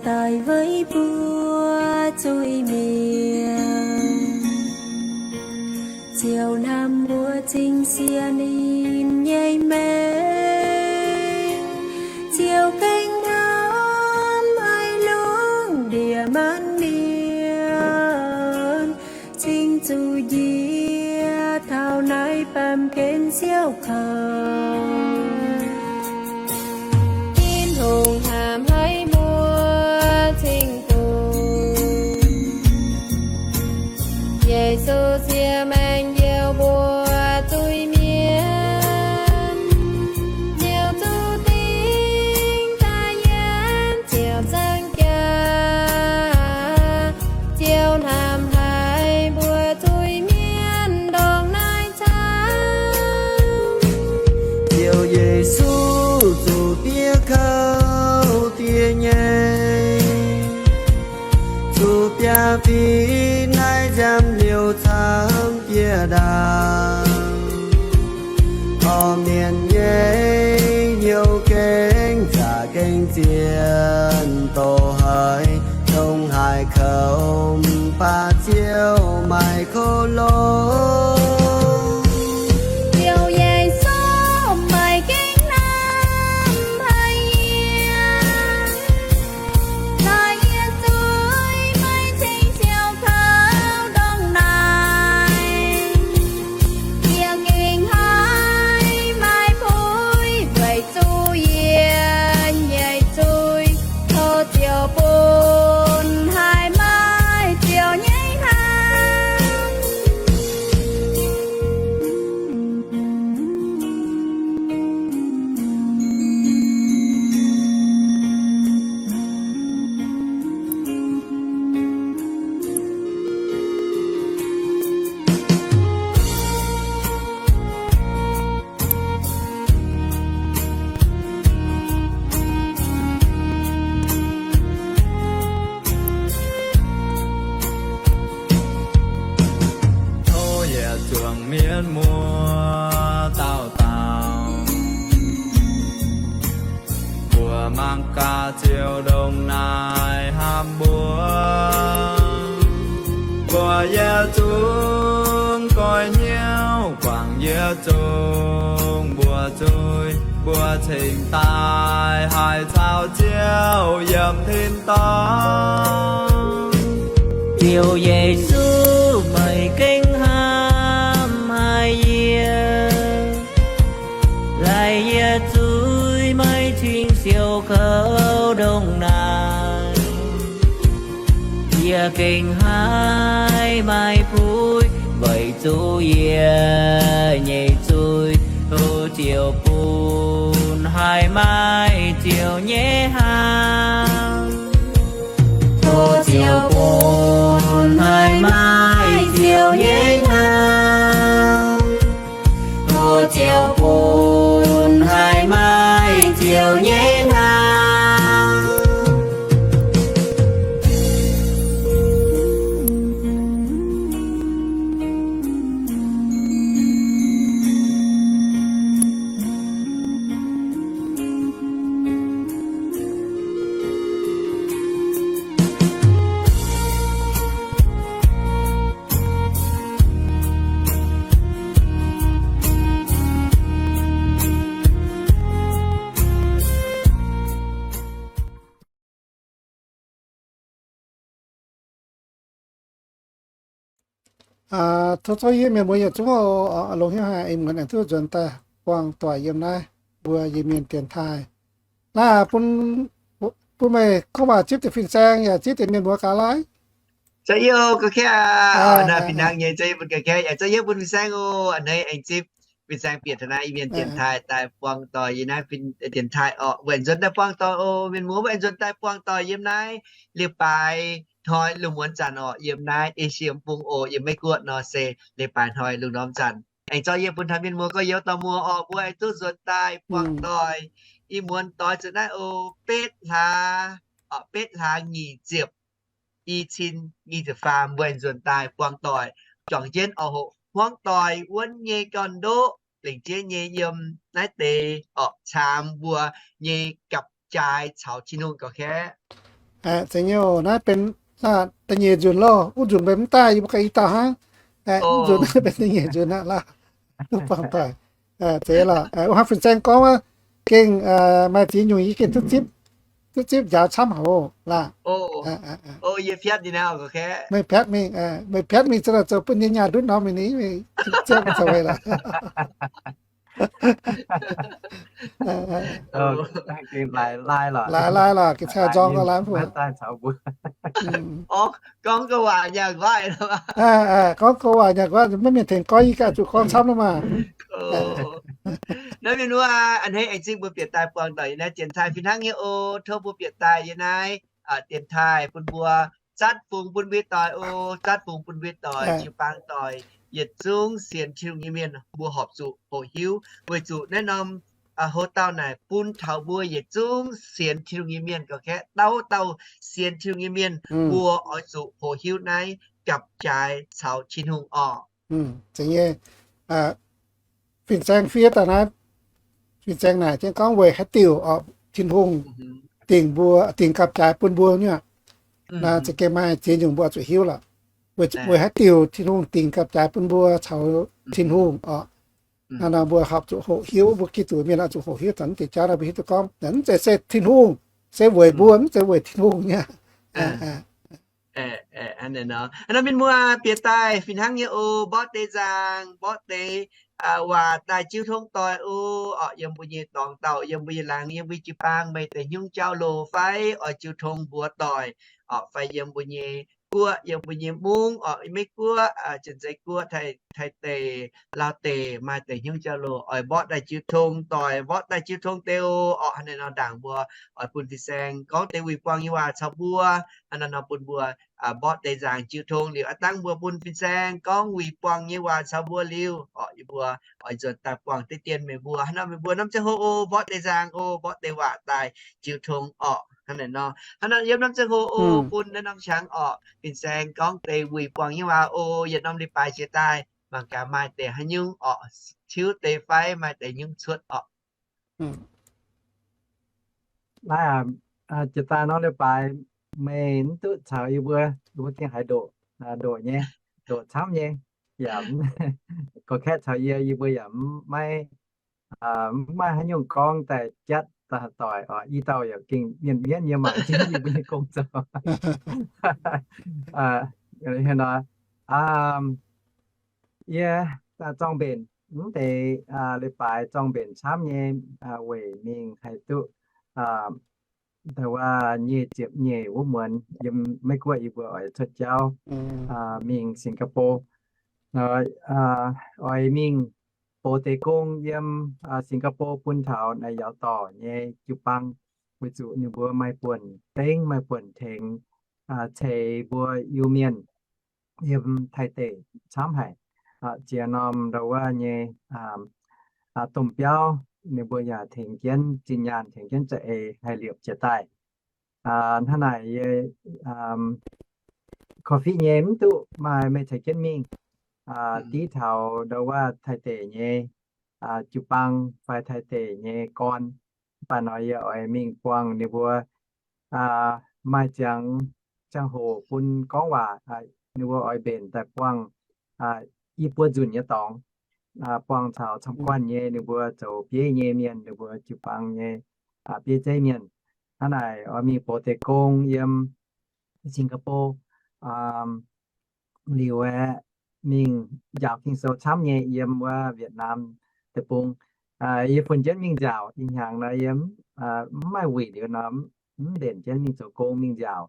daaih weic mbuo zuiz-mienh. Ziouv hnamv mbuo cingx sienx ninh nyei maengc. Ziouv gengh hnamv haic lungh ndiev maanc mienh, cingx zuqc njiec taux naaiv baamh gen siouc kouv. Tin-Hungh hnamv haic mbuo cing-nzengc. Yesu siex maengc youh mbuo zuiz-mienh, liuz zuqc dingc daaih yiem ziouc zang jaax. Ziouv hnamv haic mbuo zuiz-mienh ndongc naaiv camv. Ziouv Yesu zuqc diev kouv diev nyei, zuqc biaa fingx naaiv nziaamv liouh camv jiex ndaangc. Orv mienh nyei hnyouv gengh zaqc gengh zien doz haic, dongh haaix kouv mv baac Ziouv maaih kov longx. Ziouv Yesu maaih gengh hnamv haic yie, laaix yie zuiz maiv cingx siouc kouv ndongc naaic. Yie gengh haih maaih puix weic zuqc yie nyei zuiz. Tov Ziouv bun haih maaih Ziouv nyei hnamv. Tov yietc zungv mienh muoz dauh dauh, mbuo mangc gaax Ziouv ndongc naaic hnamv mbuo. Mbuo yietc zungv goiv hnyouv guangc yietc zungv mbuo zuiz, mbuo cingx daaih haih caux Ziouv yiem tin-dorngh. Ziouv Yesu, meih gengh hnamv haic yie, laaix yie zuiz maiv cingx siouc kouv ndongc naaic. Yie gengh haih maaih puix weic zuqc yie nyei zuiz. Tov Ziouv bun haih maaih Ziouv nyei hnamv. Tov Ziouv bun haih maaih Ziouv nyei hnamv. Tov Ziouv bun haih maaih Ziouv nyei hnamv. Tov zorqv yie mienh muoz yietc zungv oc, longx hnyouv haic, ih muonz aengx duqv nzuonx daaih buangh doic yiem naaiv mbuo Iu-Mienh dienx taaih. Naaiv bun, bun meih gorngv waac zipv deix fin-saeng yaac zipv deix mienh muoz gaax lai. Za'yietv ga'kv aac, naaiv fih hnangv nyei, za'yietv bun ga'kv aac, za'yietv bun fin-saeng oc. A'hneiv aengx zipv fin-saeng bieqc taux naaiv Iu-Mienh dienx taaih daaih buangh doic yiem naaiv dienx taaih oc. Mbuo aengx nzuonx daaih buangh doic oc, mienh muoz, mbuo aengx nzuonx daaih buangh doic yiem naaiv leiz-baaix hnoi lungh muonz zanc oc, yiem naaiv Esie Bung oc, yiem Meiv Guoqv nor se leiz-baaix hnoi lungh ndorm zanc. Aengx zorqv yie bun taux mienh muoz gorx-youz dorh muoz oc, mbuo aengx duqv nzuonx daaih buangh doic. Ih muonz doix zuqc naaiv oc, betv hlaax, betv hlaax nyic ziepc, i cin nyic ziepc faam, mbuo aengx nzuonx daaih buangh doic. Juangc jienv oix hoqc hmuangv doic wuonv nyei gorn-ndoqv lengc jeiv nyei yiem naaiv deix oc, caamx mbuo nyei gapv-jaaix caux Tin-Hungh gauh kaeqv. Zeiz nyei oc. Naaiv benx da'nyeic nzunc loh. Wuov nzunc mbuo mv daaih, yie mbuo ganh i dauh hnangv. Wuov nzunc naaiv benx da'nyeic nzunc aqv lorqc. Duqv buangh doic. Zeiz lorqc. Wuov hnangv fin-saeng gorngv wuov, gengh maaih ziex nyungc yie gengh duqv zipv, duqv zipv njaaux camv haic oc laah. Meih piatv mingh, meih piatv mingh za'naaic zoux bun yie nyaah ndutv norm mingh, ninh ziepv zoux weic lorqc. Laaix lai lorqc, gengh cai nzorng gau laaix mbuo. Gorngv gouv waac nyaah nquaqv, gorngv gouv waac nyaah nquaqv, maiv mienh tengx gorngv, yie ganh zuqc gorngv camv nor maah. Naaiv mienh wuov, a'hneiv aengx zingh mbuo bieqc daaih buangh doic yiem naaiv dienx taaih fih hnangv nyei oc. Tov mbuo bieqc daaih yiem naaiv dienx taaih bun mbuo zatv fungx bun mbuo doic oc. Zatv fungx bun mbuo doic, jiu-baang doic, yietc zungv sienx Tin-Hungh nyei mienh mbuo horpc zuqc hoqc hiuv, weic zuqc naaiv norm hlo dauh naaic bun taux mbuo yietc zungv sienx Tin-Hungh nyei mienh gauh kaeqv, dauh dauh sienx Tin-Hungh nyei mienh mbuo oix zuqc hoqc hiuv naaiv gapv-jaaix caux Tin-Hungh orqc. Fin-saeng fiev daaih naaiv, fin-saeng naaic jienv gorngv weic haaix diuc orqc Tin-Hungh dingc mbuo, dingc gapv-jaaix bun mbuo nyei aqv. Naaiv za'gengh maaih ziex nyungc mbuo zuqc hiuv lorqc. Weic haaix diuc Tin-Hungh dingc gapv-jaaix bun mbuo caux Tin-Hungh orqc. Naaiv nor mbuo horpc zuqc hoqc hiuv, mbuo Giduc mienh oix zuqc hoqc hiuv taux naaiv deix jauv nor, mbuo hiuv duqv gorngv mv zeiz se Tin-Hungh, se weic mbuo, mv zeiz weic Tin-Hungh nyei. Hnangv naaiv mienh muoz bieqc daaih fih hnangv nyei oc. Mborqv deix nzaangc, mborqv deix waac daaih jiu tong doic oc. Yiem mbuo nyei dorngx dauh, yiem mbuo nyei laangz, yiem mbuo jiu-baang maaih deix hnyungv jauv-louh fai oix jiu tong mbuox doic, fai yiem mbuo nyei guoqv, yiem mbuo nyei mungv orqc, Meiv Guoqv, Janx-Zei Guoqv, Taiv-, Taiv deic, Laauv deic, maaih deix hnyungv jauv-louh oix mborqv daaih jiu tong doic, mborqv daaih jiu tong deix oc. Hnangv naaiv nor ndaangc mbuo oix bun fin-saeng gorngv deix wuic buangh nyei waac caux mbuo. Hnangv naaiv nor bun mbuo mborqv deix nzaangc jiu tong liuz, aav dangh mbuo bun fin-saeng gorngv wuic buangh nyei waac caux mbuo liuz, yie mbuo oix nzuonx daaih buangh deix dien meih mbuo. Hnangv nor meih mbuo norm ziangh hoc oc, mborqv deix nzaangc oc, mborqv deix waac daaih jiu tong orqc. Hnangv naaiv nor, hnangv nor yiem norm ziangh hoc oc, bun naaiv norm qangx orqc, fin-saeng gorngv deix wuic buangh nyei waac oc. Yietc norm leiz-baaix jiex daaih mangc gaax maaih deix haaix nyungc orqc, tiuv deix fai maaih deix nyungc cuotv orqc. Naaiv jiex daaih norm leiz-baaix meih mv duqv caux yie mbuo, yie mbuo gengh haiz ndoqc, ndoqc nyei, ndoqc camv nyei. Yaac gorngv kaeqv caux yie, yie mbuo yaac maiv, maiv maaih haaix nyungc gorngv daaih jatv daaih doic oc. I dauh yaac gengh mienh mienv yie mangc jienv yie mbuo nyei gong zoux. Nor, yie zorng mbenc mv deix leiz-baaix zorng mbenc camv nyei weic mingh haih duqv ndau wuov nyic ziepc nyeic wuov muonz yiem Meiv Guoqv yie mbuo oix cuotv jauv mingh Singapore. Oix mingh boux deix gong yiem Singapore bun taux naaiv Yaauv Dorc nyei jiu-baang, weic zuqc ninh mbuo maaih buonc dengv, maaih buonc tengx ceix mbuo Iu-Mienh yiem Taiv deic camv haic. Ziex norm ndau wuov nyei domh biauv ninh mbuo yaac tengx jienv zinh nyaanh, tengx jienv za'eix haih liepc jiez daaih. Hnangv naaic yie korv-fiqv nyei mv duqv maaih meih ceix jienv mingh div taux ndau wuov Taiv deic nyei jiu-baang fai Taiv deic nyei gorn. Mv baac nor yie oix mingh buangh ninh mbuo maaih ziangx ziangh hoc bun gorngv waac, ninh mbuo oix mbenc daaih buangh i buo nzunc nyei dorngx, buangh caux camv-guanh nyei ninh mbuo zoux bieiv nyei mienh, ninh mbuo jiu-baang nyei bieiv zeiv mienh. Hnangv naaic oix mingh boux deix gong yiem Singapore liuz aeqv, mingh njaaux Ging-Sou camv nyei yiem wuov Vietnam deic-bung. Yie funx jienv mingh njaaux, ih hnyangx nor yie mv maaih wuic liuz nor, mv mbenc jienv mingh zoux gong mingh njaaux.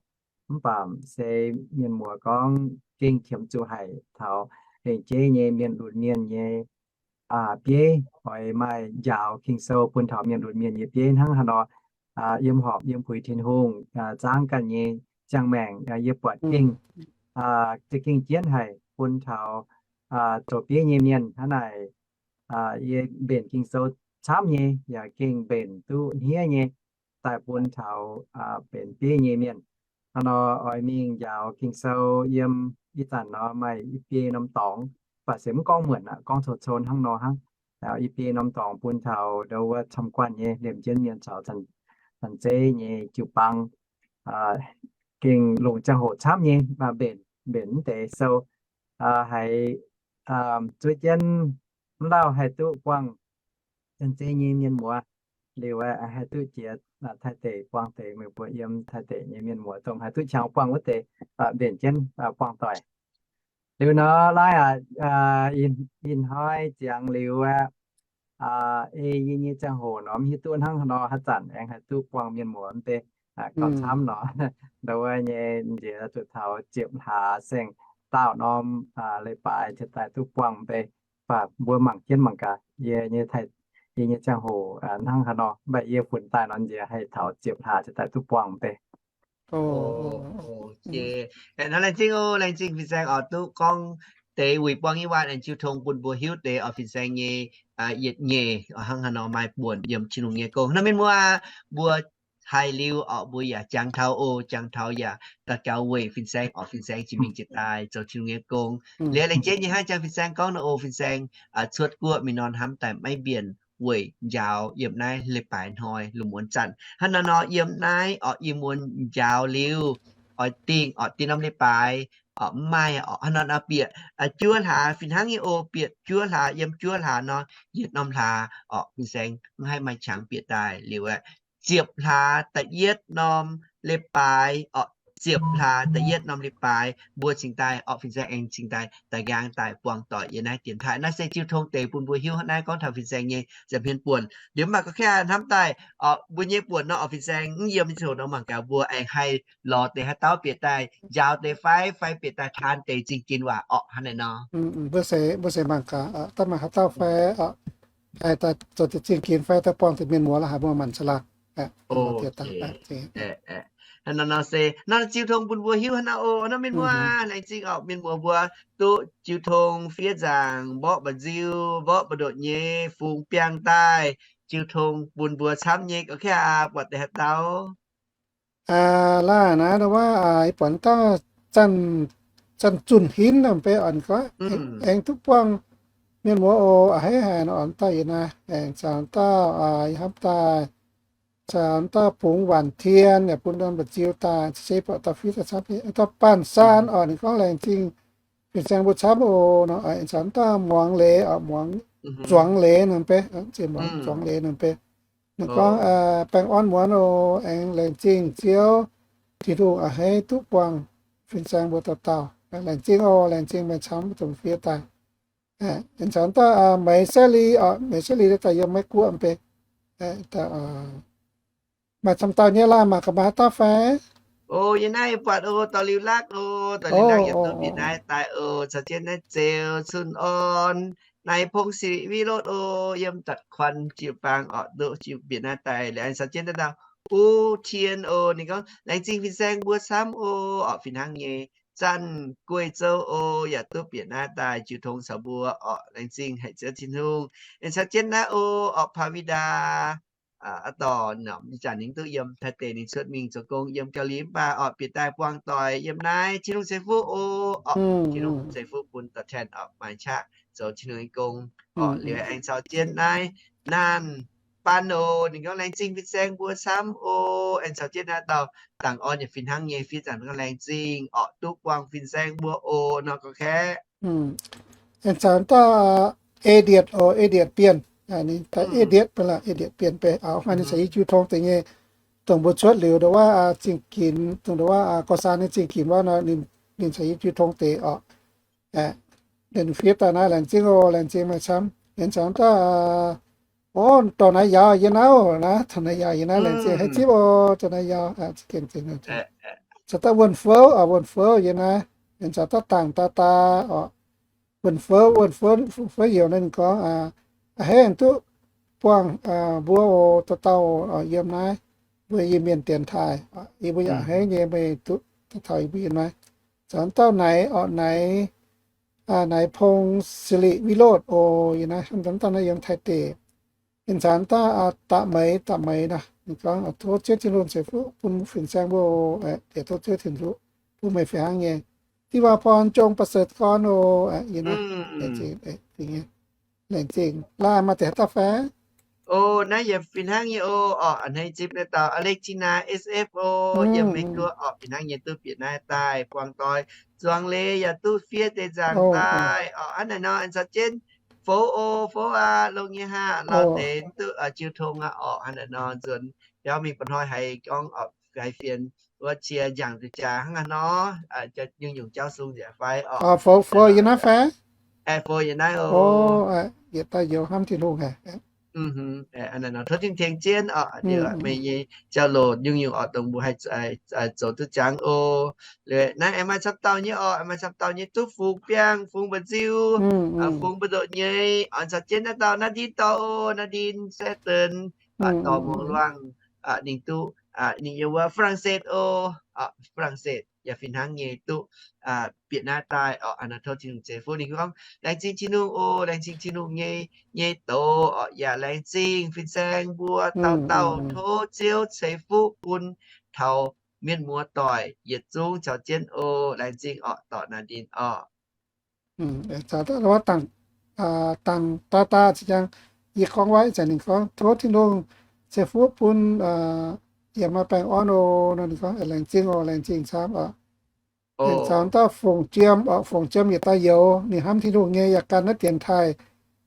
Mv baac se mienh muoz gorngv gengh qiemx zuqc haic taux lengc jeiv nyei mienh lunx mienh nyei bieiv, oix maaih njaaux Ging-Sou bun taux mienh lunx mienh nyei bieiv hnangv haaix nor. Yiem horpc yiem puix Tin-Hungh zaangv ganh nyei ziangh maengc, yie buatc gengh za'gengh jienv haic bun taux zoux bieiv nyei mienh. Hnangv naaic yie mbenc Ging-Sou camv nyei yaac gengh mbenc duqv hniev nyei daaih bun taux benx bieiv nyei mienh. Hnangv nor oix mingh njaaux Ging-Sou yiem ih zanc nor maaih i biei norm dorngx, baac se mv gorngv muonc aqv, gorngv coux-coux hnangv nor hnangv. I biei norm dorngx bun taux ndau wuov camv-guanh nyei liemh jienv mienh caux canh zeiv nyei jiu-baang gengh longc ziangh hoc camv nyei mbenc, mbenc mv deix sou, haiz zuov jienv mv lauh haih duqv buangh janx-zei nyei mienh muoz. Liuz haih duqv jiex Taiv deic buangh deix, meih mbuo yiem Taiv deic nyei mienh muoz dongh haih duqv qangx buangh wuov deix mbenc jienv buangh doic. Liuz nor, laaiv aac, ih hnoi ziangx liuz aqv, ei yie nyei ziangh hoc nor mv hiuv duqv hnangv haaix nor haaix zanc aengx haih duqv buangh mienh muoz mv bei. Gauh camv nor, ndau wuov nyei nziex zuqc taux ziepc hlaax saeng-daauh norm leiz-baaix cingx daaih duqv buangh mv bei. Mv baac mbuo mangc jienv mangc gaax, yie nyei, yie nyei ziangh hoc hnangv haaix nor, mv baac yie funx daaih nor nziex haih taux ziepc hlaax cingx daaih duqv buangh mv bei. Laengz zingh oc, laengz zingh fin-saeng oix duqv gorngv deix weic buangh nyei waac aengx jiu tong bun mbuo hiuv deix oix fin-saeng nyei yietc nyeic hnangv haaix nor maaih buonc yiem Tin-Hungh nyei gong. Nor mienh muoz, mbuo haiz liuz orqc, mbuo yaac jangx taux oc, jangx taux yaac daux gaux weic fin-saeng orqc, fin-saeng jiex mingh jiex daaih zoux Tin-Hungh nyei gong. Liuz laengz jienv nyei hnangv jangx fin-saeng gorngv nor oc, fin-saeng cuotv guoqv mingh nor hnamv daaih maiv mbienc weic njaaux yiem naaiv leiz-baaix hnoi lungh muonz zanc. Hnangv nor nor yiem naaiv orqc, yiem muonz njaaux liuz oix dingh orqc, dingh norm leiz-baaix orqc, mv maaih orqc, hnangv nor nor bieqc juov hlaax fih hnangv nyei oc, bieqc juov hlaax, yiem juov hlaax nor yietc norm hlaax orqc, fin-saeng mv haih maaih qangx bieqc daaih liuz aeqv, ziepc hlaax da'yietv norm leiz-baaix orqc, ziepc hlaax da'yietv norm leiz-baaix mbuo cingx daaih orqc, fin-saeng aengx cingx daaih daaih nqaang daaih buangh doic yiem naaiv dienx taaih. Naaiv se jiu tong deix bun mbuo hiuv naaiv gorngv taux fin-saeng nyei nza'hmien buonc. Liuz mv baac ga'kv hnamv daaih orqc, mbuo nyei buonc nor orqc, fin-saeng mv yiem ziouc nor mangc gaax mbuo aengx haih lorz deix haaix dauh bieqc daaih njaaux deix fai, fai bieqc daaih taan deix zingh ginx waac orqc, hnangv naaiv nor. Mbuo se, mbuo se mangc gaax daaih maaih haaix dauh fai haih daaih zoux deix zingh ginx fai daaih buangh deix mienh muoz la'haaix mbuo manc-manc caax laangh. Hnangv nor nor se nor jiu tong bun mbuo hiuv hnangv nor oc. Nor mienh muoz, laengz zingh orqc, mienh muoz mbuo duqv jiu tong fiev nzaangc, mborqv mba'nziu, mborqv mba'ndonc nyei fungx biangh daaih jiu tong bun mbuo camv nyei. Ga'kv aac, buatc deix haaix dauh? Laaiv naaiv ndau wuov, ih buatc dauh Zanc Zunh Hinv nor mv bei, orqc, ninh gorngv aengx duqv buangh mienh muoz oc, a'hneiv haic nor, orqc, dauh yie naaiv aengx caux dauh, ih hnamv daaih caux dauh Bungx Waanc Tien yaac bun norm mba'nziu daaih, se buatc dauh fiev daaih camv. Dauh Baanh Saan, orqc, ninh gorngv laengz zingh fin-saeng mbuo camv oc nor, aengx caux dauh Muangx Leiz, orqc, Muangx, Zuangx Leiz nor mv bei, Zuangx Leiz nor mv bei. Ninh gorngv baengh orn muonz oc, aengx laengz zingh Ziouv Tin-Hungh a'hneiv duqv buangh fin-saeng mbuo dauh dauh. Laengz zingh oc, laengz zingh meih camv dongh fiev daaih. Aengx caux dauh Meix Sai Li, orqc, Meix Sai Li daaih yiem Meiv Guoqv mv bei. Maaih camv dauh nyei laanh mangc gaax maaih haaix dauh fai? O, yie naaiv buatc o, dorh Liuz Lakv o, dorh Liuz Lakv yaac duqv bieqc naaiv daaih o, caux jienv naaiv Zeux Cun Orn, naaiv Pong Sic Vilotv o, yiem Datc-Kuan jiu-baang orqc, duqv bieqc naaiv daaih. Liuz aengx caux jienv naaiv dauh U Tien o, ninh gorngv laengz zingh fin-saeng mbuo camv o, orqc, fih hnangv nyei. Zanc Gueiv Zou o, yaac duqv bieqc naaiv daaih jiu tong caux mbuo orqc, laengz zingh haic Ziouv Tin-Hungh. Aengx caux jienv naaiv o, orqc, Paa Wi Ndaa, aa, dorh norm ih zanc ninh duqv yiem Taiv deic, ninh cuotv mingh zoux gong yiem Gauh Limv, mv baac orqc bieqc daaih buangh doic yiem naaiv. Tin-Hungh ceix fuqv o, orqc, Tin-Hungh ceix fuqv bun dorh tanh orqc maaih qaqv zoux Tin-Hungh nyei gong orqc. Liuz aengx caux jienv naaiv Naanh Baan o, ninh gorngv laengz zingh fin-saeng mbuo camv o. Aengx caux jienv naaiv dauh Dangc Orn yaac fih hnangv nyei, fiev zanc gorngv laengz zingh orqc, duqv buangh fin-saeng mbuo o nor ga'kv. Aengx caux dauh Ei Ndietc o, Ei Ndietc Bienh, ninh dauh Ei Ndietc Bienh, Ei Ndietc Bienh bei, maaih ninh caux yie jiu tong deix nyei, dongh mbuo cuotv liuz ndau wuov zingh ginx, dongh ndau wuov Gorx Saan nyei zingh ginx wuov nor, ninh caux yie jiu tong deix orqc. Ninh fiev daaih naaiv laengz zingh oc, laengz zingh meih camv. Aengx caux dauh, o, dorh naaiv Yaauv yie naaiv oc, naaiv dorh naaiv Yaauv yie naaiv laengz zingh haiz zipv oc, dorh naaiv Yaauv, caux dauh Wuonh Fouv, Wuonh Fouv yie naaiv, aengx caux dauh Dangc Daa Daa orqc. Wuonh Fouv, Wuonh Fouv, Fouv Youc naaiv ninh gorngv, a'hneiv duqv buangh mbuo oc, dauh dauh yiem naaiv mbuo Iu-Mienh dienx taaih, yie mbuo yaac a'hneiv nyei meih duqv taux yie mbuo yiem naaiv. Caux dauh Naix orqc, Naix, Naix Pong Silic Vilotv oc, yie naaiv hnamv dauh naaiv yiem Taiv deic. Aengx caux dauh Da'Meix, Da'Meix naaiv ninh gorngv, tov Ziouv Tin-Hungh ceix fuqv bun fin-saeng mbuo oc, tov Ziouv Tin-Hungh bun meih fih hnangv nyei. Diuh waac-born jong ประเสริฐกร oc, yie naaiv laengz zingh. Laengz zingh. Laanh maaih deix haaix dauh fai? O, naaiv yaac fih hnangv nyei o. Orqc, a'hneiv zipv naaiv dauh Alexina S F o, yiem Meiv Guoqv orqc, fih hnangv nyei duqv bieqc naaiv daaih buangh doic. Zuangx Leiz yaac duqv fiev deix nzaangc daaih orqc. Hnangv naaic nor, aengx caux jienv Fouv o, Fouv aqv, longx nyei haav, lorz deix duqv jiu tong aqv orqc. Hnangv naaic nor nzuonx biauv mingh ba'hnoi haiz gorngv orqc, haiz fienx wuov cie njaangc nzuqc jaax hnangv haaix nor, nyungc-nyungc jauv sung nzengc fai orqc. Fouv, Fouv yiem naaiv fai? Fouv yiem naaiv o. Yietc dauh youz hnamv Tin-Hungh haic. Tov Tin-Hungh tengx jienv orqc, meih nyei jauv-louc nyungc-nyungc orqc, dongh mbuo haih zoux duqv jangx o. Liuz naaiv aengx maaih camv dauh nyei orqc, maaih camv dauh nyei duqv fungx biangh, fungx mba'nziu, fungx mbu'ndoqc nyei. Orqc, caux jienv naaiv dauh Nadine dorh o, Nadine Seton, dorh muangx luangh, ninh duqv, ninh yiem wuov France o, France yaac fih hnangv nyei duqv bieqc naaiv daaih orqc. Hnangv naaic tov Tin-Hungh ceix fuqv ninh gorngv, laengz zingh Tin-Hungh o, laengz zingh Tin-Hungh nyei, nyei doz orqc, yaac laengz zingh fin-saeng mbuo dauh dauh. Tov Ziouv ceix fuqv bun taux mienh muoz doic yietc zungv caux jienv o. Laengz zingh orqc, dorc Nadine orqc. Dangh daa daa ziangx yie gorngv waaic zanc ninh gorngv, tov Tin-Hungh ceix fuqv bun yie maaih baengh orn o. Nor ninh gorngv, laengz zingh o, laengz zingh camv orqc. Aengx caux dauh Fongc Jiem orqc, Fongc Jiem yietc dauh youz, ninh hnamv Tin-Hungh nyei, yaac gan naaiv dienx taaih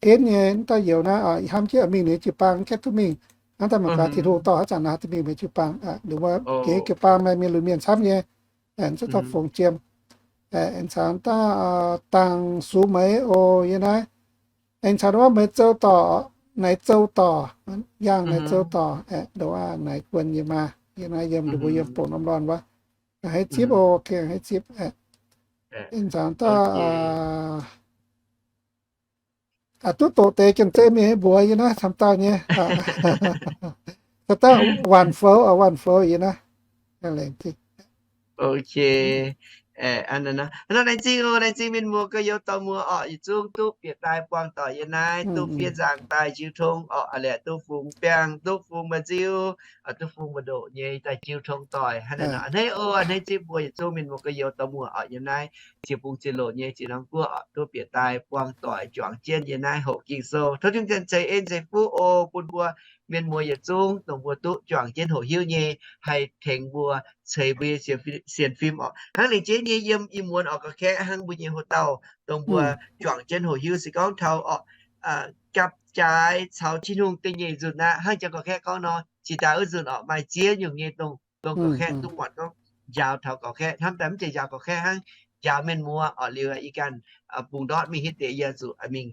henv nyei dauh youz naaiv orqc, hnamv jienv mingh ninh jiu-baang mv gaengh duqv mingh. Hnangv daaih mangc gaax Tin-Hungh dorh haaix zanc nor haih duqv mingh mbuo jiu-baang. Ninh mbuo gengh jiu-baang maaih mienh lunx mienh camv nyei. Aengx caux dauh Fongc Jiem, aengx caux dauh Dangh Sux Meix o yie naaiv. Aengx caux ndongc wuov Meix Zou Dorc, Naix Zou Dorc, Yaangh Naix Zou Dorc, ndongc wuov Naix Guon yie maa, yie naaiv yiem ndongc mbuo yiem Bouc Norm Lorn wuov. A'hneiv zipv o, a'hneiv zipv. Aengx caux dauh duqv doqc deix Janx-Zei mienh nyei mbuox yie naaiv camv dauh nyei. Caux dauh Waanc Foux, Waanc Foux yie naaiv. Ok. Hnangv naaiv laengz zingh, laengz zingh mienh muoz gorx-youz dorh muoz orqc, yietc zungv duqv bieqc daaih buangh doic yie naaiv, duqv fiev nzaangc daaih jiu tong orqc, a'liec duqv fungx biangh, duqv fungx mba'nziu, duqv fungx mba'ndoqc nyei daaih jiu tong doic. Hnangv naaiv nor, a'hneiv o, a'hneiv zipv mbuo yietc zungv mienh muoz gorx-youz dorh muoz orqc, yiem naaiv ziepc bung ziepc loc nyei ziex norm guoqv orqc, duqv bieqc daaih buangh doic juangc jienv yie naaiv hoqc Ging-Sou. Tov Tin-Hungh ceix en ceix fuqv o bun mbuo mienh muoz yietc zungv dongh mbuo duqv juangc jienv hoqc hiuv nyei, haih tengx mbuo ceix mbuo nyei sienx fim orqc. Hnangv lengc jeiv nyei yiem ih muonz orqc, ga'kaeqv hnangv mbuo nyei houx-dauh dongh mbuo juangc jienv hoqc hiuv se gorngv taux orqc, gapv-jaaix caux Tin-Hungh da'nyeic nzunc aqv. Hnangv jangx ga'kaeqv gorngv nor, jiex daaih wuov nzunc orqc, maaih ziex nyungc nyei dongh, dongh ga'kaeqv duqv buatc gorngv njaaux taux ga'kaeqv, hnamv daaih mv zeiz njaaux ga'kaeqv hnangv, njaaux mienh muoz orqc. Liuz ih ganh bungx ndortv mingh hiuv deix yie zuqc mingh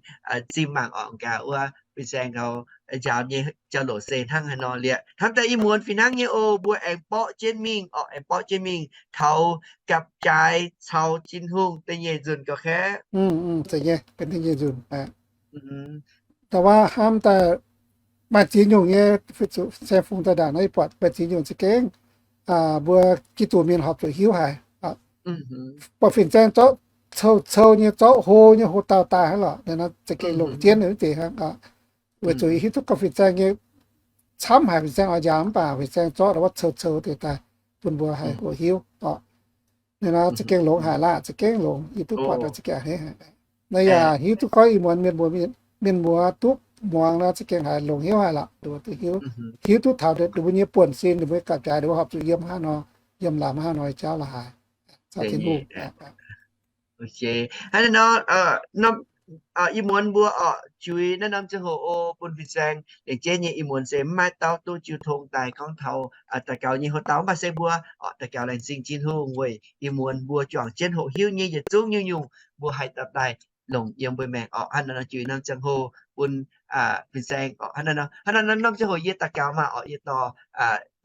zimh mangc orqc, gaax wuov fin-saeng gaux njaaux nyei jauv-louc se hnangv haaix nor liec. Hnamv daaih ih muonz fih hnangv nyei oc, mbuo aengx borqv jienv mingh orqc, aengx borqv jienv mingh taux gapv-jaaix caux Tin-Hungh da'nyeic nzunc ga'kaeqv. Da'nyeic nzunc. Da'wuov hnamv daaih maaih ziex nyungc nyei, fin-saeng fungx daaih ndaangc naaiv buatc maaih ziex nyungc za'gengh mbuo Giduc mienh horpc zuqc hiuv haic. Buatc fin-saeng zorqv cou-cou nyei, zorqv hlo nyei houx-dauh daaih hnangv lorqc, naaiv za'gengh longc jienv wuov deix hnangv. Weic zuqc hiuv duqv gorngv fin-saeng nyei camv haic, fin-saeng oix njaaux mv baac fin-saeng zorqv wuov cou-cou deix daaih bun mbuo haih hoqc hiuv orqc. Naaiv nor za'gengh longx haic laac, za'gengh longx, yie duqv buatc daaih za'gengh a'hneiv haic. Naaiv yaac hiuv duqv gorngv ih muonz mienh muoz, mienh muoz duqv muangx nor za'gengh haiz longx hnyouv haic lorqc, nduov duqv hiuv, hiuv duqv taux ninh mbuo nyei buonv-sin, ninh mbuo gapv-jaaix, ninh mbuo horpc zuqc yiem haaix nor, yiem lamz haaix nor jauv la'haaix. Caux Tin-Hungh. Hnangv naaiv nor, ih muonz mbuo orqc, juix naaiv norm ziangh hoc o bun fin-saeng lengc jeiv nyei ih muonz se mv maaih dauh duqv jiu tong daaih gorngv taux daux gaux nyei houx-dauh, mv baac se mbuo orqc daux gaux laengz zingh Tin-Hungh weic ih muonz mbuo juangc jienv hoqc hiuv nyei yietc zungv nyungc-nyungc mbuo haih dapv daaih longc yiem mbuo maengc orqc. Hnangv naaiv nor juix norm ziangh hoc bun fin-saeng orqc. Hnangv naaiv nor, hnangv naaiv nor norm ziangh hoc yie daux gaux maah orqc, yie dorh,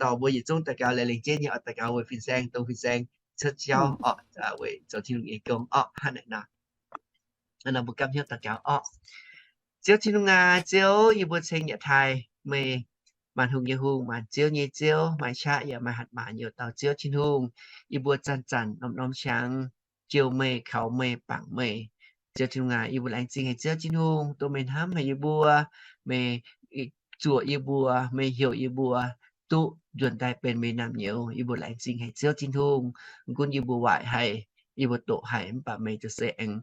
dorh mbuo yietc zungv daux gaux laengz zingh nyei orqc, daux gaux weic fin-saeng, dongh fin-saeng cuotv jauv orqc, weic zoux Tin-Hungh nyei gong orqc. Hnangv naaiv nor, mbuo gapv hnyouv daux gaux orqc. Ziouv Tin-Hungh aac, Ziouv, yie mbuo ceng yietc taaih meih, maanc hungh nyei Hungh, maanc ziouv nyei Ziouv, maaih qaqv yaac maaih hatc maaz nyei dauh Ziouv Tin-Hungh. Yie mbuo zanc-zanc norm-norm qangx jouh meih, kaux meih, bangc meih. Ziouv Tin-Hungh aac, yie mbuo laengz zingh haic Ziouv Tin-Hungh, dongh meih hnamv haic yie mbuo, meih zuoqc yie mbuo, meih heuc yie mbuo duqv nzuonx daaih benx meih naamh nyouz. Yie mbuo laengz zingh haic Ziouv Tin-Hungh. Gunv yie mbuo waaic haic, yie mbuo doqc haic mv baac meih ziouc se aengx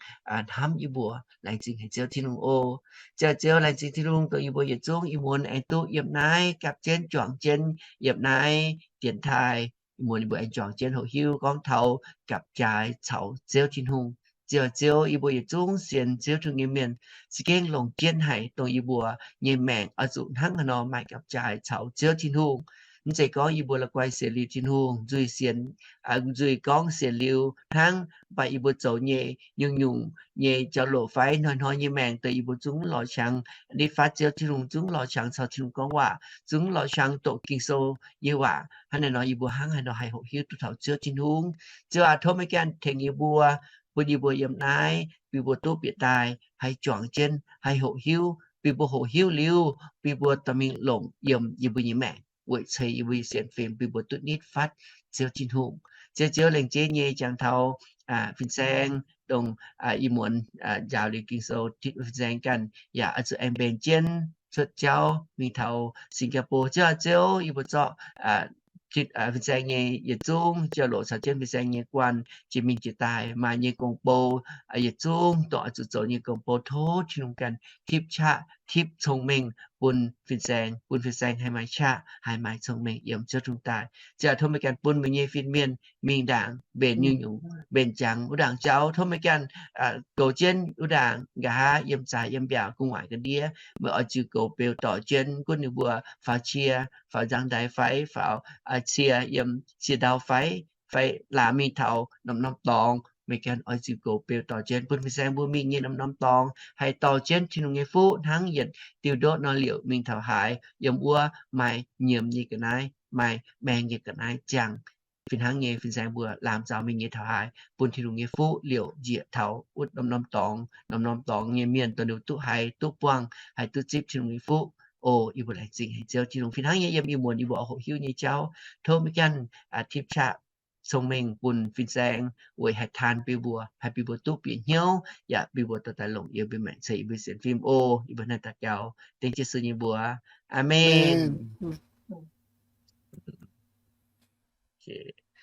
hnamv yie mbuo. Laengz zingh haic Ziouv Tin-Hungh oc. Ziouv, Ziouv, laengz zingh Tin-Hungh dongh yie mbuo yietc zungv ih muonz aengx duqv yiem naaiv gapv jienv juangc jienv yiem naaiv dienx taaih. Ih muonz yie mbuo aengx juangc jienv hoqc hiuv gorngv taux gapv-jaaix caux Ziouv Tin-Hungh. Ziouv, Ziouv, yie mbuo yietc zungv sienx Ziouv Tin-Hungh nyei mienh za'gengh longc jienv haic dongh yie mbuo nyei maengc oix zuqc hnangv haaix nor maaih gapv-jaaix caux Ziouv Tin-Hungh. Mv zeiz gorngv yie mbuo la'guaih sienx liuz Tin-Hungh nzuih sienx, nzuih gorngv sienx liuz hnangv, mv baac yie mbuo zoux nyei nyungc-nyungc nyei jauv-louc fai hnoi-hnoi nyei maengc deix yie mbuo zungv lorz qangx nitv fatv Ziouv Tin-Hungh, zungv lorz qangx caux Tin-Hungh gorngv waac, zungv lorz qangx doqc Ging-Sou nyei waac. Hnangv naaiv nor yie mbuo hnangv haaix nor haih hoqc hiuv duqv taux Ziouv Tin-Hungh. Ziouv aac, tov meih ganh tengx yie mbuo, bun yie mbuo yiem naaiv, bun yie mbuo duqv bieqc daaih haih juangc jienv, haih hoqc hiuv, bun yie mbuo hoqc hiuv liuz, bun yie mbuo dorh mingh longc yiem yie mbuo nyei maengc weic ceix yie mbuo nyei sienx fim, bun yie mbuo duqv nitv fatv Ziouv Tin-Hungh. Ziouv, Ziouv, laengz zingh nyei jangx taux fin-saeng dongh ih muonz njaaux liuz Ging-Sou, fin-saeng ganh yaac oix zuqc aengx mbenc jienv cuotv jauv mingh taux Singapore. Ziouv, Ziouv, yie mbuo zorqv fin-saeng nyei yietc zungv jauv-louc caux jienv fin-saeng nyei guanh jiex mingh jiex daaih maaih nyei gong-bou, yietc zungv dongh oix zuqc zoux nyei gong-bou, tov Tin-Hungh ganh tipv qaqv tipv cong-mengh bun fin-saeng, bun fin-saeng haih maaih qaqv, haih maaih cong-mengh yiem Ziouv Tin-Hungh daaih. Ziouv, tov meih ganh bun meih nyei fin-mienh mingh ndaangc mbenc nyungc-nyungc, mbenc jangx wuov ndaangc jauv. Tov meih ganh goux jienv wuov ndaangc nqa'haav yiem zaaix yiem mbiaauc gu'nguaaic ga'ndiev. Meih oix ziux goux beu dorh jienv gunv ninh mbuo faaux cie, faaux nzang ndaix fai faaux cie yiem cie ndau fai, fai laamz mingh taux norm-norm dorngx, meih ganh oix ziux goux beu dorh jienv bun fin-saeng mbuo mingh nyei norm-norm dorngx haih dorh jienv Tin-Hungh nyei fuqv hnangv yietc diuh ndoqv nor liouc mingh taux haaix, yiem wuov maaih nyiemz nyei ga'naaiv, maaih maeng nyei ga'naaiv ziangh. Fih hnangv nyei fin-saeng mbuo laamz zaux mingh nyei taux haaix, bun Tin-Hungh nyei fuqv liouc njiec taux wuov norm-norm dorngx, norm-norm dorngx nyei mienh dongh ninh duqv haiz duqv buangh, haih duqv zipv Tin-Hungh nyei fuqv. O, yie mbuo laengz zingh haic Ziouv Tin-Hungh. Fih hnangv nyei yiem ih muonz yie mbuo oix hoqc hiuv nyei jauv, tov meih ganh tipv qaqv cong-mengh bun fin-saeng weic haih taan bun mbuo, haih bun mbuo duqv bieqc hnyouv, yaac bun mbuo dorh daaih longc yiem mbuo maengc ceix yie mbuo sienx fim. O, yie mbuo hnangv naaiv daux gaux dengv Yesu nyei mbuox. Aamen.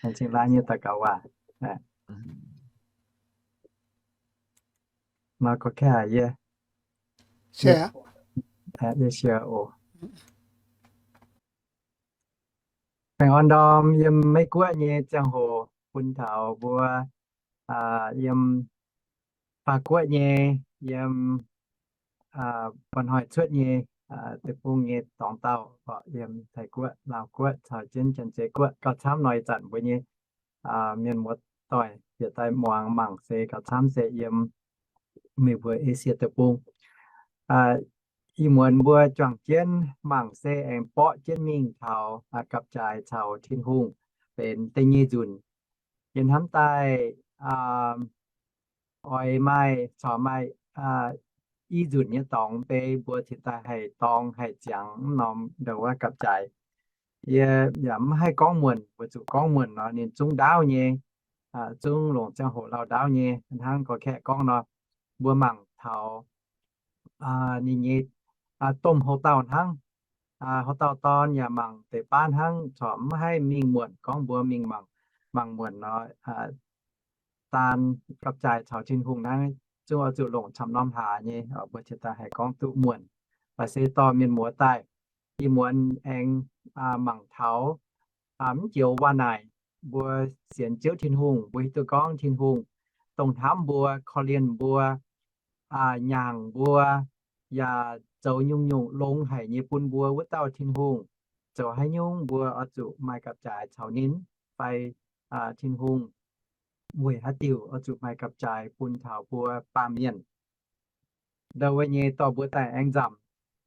Laengz zingh laanh nyei daux gaux waac. Nor gorngv kaav yie, yie share oc. Baengh orn ndorm yiem Meiv Guoqv nyei ziangh hoc bun taux mbuo yiem Faa Guoqv nyei, yiem Mbaa Hnoi cuotv nyei deic-bung nyei dorngx dauh, yiem Taiv Guoqv, Laauv Guoqv caux jienv Janx-Zei Guoqv gauh camv nor ih zanc mbuo nyei mienh muoz-doic bieqc daaih muangx mangc se gauh camv se yiem meih mbuo Esie deic-bung. Ih muonz mbuo juangc jienv mangc se aengx borqv jienv mingh taux gapv-jaaix caux Tin-Hungh benx da'nyeic nzunc. Yie hnamv daaih oix maaih corc maaih i nzunc nyei dorngx beiv mbuo cingx daaih haih dorng haih ziangx mv norm ndau wuov gapv-jaaix. Yie yaac mv haih gorngv muonc, weic zuqc gorngv muonc nor ninh zungv ndaauv nyei, zungv longc ziangh hoc lauh ndaauv nyei. Hnangv gorx-kaeqv gorngv nor, mbuo mangc taux ninh nyei domh houx-dauh hnangv, houx-dauh dorn yaac mangc deix baav hnangv, corc mv haih mingh muonc. Gorngv mbuo mingh mangc, mangc muonc nor, daan gapv-jaaix caux Tin-Hungh hnangv, zungv oix zuqc longc camv norm hlaax nyei, mbuo cingx daaih haih gorngv duqv muonc. Baac se dorh mienh muoz daaih, ih muonz aengx mangc taux mv joux waac naaic, mbuo sienx Ziouv Tin-Hungh, mbuo hiuv duqv gorngv Tin-Hungh dongh hnamv mbuo, korv-lienh mbuo, nyaangc mbuo, yaac zoux nyungc-nyungc longx haic nyei bun mbuo wuov dauh Tin-Hungh. Zoux haaix nyungc mbuo oix zuqc maaih gapv-jaaix caux ninh fai Tin-Hungh weic haaix diuc oix zuqc maaih gapv-jaaix bun taux mbuo baamh mienh. Ndau wuov nyei dorh mbuo daaih aengx nzamc,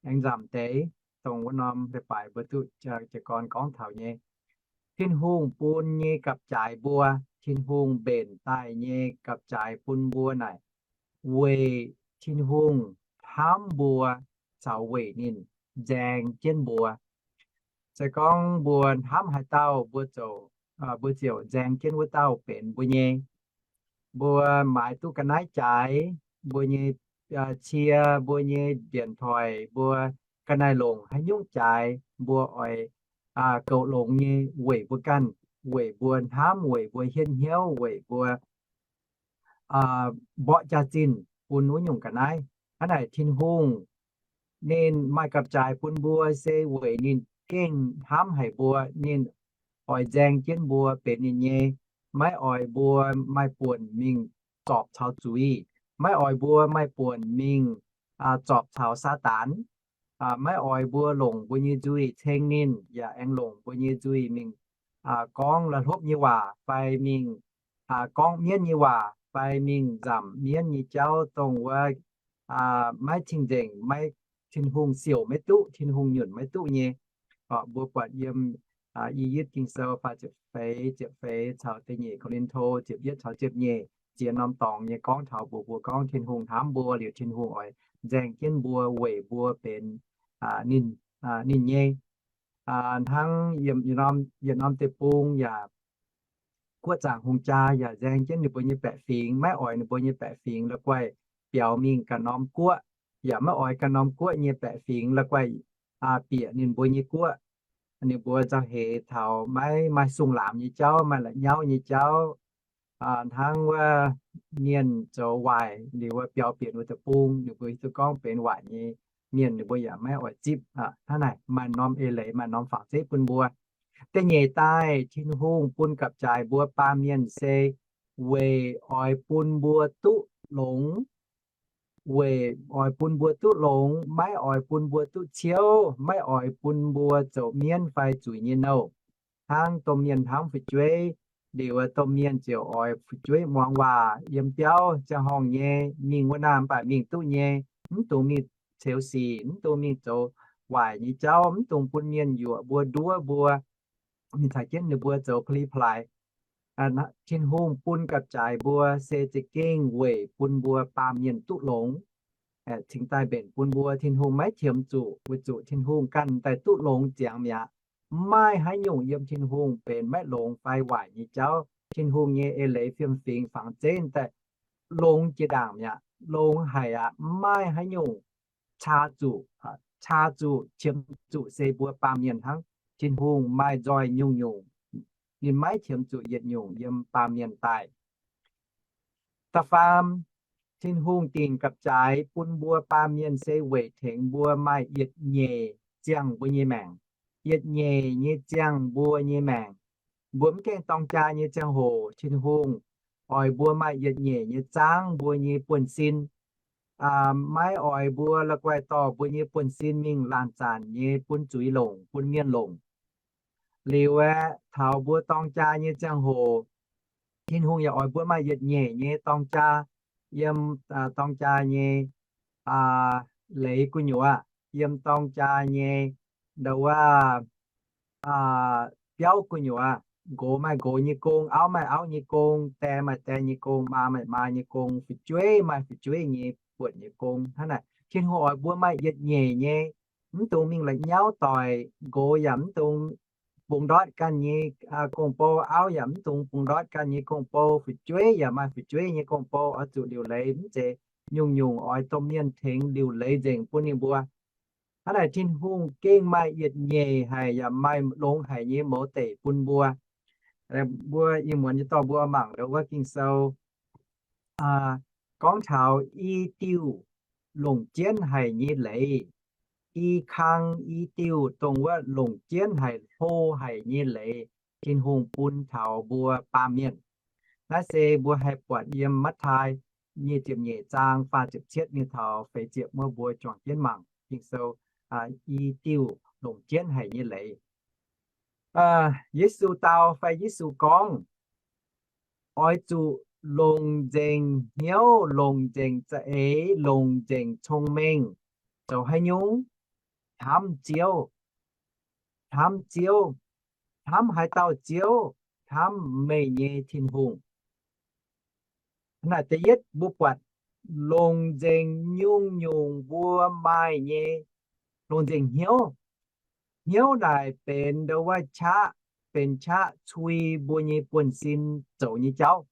aengx nzamc deix dongh wuov norm leiz-baaix mbuo duqv jiez gorn gorngv taux nyei. Tin-Hungh bun nyei gapv-jaaix mbuo, Tin-Hungh mbenc daaih nyei gapv-jaaix bun mbuo naaic, weic Tin-Hungh hnamv mbuo caux weic ninh nzaeng jienv mbuo. Se gorngv mbuo hnamv haaix dauh, mbuo ziouc, mbuo ziouc nzaeng jienv wuov dauh benx mbuo nyei. Mbuo maaiz duqv ga'naaiv jaaix, mbuo nyei cie, mbuo nyei điện thoại, mbuo ga'naaiv longc haaix nyungc jaaix, mbuo oix goux longx nyei weic mbuo ganh, weic mbuo hnamv, weic mbuo hietv hnyouv, weic mbuo mborqv jaax-zinh bun wuov nyungc ga'naaiv. Hnangv naaic Tin-Hungh ninh maaih gapv-jaaix bun mbuo se weic ninh gengh hnamv haic mbuo. Ninh oix nzaeng jienv mbuo benx ninh nyei, maiv oix mbuo maaih buonc mingh zorpc caux zuiz, maiv oix mbuo maaih buonc mingh zorpc caux Saadaan. Maiv oix mbuo longc mbuo nyei nzuih ceng ninh, yaac aengx longc mbuo nyei nzuih mingh gorngv la'hlopv nyei waac fai mingh gorngv mienv nyei waac fai mingh nzamc mienv nyei jauv, dongh wuov maiv cing-nzengc, maiv, Tin-Hungh siouc maiv duqv, Tin-Hungh nyunc maiv duqv nyei. Mbuo buatc yiem I Yitv Ging-Sou faah ziepc feix, ziepc feix caux da'nyeic Ko^lin^to ziepc yietv caux ziepc nyeic, ziex norm dorngx nyei gorngv taux mbuox mbuo gorngv Tin-Hungh hnamv mbuo liuz Tin-Hungh oix nzaeng jienv mbuo weic mbuo benx ninh nyei. Hnangv yietc norm deic-bung yaac guoqv zaangc hungh jaa yaac nzaeng jienv ninh mbuo nyei baeqc fingx, maiv oix ninh mbuo nyei baeqc fingx la'guaih biaux mingh ganh norm guoqv, yaac maiv oix ganh norm guoqv nyei baeqc fingx la'guaih bieqc ninh mbuo nyei guoqv. Ninh mbuo nzauh heix taux maiv maaih sung-laamx nyei jauv, maaih la'nyauv nyei jauv. Hnangv wuov mienh zoux waaic liuz wuov biaux bieqc wuov deic-bung, ninh mbuo hiuv duqv gorngv benx waaic nyei mienh, ninh mbuo yaac maiv oix zipv. Hnangv naaic maaih norm eix leiz, maaih norm fangx zeiv bun mbuo. Da'nyeic daaih Tin-Hungh bun gapv-jaaix mbuo baamh mienh se weic oix bun mbuo duqv longx, weic oix bun mbuo duqv longx, maiv oix bun mbuo duqv ciouv, maiv oix bun mbuo zoux mienv fai zuiz nyei nouh. Hnangv domh mienh hnamv fu'jueiv liuz, domh mienh ziouc oix fu'jueiv muangx waac, yiem biauv ziangh horngh nyei mingh wuov naaiv mv baac mingh duqv nyei, mv dungx mingh ceux sic, mv dungx mingh zoux waaic nyei jauv, mv dungx bun mienh yuoqc mbuo, nduov mbuo, mingh caux jienv ninh mbuo zoux pa'li pa'laaix. Tin-Hungh bun gapv-jaaix mbuo se za'gengh weic bun mbuo baamh mienh duqv longx. Cingx daaih mbenc bun mbuo Tin-Hungh maiv qiemx zuqc, weic zuqc Tin-Hungh ganh daaih duqv longx ziangx mi'aqv. Mv maaih haaix nyungc yiem Tin-Hungh benx maiv longx fai waaic nyei jauv. Tin-Hungh nyei eix leiz fiem-fingx fangx zeiv daaih longx jiex ndaangc mi'aqv, longx haic aqv. Mv maaih haaix nyungc caa zuqc, caa zuqc, qiemx zuqc se mbuo baamh mienh hnangv. Tin-Hungh maaih nzoih nyungc-nyungc, ninh maiv qiemx zuqc yietc nyungc yiem baamh mienh daaih. Da'faam, Tin-Hungh dingc gapv-jaaix bun mbuo baamh mienh se weic tengx mbuo maaih yietc nyeic ziangh mbuo nyei maengc, yietc nyeic nyei ziangh mbuo nyei maengc. Mbuo mv gaengh dorng jaa nyei ziangh hoc, Tin-Hungh oix mbuo maaih yietc nyeic nyei zaangv mbuo nyei buonv-sin. Maiv oix mbuo la'guaih dorh mbuo nyei buonv-sin mingh laanh zanc nyei bun zuiz longc, bun mienh longc. Liuz aeqv, taux mbuo dorng jaa nyei ziangh hoc, Tin-Hungh yaac oix mbuo maaih yietc nyeic nyei dorng jaa, yiem dorng jaa nyei leiz gu'nyuoz, yiem dorng jaa nyei ndau wuov biauv gu'nyuoz, nqox maaih nqox nyei gong, auv maaih auv nyei gong, die maaih die nyei gong, maa maaih maa nyei gong, fu'jueiv maaih fu'jueiv nyei buonc nyei gong. Hnangv naaic, Tin-Hungh oix mbuo maaih yietc nyeic nyei, mv dungx mingh la'nyauv doic. Nqox yaac mv dungx bungx ndortv ganh nyei gong-bou, auv yaac mv dungx bungx ndortv ganh nyei gong-bou, fu'jueiv yaac maaih fu'jueiv nyei gong-bou, oix zuqc liuc leiz, mv zeiz nyungc-nyungc oix domh mienh tengx liuc leiz nzengc bun ninh mbuo. Hnangv naaic Tin-Hungh gengh maaih yietc nyeic haic yaac maaih longx haic nyei mouz deic bun mbuo. Mbuo ih muonz nyei dorh mbuo mangc ndau wuov Ging-Sou gorngv taux i diuh longc jienv haic nyei leiz, i kang i diuh dongh wuov longc jienv haic, hlo haic nyei leiz, Tin-Hungh bun taux mbuo baamh mienh. Naaiv se mbuo haih buatc yiem Matv^taai nyic ziepc nyeic zaang faah ziepc cietv mingh taux feix ziepc wuov, mbuo juangc jienv mangc Ging-Sou i diuh longc jienv haic nyei leiz. Yesu dau fai Yesu gorngv, oix zuqc longc nzengc hnyouv, longc nzengc za'eix, longc nzengc cong-mengh. Zoux haaix nyungc? Hnamv Ziouv. Hnamv Ziouv. Hnamv haaix dauh Ziouv? Hnamv meih nyei Tin-Hungh. Naaiv da'yietv mbuo buatc longc nzengc nyungc-nyungc mbuo maaih nyei, longc nzengc hnyouv. Hnyouv naaic benx ndau wuov qaqv, benx qaqv cui mbuo nyei buonv-sin zoux nyei jauv.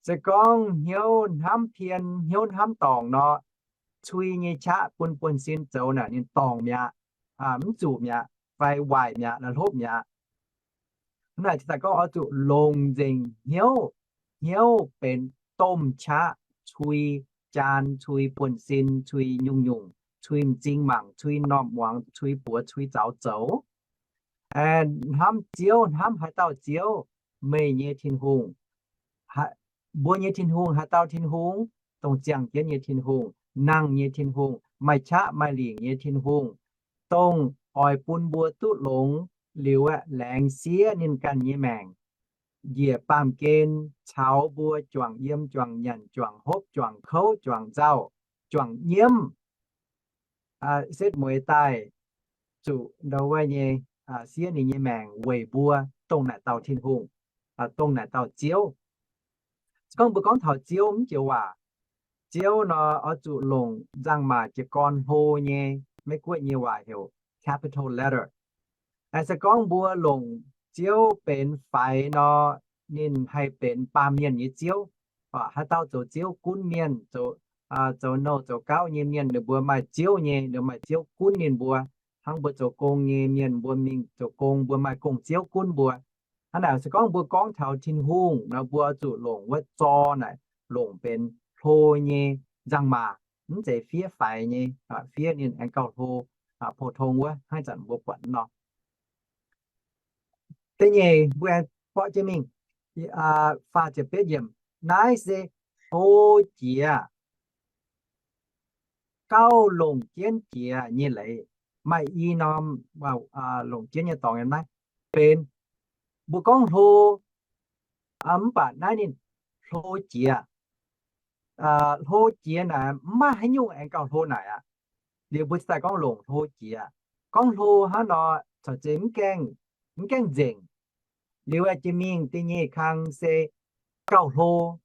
Se gorngv hnyouv hnamv pien, hnyouv hnamv dorngc nor, cui nyei qaqv bun buonv-sin zoux naaic ninh dorngc mi'aqv, mv zuqc mi'aqv, fai waaic mi'aqv, la'hlopv mi'aqv. Hnangv naaic cingx daaih gorngv oix zuqc longc nzengc hnyouv. Hnyouv benx domh qaqv, cui jaan, cui buonv-sin, cui nyungc-nyungc, cui m'zing mangc, cui m'normh muangx, cui buoz, cui zaux zoux. Hnamv Ziouv, hnamv haaix dauh Ziouv? Meih nyei Tin-Hungh. Mbuo nyei Tin-Hungh, haaix dauh Tin-Hungh? Dongh ziangh jienv nyei Tin-Hungh, nangh nyei Tin-Hungh, maaih qaqv maaih lingc nyei Tin-Hungh, dongh oix bun mbuo duqv longx liuz aeqv, laengz siev ninh ganh nyei maengc, njiec baamh gen caux mbuo juangc yiem, juangc nyanc, juangc hopv, juangc kouv, juangc nzauh, juangc nyiemv, setv mueiz daaih, zuqc ndau wuov nyei, siev ninh nyei maengc weic mbuo, dongh naaic dauh Tin-Hungh, dongh naaic dauh Ziouv. Se gorngv mbuo gorngv taux Ziouv mv joux waac, Ziouv nor oix zuqc longc nzangc-maac jiez gorn hlo nyei, Meiv-Guoqv nyei waac heuc capital letter. Se gorngv mbuo longc Ziouv benx faix nor, ninh haih benx baamh mienh nyei ziouv. Haaix dauh zoux ziouv gunv mienh, zoux nouh zoux gauv nyei mienh, ninh mbuo maaih ziouv nyei, ninh maaih ziouv gunv ninh mbuo. Hnangv mbuo zoux gong nyei mienh, mbuo mingh zoux gong, mbuo maaih gong-ziouv gunv mbuo. Hnangv naaic, se gorngv mbuo gorngv taux Tin-Hungh nor, mbuo zuqc longc wuov zor naaic longc benx hlo nyei nzangc-maac, mv zeiz fiev faix nyei, fiev ninh aengx gauh hlo, pou-tong wuov hnangv zanc mbuo buatc nor. Da'nyeic mbuo aengx borqv jienv mingh, faah ziepc betv yiemc, naaiv se hlo jiex, gauh longc jienv jiex nyei leiz. Maaih i norm longc jienv nyei dorngx yiem naaiv benx, mbuo gorngv hlo, mv baac naaiv ninh hlo jiex. Hlo jiex naaic mv maaih haaix nyungc aengx gauh hlo naaic aqv. Liuz mbuo cingx daaih gorngv longc hlo jiex. Gorngv hlo hnangv nor, caux zeiz mv gaengh nzengc. Liuz aeqv, jiex mingh da'nyeic kang se gauh hlo.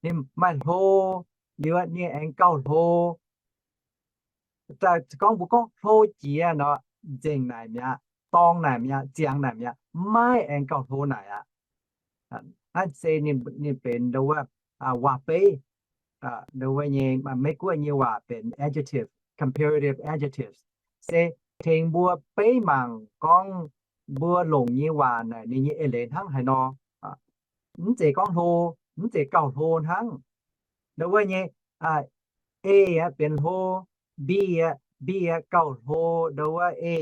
Ninh maaih hlo, liuz ninh aengx gauh hlo. Gorngv mbuo gorngv hlo jiex nor, nzengc naaic mi'aqv, dorng naaic mi'aqv, ziangx naaic mi'aqv, mv maaih aengx gauh hlo naaic aqv. Naaiv se ninh benx ndau wuov waac-beiv, ndau wuov nyei Meiv-Guoqv nyei waac benx adjective, comparative adjectives, se tengx mbuo beiv mangc gorngv mbuo longc nyei waac naaic ninh nyei eix leiz hnangv haaix nor. Mv zeiz gorngv hlo, mv zeiz gauh hlo hnangv. Ndau wuov nyei, A aqv benx hlo, B aqv, B aqv gauh hlo, ndau wuov A.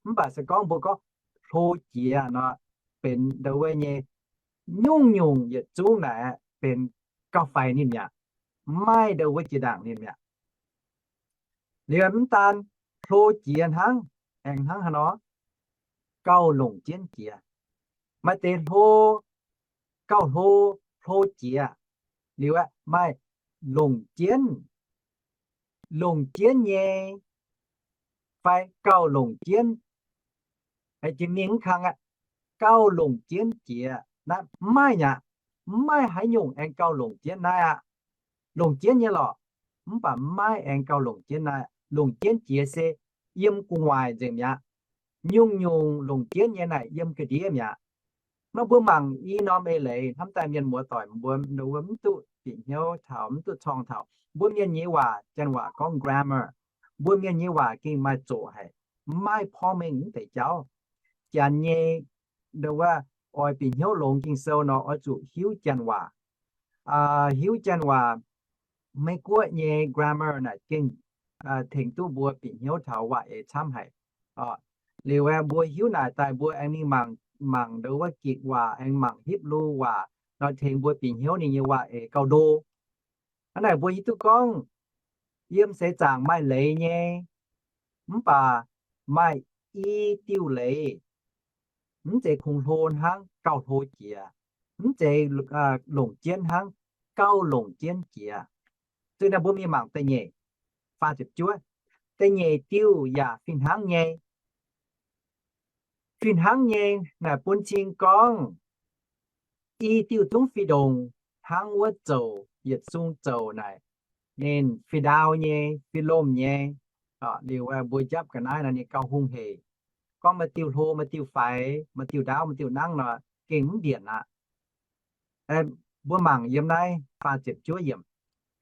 Mv baac se gorngv mbuo gorngv hlo jiex nor, benx ndau wuov nyei nyungc-nyungc yietc zungv naaic benx gauh faix ninh mi'aqv, mv maaih ndau wuov jiex ndaangc ninh mi'aqv. Liuz mv daan hlo jiex hnangv, aengx hnangv haaix nor, gauh longc jienv jiex. Maaih deix hlo, gauh hlo, hlo jiex. Liuz aeqv, maaih longc jienv, longc jienv nyei, fai gauh longc jienv. Jiex mingh mv kang aqv, gauh longc jienv jiex. Naaiv mv maaih aqv. Mv maaih haaix nyungc aengx gauh longc jienv naaiv aqv. Longc jienv nyei lorqc, mv baac mv maaih aengx gauh longc jienv naaiv. Longc jienv jiex se yiem gu'nguaaic nzengc mi'aqv. Nyungc-nyungc longc jienv nyei naaic yiem ga'ndiev mi'aqv. Nor mbuo mangc i norm eix leiz hnamv daaih mienh muoz doic, mbuo mv duqv bieqc hnyouv taux, mv duqv corng taux. Mbuo mienh nyei waac, janx waac gorngv grammar. Mbuo mienh nyei waac gengh maaih zoqc haic, mv maaih porv mengh mv deix jauv. Janx nyei, ndau wuov, oix bieqc hnyouv longx Ging-Sou nor, oix zuqc hiuv janx waac. Hiuv janx waac, Meiv-Guoqv nyei grammar naaic gengh tengx duqv mbuo bieqc hnyouv taux waac eix camv haic. Liuz aeqv, mbuo hiuv naaic daaih mbuo aengx mingh mangc, mangc ndau wuov Gikc waac, aengx mangc Hipv^lu waac, nor tengx mbuo bieqc hnyouv ninh nyei waac eix gauh ndo. Hnangv naaic mbuo hiuv duqv gorngv yiem seix zaangc maaih leiz nyei, mv baac maaih i diuh leiz, mv zeiz kungx hlo hnangv gauh hlo jiex, mv zeiz longc jienv hnangv gauh longc jienv jiex. Zuqc naaiv mbuo mingh mangc da'nyeic, faah ziepc juov. Da'nyeic diuh yaac fih hnangv nyei. Fih hnangv nyei naaic bun cing gorngv i diuh zungv fih ndongc hnangv wuov zouc, yietc zungh zouc naaic, ninh fih ndaauv nyei, fih lomh nyei. Liuz mbuo njapv ga'naaiv nor ninh gauh hungh heic. Gorngv maaih diuh hlo, maaih diuh faix, maaih diuh ndaauv, maaih diuh nangv nor, gengh mv mbienc aqv. Mbuo mangc yiem naaiv faah ziepc juov yiemc.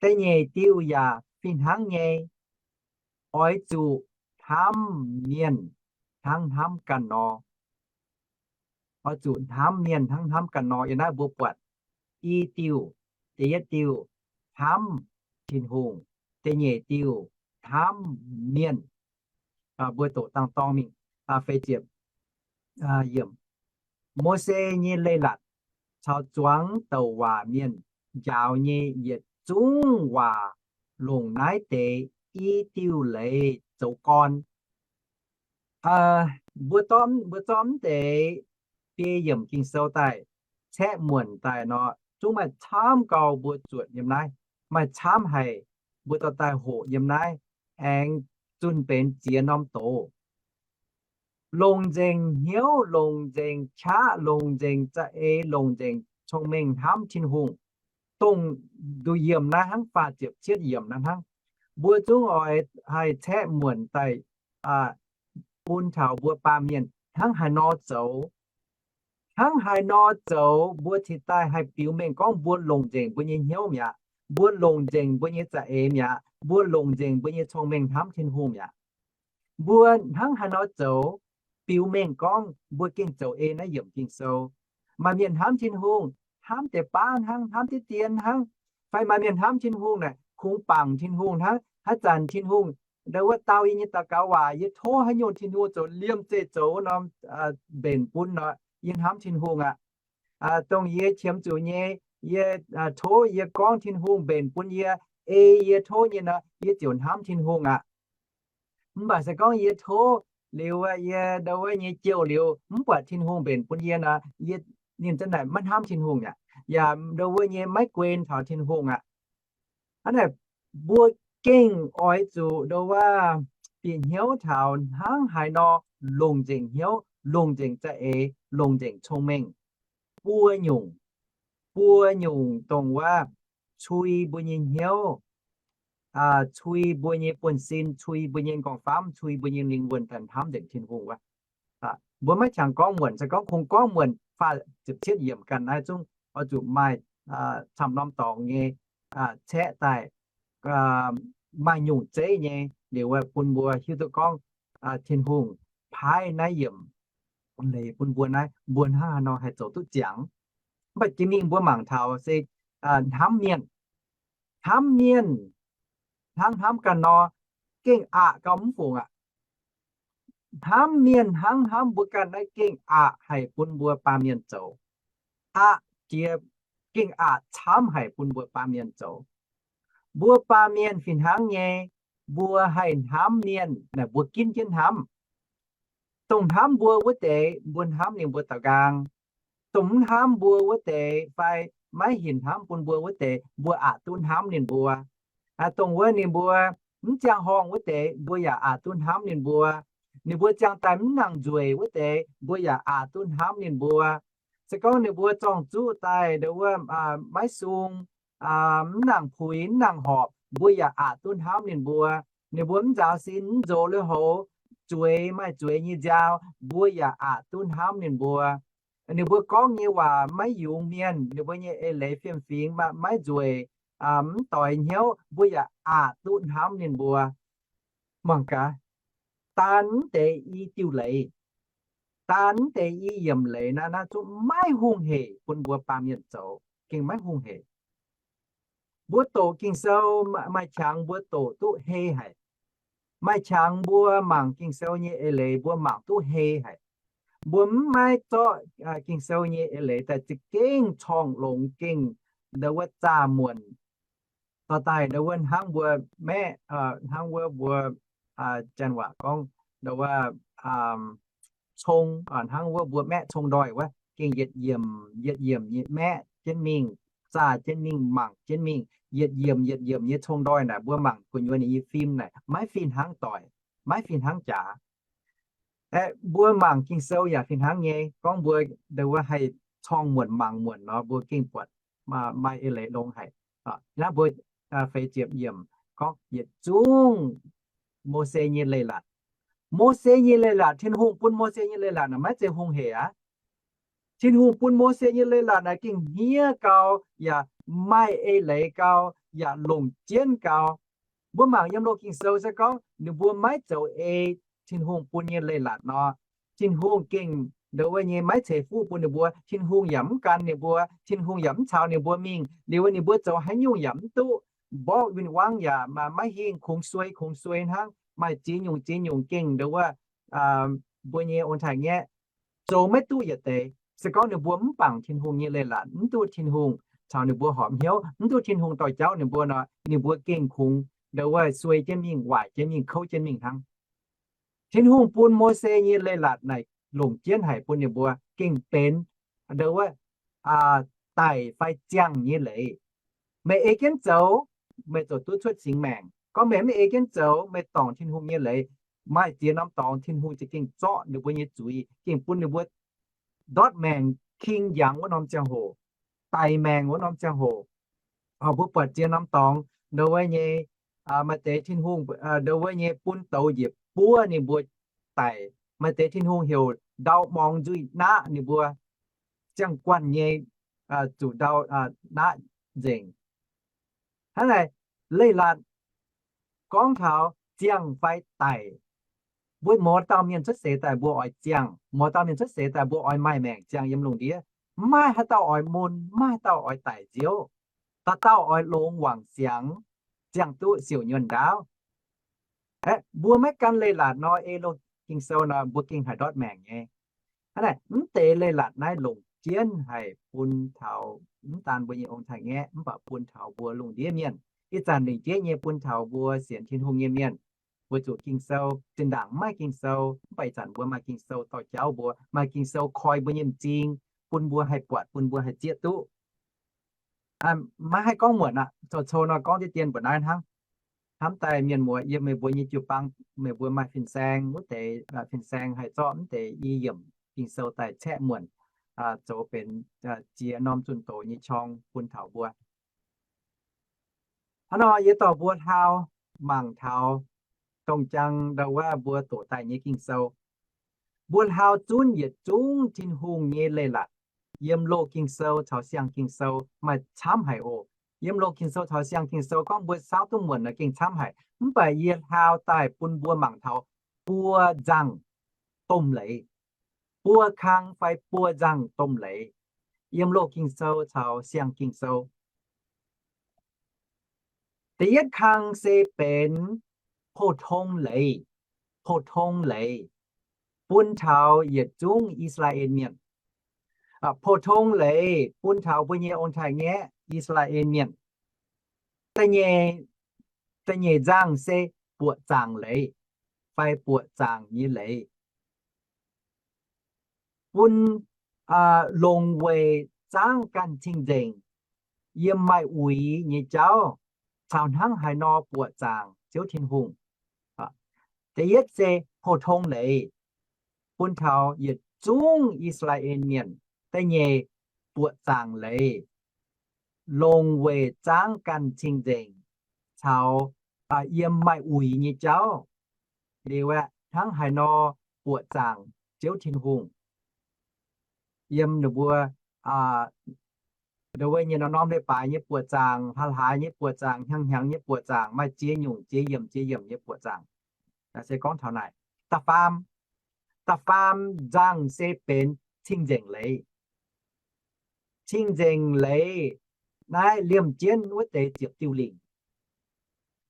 Da'nyeic diuh yaac fih hnangv nyei. Oix zuqc hnamv mienh hnangv hnamv ganh nor. Oix zuqc hnamv mienh hnangv hnamv ganh nor. Yiem naaiv mbuo buatc i diuh Da'yietv diuh, hnamv Tin-Hungh. Da'nyeic diuh, hnamv mienh. Mbuo doqc dangh dorng mingh. Mose nyei leiz-latc caux zuangx douc waac mienh njaaux nyei yietc zungv waac longc naaiv deix i diuh leiz zoux gorn. Mbuo zorqv mv deix biei yiemc Ging-Sou daaih, caeqv muonc daaih nor, zungv maaih camv gau mbuo zuotc yiem naaiv, maaih camv haic mbuo dorh daaih hoqc yiem naaiv, aengx zunh benx ziex norm doz. Longc nzengc hnyouv, longc nzengc qaqv, longc nzengc za'eix, longc nzengc cong-mengh hnamv Tin-Hungh. Dongh nduqc yiemc naaiv hnangv, faah ziepc cietv yiemc naaiv hnangv. Mbuo zungv oix haih caeqv muonc daaih bun taux mbuo baamh mienh hnangv haaix nor zoux. Hnangv haaix nor zoux mbuo cingx daaih haih biux mengh gorngv mbuo longc nzengc mbuo nyei hnyouv mi'aqv, mbuo longc nzengc mbuo nyei za'eix mi'aqv, mbuo longc nzengc mbuo nyei cong-mengh hnamv Tin-Hungh mi'aqv. Mbuo hnangv haaix nor zoux biux mengh gorngv mbuo gengh zoux ei naaiv yiemc Ging-Sou? Maaih mienh hnamv Tin-Hungh hnamv deix baav hnangv, hnamv diqv dien hnangv. Fai maaih mienh hnamv Tin-Hungh naaic kungx bangc Tin-Hungh hnangv. Haaix zanc Tin-Hungh ndau wuov dau yie nyei daux gaux waac, yie tov haaix nyungc Tin-Hungh zoux liemh zeih zoux norm mbenc bun nor, yie hnamv Tin-Hungh aqv. Dongh yie qiemx zuqc nyei, yie tov yie gorngv Tin-Hungh mbenc bun yie, ei yie tov nyei nor, yie ziouc hnamv Tin-Hungh aqv. Mv baac se gorngv yie tov liuz, yie ndau wuov nyei jouh liuz mv buatc Tin-Hungh mbenc bun yie nor, yie ninh zanc naaic maiv hnamv Tin-Hungh aqv, yaac ndau wuov nyei maiv guen taux Tin-Hungh aqv. Hnangv naaic, mbuo gengh oix zuqc ndau wuov bieqc hnyouv taux hnangv haaix nor longc nzengc hnyouv, longc nzengc za'eix, longc nzengc cong-mengh buo nyungc, buo nyungc dongh wuov cui mbuo nyei hnyouv, cui mbuo nyei buonv-sin, cui mbuo nyei nqorngv-famv, cui mbuo nyei lingh wuonh daaih hnamv nzengc Tin-Hungh wuov. Mbuo maiv qangx gorngv muonc, se gorngv kungx gorngv muonc faah ziepc cietv yiemc ganh naaiv zungv oix zuqc maaih camv norm dorngx nyei caeqv daaih, maaih nyungc zeiv nyei liuz bun mbuo hiuv duqv gorngv Tin-Hungh paaiv naaiv yiemc leiz bun mbuo naaiv, mbuo hnangv haaix nor haih zoux duqv ziangx. Mv baac jiex mingh mbuo mangc taux se hnamv mienh, hnamv mienh hnangv hnamv ganh nor, gengh aqc gau mv fungc aqv. Hnamv mienh hnangv hnamv mbuo ganh naaiv gengh aqc haic bun mbuo baamh mienh zoux. Aqc jiex, gengh aqc camv haic bun mbuo baamh mienh zoux. Mbuo baamh mienh fih hnangv nyei, mbuo haih hnamv mienh naaic mbuo ginv jienv hnamv. Dongh hnamv mbuo wuov deix, mbuo hnamv ninh mbuo daux nqaang. Dongh mv hnamv mbuo wuov deix fai maiv hinc hnamv bun mbuo wuov deix, mbuo aqc duqv hnamv ninh mbuo. Dongh wuov ninh mbuo mv ziangh horngh wuov deix, mbuo yaac aqc duqv hnamv ninh mbuo. Ninh mbuo ziangh daaih mv nangc nzueic wuov deix, mbuo yaac aqc duqv hnamv ninh mbuo. Se gorngv ninh mbuo zorng-zuqv daaih ndau wuov maiv sung, mv nangc puix, mv nangc horpc, mbuo yaac aqc duqv hnamv ninh mbuo. Ninh mbuo mv nzaaux sin, mv nzox lui-houx, zueiz maaih zueiz nyei nziaaux, mbuo yaac aqc duqv hnamv ninh mbuo. Ninh mbuo gorngv nyei waac maiv yungz mienh, ninh mbuo nyei eix leiz fiem-fingx maiv nzueic, mv doix hnyouv, mbuo yaac aqc duqv hnamv ninh mbuo. Mangc gaax, daan mv deix i diuh leiz, daan mv deix i yiemc leiz naaiv, naaiv zungv maiv hungh heic bun mbuo baamh mienh zoux, gengh maiv hungh heic. Mbuo doqc Ging-Sou maaih qangx mbuo doqc duqv hei haic. Maaih qangx mbuo mangc Ging-Sou nyei eix leiz mbuo mangc duqv hei haic. Mbuo mv maiv zorqv Ging-Sou nyei eix leiz daaih za'gengh corngh longx gengh ndau wuov zaah muonc, dorh daaih ndau wuov hnangv mbuo maeqv, hnangv wuov mbuo janx waac gorngv ndau wuov cong, hnangv wuov mbuo maeqv cong-ndoih wuov, gengh yietc yiemc yietc yiemc nyei maeqv jienv mingh, zaah jienv mingh, mangc jienv mingh, yietc yiemc yietc yiemc nyei cong-ndoih naaic, mbuo mangc gu'nyuoz ninh nyei fim naaic maiv fih hnangv doic, maiv fih hnangv jaax. Aeqv, mbuo mangc Ging-Sou yaac fih hnangv nyei. Gorngv mbuo ndau wuov haih corngh muonc mangc muonc nor, mbuo gengh buatc maaih eix leiz longx haic. Naaiv mbuo feix ziepc yiemc gorngv yietc zungv Mose nyei leiz-latc. Mose nyei leiz-latc, Tin-Hungh bun Mose nyei leiz-latc naaic maiv zeiz hungh heic aqv. Tin-Hungh bun Mose nyei leiz-latc naaic gengh hniev gau, yaac maaih eix leiz gau, yaac longc jienv gau. Mbuo mangc yiem loz Ging-Sou se gorngv ninh mbuo maiv zoux ei Tin-Hungh bun nyei leiz-latc nor, Tin-Hungh gengh ndo wuov nyei maiv ceix fuqv bun ninh mbuo. Tin-Hungh yaac mv gan ninh mbuo. Tin-Hungh yaac mv caux ninh mbuo mingh. Liuz ninh mbuo zoux haaix nyungc yaac mv duqv. Mborqv win-wangv yaac maaih maiv hingh, kungx suei, kungx suei hnangv. Maaih ziex nyungc ziex nyungc gengh ndo wuov mbuo nyei ong-taaix-ngaeqv zoux maiv duqv yietc deix. Se gorngv ninh mbuo mv bangc Tin-Hungh nyei leiz-latc, mv duqv Tin-Hungh caux ninh mbuo horpc hnyouv, mv duqv Tin-Hungh dorh jauv ninh mbuo nor, ninh mbuo gengh kungx ndo wuov suei jienv mingh, waaic jienv mingh, kouv jienv mingh hnangv. Tin-Hungh bun Mose nyei leiz-latc naaic longc jienv haic bun ninh mbuo gengh benx ndo wuov daic fai ziangh nyei leiz. Meih ei jienv zoux, meih ziouc duqv cuotv singx maengc. Gorngv meih mv ei jienv zoux, meih dorngc Tin-Hungh nyei leiz, maaih ziex norm dorngx Tin-Hungh za'gengh zorqv ninh mbuo nyei zuiz, gengh bun ninh mbuo ndortv maengc king yangh wuov norm ziangh hoc, daic maengc wuov norm ziangh hoc. Mbuo buatc ziex norm dorngx, ndo wuov nyei, maaih deix Tin-Hungh ndo wuov nyei bun douz njiec buov ninh mbuo daic. Maaih deix Tin-Hungh heuc ndau morngx nzuih naqv ninh mbuo, ziangh guanh nyei zuqc ndau naqv nzengc. Hnangv naaic, leiz-latc gorngv taux ziangh fai daic. Mbuo mouz dauh mienh cuotv seix daaih mbuo oix ziangh, mouz dauh mienh cuotv seix daaih mbuo oix maaih maengc ziangh yiem lungh ndiev. Mv maaih haaix dauh oix mun, mv maaih haaix dauh oix daic nziouv. Dauh dauh oix longx wangc siangx, ziangh duqv siouc nyuonh ndaauv. Aeqv, mbuo maiv gan leiz-latc nor, ei loz Ging-Sou nor, mbuo gengh haih ndortv maengc nyei. Hnangv naaic, mv deix leiz-latc naaiv longc jienv haic bun taux mv daan mbuo nyei ong-taaix-ngaeqv, mv baac bun taux mbuo lungh ndiev mienh. Ih zanc lingc jeiv nyei bun taux mbuo sienx Tin-Hungh nyei mienh. Mbuo zuqc Ging-Sou, zinh ndaangc mv maaih Ging-Sou, mv baac ih zanc mbuo maaih Ging-Sou dorh jauv mbuo, maaih Ging-Sou koi mbuo nyei m'zing, bun mbuo haih buatc, bun mbuo haih zieqv duqv. Maiv haih gorngv muonc aqv, zoux cou nor gorngv deix dien mbuo naaiv hnangv. Hnamv daaih mienh muoz yiem meih mbuo nyei jiu-baang, meih mbuo maaih fin-saeng wuov deix, fin-saeng haih zorqv mv deix i yiemc Ging-Sou daaih caeqv muonc, zoux benx ziex norm zunh doz nyei qorng bun taux mbuo. Hnangv nor yie dorh mbuo hlaau mangc taux dongh jang ndau wuov mbuo doqc daaih nyei Ging-Sou. Mbuo hlaau zunv yietc zungv Tin-Hungh nyei leiz-latc yiem loz Ging-Sou caux siang Ging-Sou maaih camv haic oc. Yiem loz Ging-Sou caux siang Ging-Sou gorngv mbuo saauv duqv muonc nor gengh camv haic. Mv baac yie hlaau daaih bun mbuo mangc taux buo nzangh domh leiz, buo kang fai buo nzangh domh leiz yiem loz Ging-Sou caux siang Ging-Sou. Da'yietv kang se benx pou-tong leiz, pou-tong leiz bun taux yietc zungv I^saa^laa^en Mienh. Pou-tong leiz bun taux mbuo nyei ong-taaix-ngaeqv I^saa^laa^en Mienh. Da'nyeic nzangh se buoqc zaangc leiz fai buoqc zaangc nyei leiz, bun longc weic zaangv ganh cing-nzengc yiem maaih uix nyei jauv caux hnangv haaix nor buoqc zaangc Ziouv Tin-Hungh. Da'yietv se pou-tong leiz bun taux yietc zungv I^saa^laa^en Mienh. Da'nyeic buoqc zaangc leiz longc weic zaangv ganh cing-nzengc caux yiem maaih uix nyei jauv liuz aeqv, hnangv haaix nor buoqc zaangc Ziouv Tin-Hungh. Yiem ninh mbuo ndo wuov nyei norm-norm leiz-baaix nyei buoqc zaangc, hlaax-hlaax nyei buoqc zaangc, hnyangx-hnyangx nyei buoqc zaangc, maaih ziex nyungc ziex yiemc ziex yiemc nyei buoqc zaangc. Se gorngv taux naaic, da'faam, da'faam nzangh se benx cing-nzengc leiz. Cing-nzengc leiz naaiv liemh jienv wuov deix ziepc diuh lingc.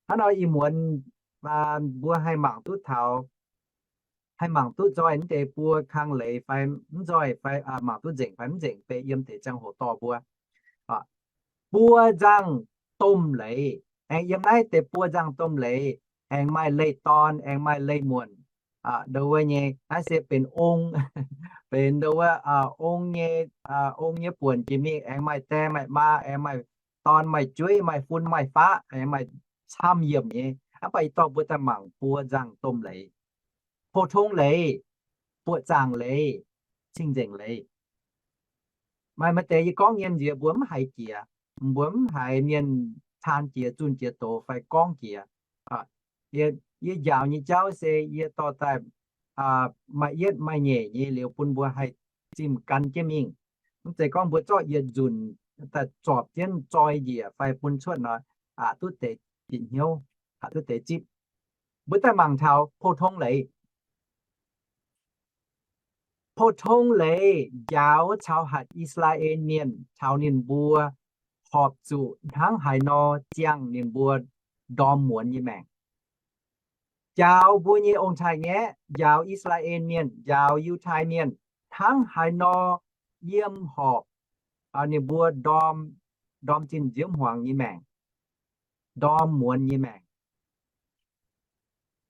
Hnangv nor ih muonz mbuo haih mangc duqv taux, haih mangc duqv nzoih mv deix buo kang leiz fai mv nzoih, fai mangc duqv nzengc fai mv nzengc, beiv yiem deix ziangh hoc dorh mbuo. Buo nzangh domh leiz, aengx yiem naaiv deix buo nzangh domh leiz aengx maaih leih dorn, aengx maaih leih muonc. Ndo wuov nyei naaiv se benx ong, benx ndo wuov ong nyei, ong nyei buonc jiex mingh aengx maaih die maaih maa, aengx maaih dorn maaih jueiv, maaih fun maaih faqv, aengx maaih camv yiemc nyei. Mv baac ih dorh mbuo daaih mangc buo nzangh domh leiz: pou-tong leiz, buoqc zaangc leiz, cing-nzengc leiz. Maaih maaih deix yie gorngv nyei nziex mbuo mv haiz jiex, mbuo mv haiz mienh caan jiex, zunh jiex doz fai gorngv jiex. Yie njaaux nyei jauv se yie dorh daaih maaih yietv maaih nyeic nyei liuz bun mbuo haih zimh gan jienv mingh. Mv zeiz gorngv mbuo zorqv yietc nzunc daaih zorpc jienv zoi njiec fai bun cuotv nor, aqc duqv deix bieqc hnyouv, aqc duqv deix zipv. Mbuo daaih mangc taux pou-tong leiz. Pou-tong leiz njaaux caux hatc I^saa^laa^en Mienh taux ninh mbuo horpc zuqc hnangv haaix nor ziangh ninh mbuo ndorm muonz nyei maengc. Njaaux mbuo nyei ong-taaix-ngaeqv, njaaux I^saa^laa^en Mienh, njaaux Yiutai Mienh hnangv haaix nor yiem horpc ninh mbuo ndorm, ndorm zinh nziouv hmuangx nyei maengc, ndorm muonz nyei maengc.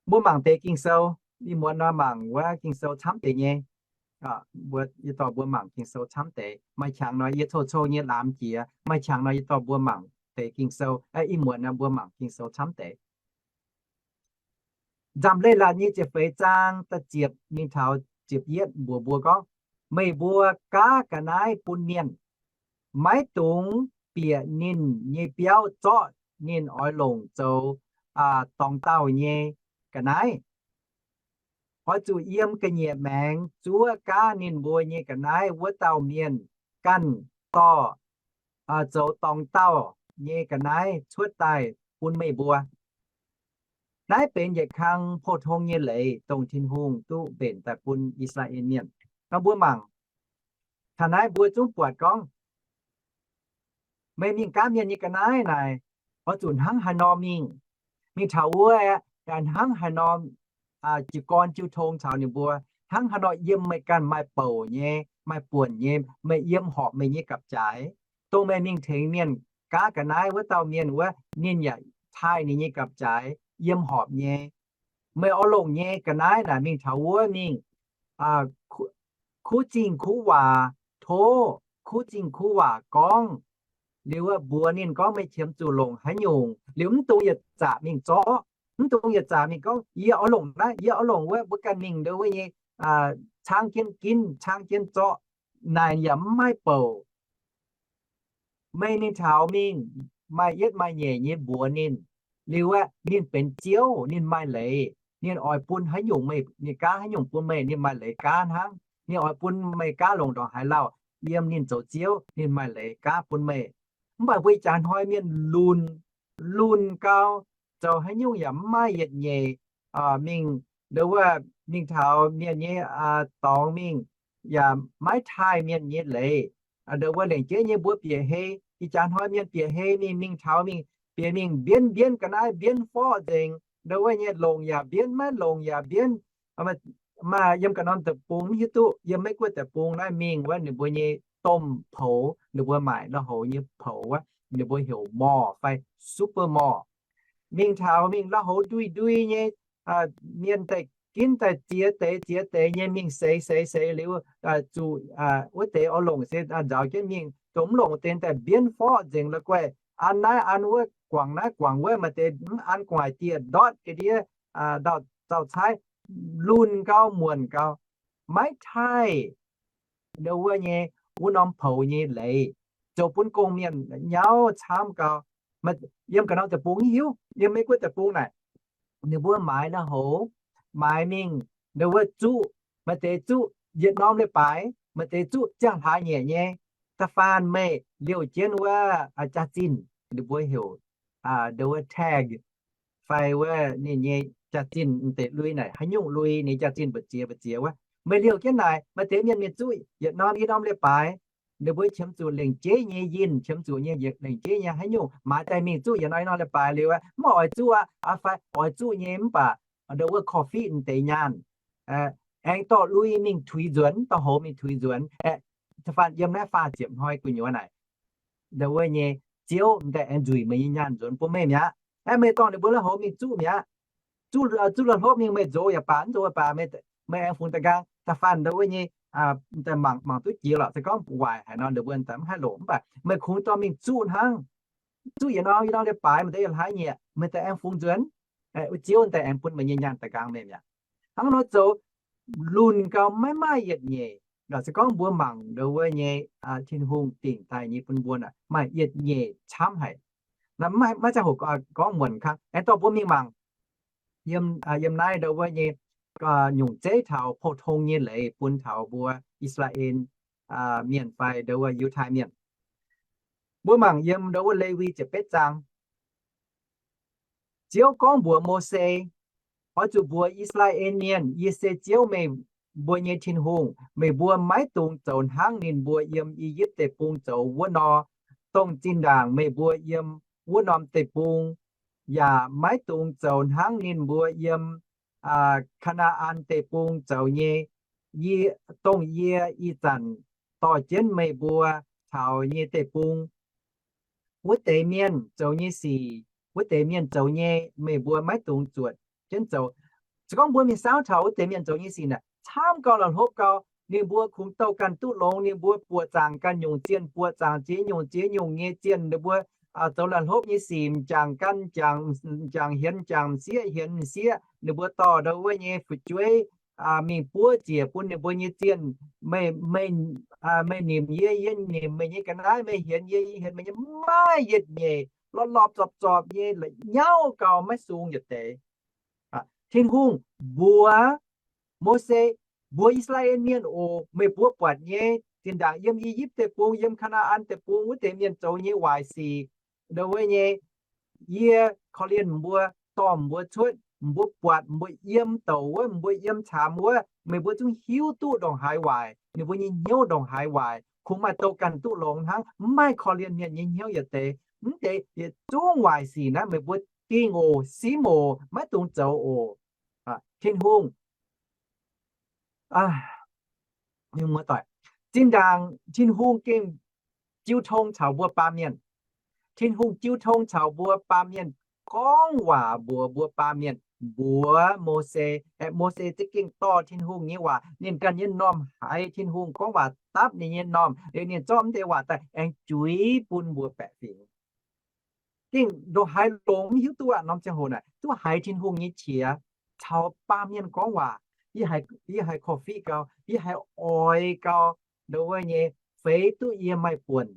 Mbuo mangc deix Ging-Sou, ih muonz nor mangc wuov Ging-Sou camv deix nyei. Mbuo, yie dorh mbuo mangc Ging-Sou camv deix. Maaih qangx nor yie cou-cou nyei laamx jiex, maaih qangx nor yie dorh mbuo mangc deix Ging-Sou. Ih muonz nor mbuo mangc Ging-Sou camv deix. Nzamc Leiz-Latc nyei ziepc feix zaang da'ziepc mingh taux ziepc yietv mbuox mbuo gorngv, meih mbuo gaav ga'naaiv bun mienh, maiv dungx bieqc ninh nyei biauv zorqv ninh oix longc zoux dorngx dauh nyei ga'naaiv. Oix zuqc yiem ga'nyiec maengx zuov gaav ninh mbuo nyei ga'naaiv wuov dauh mienh ganh dorh zoux dorngx dauh nyei ga'naaiv cuotv daaih bun meih mbuo. Naaiv benx yietc kang pou-tong nyei leiz, dongh Tin-Hungh duqv mbenc daaih bun I^saa^laa^en Mienh. Nor mbuo mangc, taux naaiv mbuo zungv buatc gorngv, meih mingh gaav mienh nyei ga'naaiv naaic, oix zuqc hnangv haaix nor mingh, mingh taux wuov aeqv, hnangv haaix nor jiez gorn jiu tong caux ninh mbuo, hnangv haaix nor yiem meih ganh maaih bouc nyei, maaih buonc nyei, meih yiem horpc meih nyei gapv-jaaix. Dongh meih mingh tengx mienh gaav ga'naaiv wuov dauh mienh wuov, ninh yaac taaih ninh nyei gapv-jaaix yiem horpc nyei. Meih oix longc nyei ga'naaiv naaic mingh taux wuov mingh kuv zingh kuv waac tov, kuv zingh kuv waac gorngv, liuz mbuox ninh gorngv meih qiemx zuqc longc haaix nyungc, liuz mv dungx yietc zaqc mingh zorqv, mv dungx yietc zaqc mingh gorngv yie oix longc naaiv, yie oix longc wuov, mbuo ganh mingh ndo wuov nyei, caangv jienv ginv, caangv jienv zorqv, naaic yaac mv maaih bouc. Meih mingh taux mingh maaih yietv maaih nyeic nyei mbuox ninh, liuz aeqv, ninh benx Ziouv, ninh maaih leiz, ninh oix bun haaix nyungc meih, ninh gaav haaix nyungc bun meih, ninh maaih leiz gaav hnangv. Ninh oix bun meih gaav longc ndongc haaix lauh, yiem ninh zoux Ziouv, ninh maaih leiz gaav bun meih. Mv baac mbuo ih jaax hnoi mienh lunx, lunx gau, zoux haaix nyungc yaac mv maaih yietc nyeic mingh, ndo wuov, mingh taux mienh nyei dorngx mingh, yaac maiv taaih mienh nyei leiz. Ndo wuov, lengc jeiv nyei mbuo bieqc hei, ih jaax hnoi mienh bieqc hei mingh, mingh taux mingh bieqc mingh mbienv mbienv ga'naaiv, mbienv forv nzengc, ndo wuov nyei, longc yaac mbienv, maiv longc yaac mbienv. Maaih yiem ganh norm deic-bung mv hiuv duqv, yiem Meiv Guoqv deic-bung naaiv mingh wuov, ninh mbuo nyei domh poux, ninh mbuo maaic la'houv nyei poux wuov, ninh mbuo heuc mall fai supermall. Mingh taux mingh la'houv ndui-ndui nyei, mienh daaih ginv daaih ziex deix ziex deix nyei mingh seix seix seix liuz, zuqc wuov deix oix longc se nzaaux jienv mingh, dongh mv longc deix daaih mbienv forv nzengc la'guaih, an naaiv an wuov, guangc naaiv guangc wuov, maaih deix mv an gu'nguaaic dieh ndortv ga'ndiev, ndau-, dauh caaiv, lunx gau muonc gau, maiv taaih ndo wuov nyei, wuov norm poux nyei leiz, zoux bun gong-mienh nyauv camv gau. Yiem ganh norm deic-bung mv hiuv, yiem Meiv Guoqv deic-bung naaic, ninh mbuo maaiz la'houv, maaiz mingh ndo wuov zuqv, maaih deix zuqv yietc norm leiz-baaix, maaih deix zuqv ziangh hlaax nyieqc nyei. Da'faanh meih liouh jienv wuov jaax-zinh, ninh mbuo heuc ndo wuov tag, fai wuov ninh nyei jaax-zinh deix lui naaic, haaix nyungc lui ninh jaax-zinh mbu'ziex mbu'ziex wuov, meih liouh jienv naaic, maaih deix mienh mingh zuqv yietc norm i norm leiz-baaix, ninh mbuo qiemx zuqc lengc jeiv nyei yinh, qiemx zuqc nyei lengc jeiv nyei haaix nyungc, maaiz daaih mingh zuqv yietc norm i norm leiz-baaix liuz, mv oix zuqv aqv, fai oix zuqv nyei mv baac ndo wuov korv-fiqv deix nyaanh, aengx dorh lui mingh tuix nzuonx, dorh hoz mingh tuix nzuonx. Da'faanh yiem naaiv faah ziepc hnoi gu'nyuoz naaic, ndo wuov nyei, Ziouv daaih aengx nzueic meih nyei nyaanh nzuonx bun meih mi'aqv. Aeqv, meih dorh ninh mbuo la'houv mingh zuqv mi'aqv. Zuqv, zuqv la'hlopv mingh meih nzox yaac baac, mv nzox yaac baac, meih aengx fungx da'nqaang. Da'faanh ndo wuov nyei, daaih mangc, mangc duqv jiex lorqc. Se gorngv waaic haaix nor, ninh mbuo daaih mv haih longc, mv baac meih kungx dorh mingh zuqv hnangv. Zuqv yietc norm, yietc norm leiz-baaix, maaih deix yietc hlaax nyieqc, meih daaih aengx fungx nzuonx. Ziouv daaih aengx bun meih nyei nyaanh da'nqaang meih mi'aqv. Hnangv nor zoux lunx gau, maiv maaih yietc nyeic. Se gorngv mbuo mangc ndo wuov nyei, Tin-Hungh dingc daaih nyei bun mbuo naaic, maaih yietc nyeic camv haic. Maiv ziangh hoc gorngv muonc kang, aengx dorh mbuo mingh mangc yiem naaiv ndo wuov nyei nyungc zeiv taux pou-tong nyei leiz bun taux mbuo I^saa^laa^en Mienh fai ndo wuov Yiutai Mienh. Mbuo mangc yiem ndo wuov Lewi ziepc betv zaang. Ziouv gorngv mbuox Mose, oix zuqc mbuox I^saa^laa^en Mienh, yie se Ziouv meih mbuo nyei Tin-Hungh. Meih mbuo maiv dungx zoux hnangv ninh mbuo yiem I^yipv Deic-Bung zoux wuov nor, dongh zinh ndaangc meih mbuo yiem wuov norm deic-bung, yaac maiv dungx zoux hnangv ninh mbuo yiem Kaa^naa^an Deic-Bung zoux nyei, yie, dongh yie ih zanc dorh jienv meih mbuo taux nyei deic-bung. Wuov deix mienh zoux nyei sic, wuov deix mienh zoux nyei, meih mbuo maiv dungx zuotc jienv zoux. Se gorngv mbuo mingh saauv taux wuov deix mienh zoux nyei sic naaic, camv gau, la'hlopv gau. Ninh mbuo kungx douh ganh duqv longx. Ninh mbuo buoqc zaangc ganh nyungc zienh, buoqc zaangc ziex nyungc ziex nyungc nyei zienh. Ninh mbuo zoux la'hlopv nyei sic, m'jangc ganh, m'jangc hienx m'jangc, m'sieqv hienx m'sieqv. Ninh mbuo dorh ndau wuov nyei fu'jueiv mingh buov ziec bun ninh mbuo nyei zienh. Meih, meih nimc yie, yie nimc meih nyei ga'naaiv, meih hienx yie, yie hienx meih nyei, maiv yietc nyeic, lorpc lorpc zorpc zorpc nyei, la'nyauv gau, maiv sung yietc deix. Tin-Hungh mbuox Mose, mbuox I^saa^laa^en Mienh oc, meih mbuo buatc nyei, zinh ndaangc yiem I^yipv Deic-Bung, yiem Kaa^naa^an Deic-Bung wuov deix mienh zoux nyei waaic sic, ndau wuov nyei, yie korv-lienh mbuo, dorh mbuo cuotv, mbuo buatc, mbuo yiem douc wuov, mbuo yiem caamx wuov, meih mbuo zungv hiuv duqv ndongc haaix waaic, ninh mbuo nyei hnyouv ndongc haaix waaic, kungx maaih douh ganh duqv longx hnangv, mv maaih korv-lienh mienh nyei hnyouv yietc deix. Mv deix yietc zungv waaic sic naaiv meih mbuo dingh oc, simv oc, maiv dungx zoux oc. Tin-Hungh Zinh ndaangc Tin-Hungh gengh jiu tong caux mbuo baamh mienh. Tin-Hungh jiu tong caux mbuo baamh mienh, gorngv waac mbuox mbuo baamh mienh, mbuox Mose. Aeqv, Mose za'gengh dorh Tin-Hungh nyei waac, ninh ganh nyei m'normh haiz Tin-Hungh gorngv waac dapv ninh nyei m'normh, liuz ninh zorqv mv deix waac daaih aengx juix bun mbuo baeqc fingx. Gengh ndongc haaix longx mv hiuv duqv aqv. Norm ziangh hoc naaic duqv haiz Tin-Hungh nyei qiex caux baamh mienh gorngv waac. Yie haiz, yie haiz korv-fiqv gau, yie haiz oix gau, ndau wuov nyei, feix duqv yie maaih buonc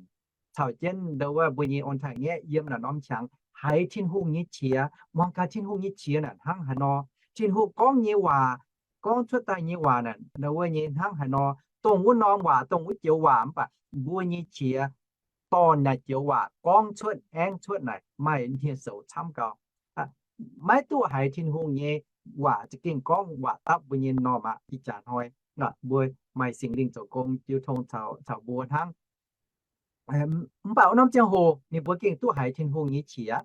caux jienv ndau wuov mbuo nyei ong-taaix-ngaeqv yiem naaic norm qangx haiz Tin-Hungh nyei qiex, muangx gaax Tin-Hungh nyei qiex naaic hnangv haaix nor. Tin-Hungh gorngv nyei waac, gorngv cuotv daaih nyei waac naaic ndau wuov nyei hnangv haaix nor. Dongh wuov norm waac, dongh wuov joux waac, mv baac mbuo nyei qiex dorh naaic joux waac gorngv cuotv, aengv cuotv naaic maaih hniev-soux camv gau. Maiv duqv haiz Tin-Hungh nyei waac za'gengh gorngv waac dapv mbuo nyei m'normh aqv. Ih jaax hnoi mbuo maaih Singx Lingh zoux gong jiu tong caux mbuo hnangv. Mv baac wuov norm ziangh hoc ninh mbuo gengh duqv haiz Tin-Hungh nyei qiex.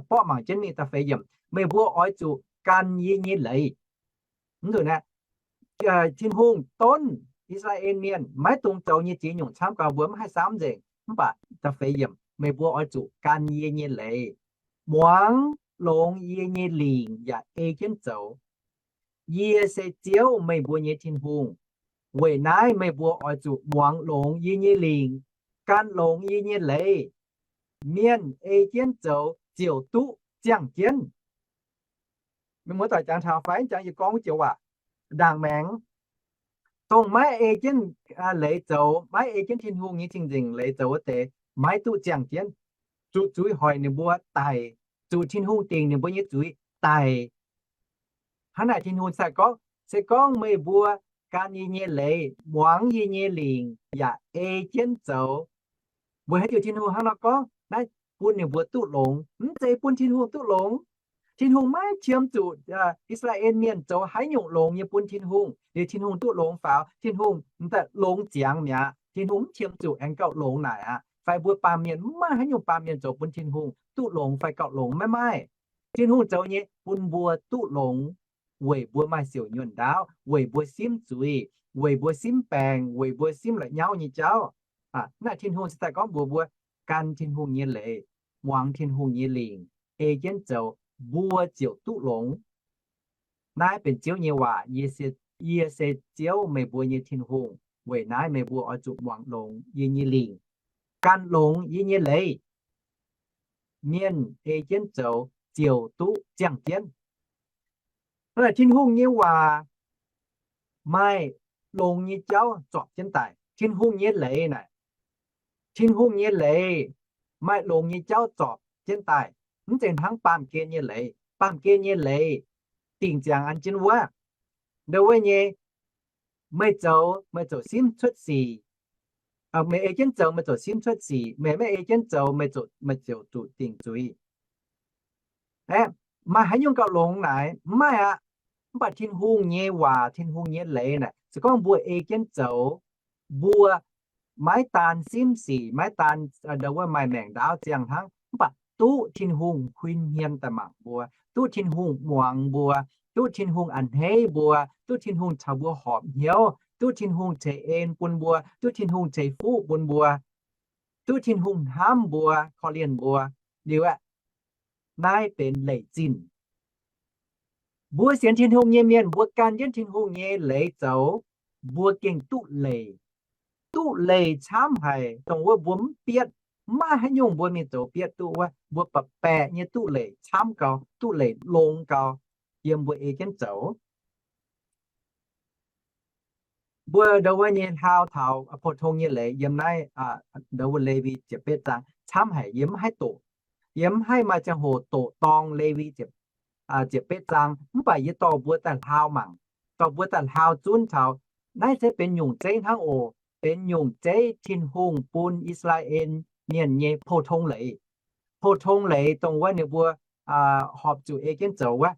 Borqv mangc jienv mingh da'feix yiemc, meih mbuo oix zuqc gan yie nyei leiz. Mv nzunc aeqv, Tin-Hungh donv I^saa^laa^en Mienh maiv dungx zoux nyei ziex nyungc camv gau, mbuo mv haih saamv nzengc. Mv baac da'feix yiemc, meih mbuo oix zuqc gan yie nyei leiz, muangx longx yie nyei lingc yaac ei jienv zoux. Yie se Ziouv, meih mbuo nyei Tin-Hungh. Weic naaiv meih mbuo oix zuqc muangx longx yie nyei lingc, gan longx yie nyei leiz. Mienh ei jienv zoux ziouc duqv ziangh jienv. Meih muoz-doic jangx taux fai jangx yie gorngv wuov joux waac? Ndaangc maengx, dongh maiv ei jienv leiz zoux, maiv ei jienv Tin-Hungh nyei cing-nzengc leiz zoux wuov deix, maiv duqv ziangh jienv. Zuqc zuiz hoic ninh mbuo daic, zuqc Tin-Hungh dingc ninh mbuo nyei zuiz daic. Hnangv naaic Tin-Hungh sai gorngv, se gorngv meih mbuo gan yie nyei leiz, muangx yie nyei lingc yaac ei jienv zoux. Weic haaix diuc Tin-Hungh hnangv nor gorngv? Naaiv bun ninh mbuo duqv longx, mv zeiz bun Tin-Hungh duqv longx. Tin-Hungh maiv qiemx zuqc I^saa^laa^en Mienh zoux haaix nyungc longx nyei bun Tin-Hungh, liuz Tin-Hungh duqv longx faaux. Tin-Hungh m'daaih longx ziangx mi'aqv. Tin-Hungh mv qiemx zuqc aengx gauh longx naaic aqv. Fai mbuo baamh mienh, mv maaih haaix nyungc baamh mienh zoux bun Tin-Hungh duqv longx fai gauh longx, maiv maaih. Tin-Hungh zoux nyei bun mbuo duqv longx, weic mbuo maaih siouc nyuonh ndaauv, weic mbuo simv zuiz, weic mbuo simv baengc, weic mbuo simv la'nyauv nyei jauv. Naaiv Tin-Hungh se daaih gorngv mbuox mbuo, gan Tin-Hungh nyei leiz, muangx Tin-Hungh nyei lingc, ei jienv zoux, mbuo ziouc duqv longx. Naaiv benx Ziouv nyei waac. Yie se Ziouv, meih mbuo nyei Tin-Hungh. Weic naaiv meih mbuo oix zuqc muangx longx yie nyei lingc, gan longx yie nyei leiz. Mienh ei jienv zoux ziouc duqv ziangh jienv. Tin-Hungh nyei waac maaih longx nyei jauv zorpc jienv daaih. Tin-Hungh nyei leiz naaic, Tin-Hungh nyei leiz maaih longx nyei jauv zorpc jienv daaih. Mv zeiz hnangv baamh gen nyei leiz. Baamh gen nyei leiz dingc ziangx an jienv wuov. Ndau wuov nyei, meih zoux, meih ziouc simv cuotv sic. Meih ei jienv zoux, meih ziouc simv cuotv sic. Meih maiv ei jienv zoux, meih ziouc zuqc dingc zuiz. Aeqv, maaih haaix nyungc gauh longx naaic? Mv maaih aqv. Mv baac Tin-Hungh nyei waac, Tin-Hungh nyei leiz naaic, se gorngv mbuo ei jienv zoux, mbuo maiv daan simv sic, maiv daan ndau wuov maaih maengc ndaauv ziangh hnangv, mv baac duqv Tin-Hungh huin hmien daaih mangc mbuo, duqv Tin-Hungh muangx mbuo, duqv Tin-Hungh a'hneiv mbuo, duqv Tin-Hungh caux mbuo horpc hnyouv, duqv Tin-Hungh ceix en bun mbuo, duqv Tin-Hungh ceix fuqv bun mbuo, duqv Tin-Hungh hnamv mbuo, korv-lienh mbuo liuz aeqv, naaiv benx leic zinh. Mbuo sienx Tin-Hungh nyei mienh, mbuo gan jienv Tin-Hungh nyei leiz zoux, mbuo gengh duqv leic. Duqv leic camv haic, dongh wuov mbuo mv bietv, mv maaih haaix nyungc mbuo mingh zoux bietv duqv wuov, mbuo ba'baeqc nyei duqv leic camv gau, duqv leic longx gau, yiem mbuo ei jienv zoux. Mbuo ndau wuov nyei hlaau taux pou-tong nyei leiz yiem naaiv ndau wuov Lewi ziepc betv zaang camv haic, yie mv haih doqc. Yie mv haih maaih ziangh hoc doqc dorng Lewi ziepc betv zaang, mv baac yie dorh mbuo daaih hlaau mangc, dorh mbuo daaih hlaau zunv taux naaiv se benx nyungc zeiv hnangv oc. Benx nyungc zeiv Tin-Hungh bun I^saa^laa^en Mienh nyei pou-tong leiz. Pou-tong leiz dongh wuov ninh mbuo horpc zuqc ei jienv zoux wuov.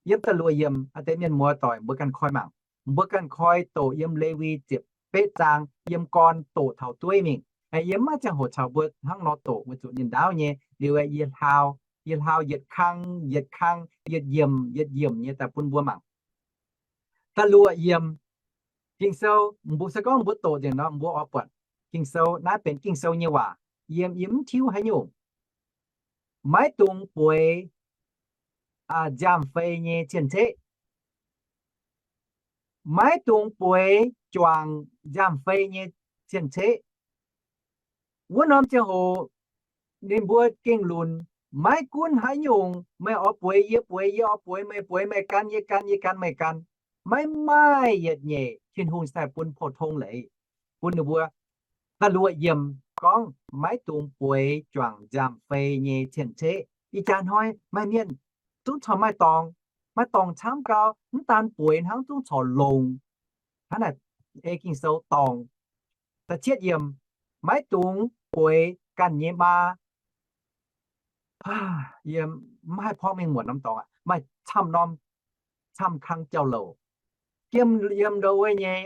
Yiem da'luoqc yiemc, deix mienh muoz-doic, mbuo ganh koi mangc. Mbuo ganh koi doqc yiem Lewi ziepc betv zaang yiem gorn doqc taux dueiv mingh. Yie mv maaih ziangh hoc caux mbuo hnangv nor doqc weic zuqc ninh ndaauv nyei. Liuz yie hlaau, yie hlaau yietc kang yietc kang, yietc yiemc yietc yiemc nyei daaih bun mbuo mangc. Da'luoqc yiemc, Ging-Sou, mbuo se gorngv mbuo doqc nzengc nor, mbuo oix buatc Ging-Sou, naaiv benx Ging-Sou nyei waac. Yiem, yie mv tiuv haaix nyungc. Maiv dungx bueix nziaamv-fei nyei cien-ceqv. Maiv dungx bueix juangc nziaamv-fei nyei cien-ceqv. Wuov norm ziangh hoc ninh mbuo gengh lunx, maiv gunv haaix nyungc, meih oix bueix yie bueix, yie oix bueix meih bueix, meih gan yie gan, yie gan meih gan. Maiv maaih yietc nyeic, Tin-Hungh daaih bun pou-tong leiz bun ninh mbuo. Da'luoqc yiemc gorngv maiv dungx bueix juangc nziaamv-fei nyei cien-ceqv. Ih jaax hnoi maaih mienh zungv corc maaih dorngc, maaih dorngc camv gau, mv daan bueix hnangv, zungv corc longc hnangv naaic ei Ging-Sou dorngc. Da'cietv yiemc, maiv dungx bueix ganh nyei maa. Yie mv haih porv mengh muonc norm dorngx aqv, maaih camv norm, camv kang jauv-louc. Yiem, yiem ndau wuov nyei,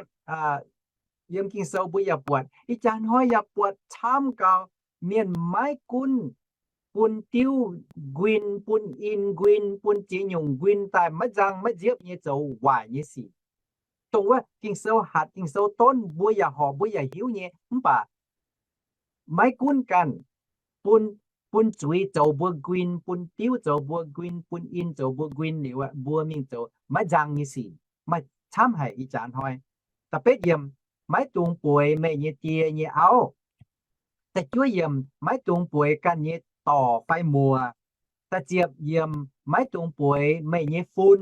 yiem Ging-Sou mbuo yaac buatc, ih jaax hnoi yaac buatc camv gau, mienh maiv gunv bun diuv nquin, bun in nquin, bun ziex nyungc nquin daaih maiv nzang maiv nziepv nyei zoux waaic nyei sic. Dongh wuov Ging-Sou hatc, Ging-Sou donv, mbuo yaac horpc, mbuo yaac hiuv nyei, mv baac maiv gunv ganh bun, bun zuiz zoux mbuo nquin, bun diuv zoux mbuo nquin, bun in zoux mbuo nquin liuz, mbuo mingh zoux maiv nzang nyei sic maaih camv haic ih jaax hnoi. Da'betv yiemc, maiv dungx bueix meih nyei die nyei auv. Da'juov yiemc, maiv dungx bueix ganh nyei dorc fai muoc. Da'ziepc yiemc, maiv dungx bueix meih nyei fun.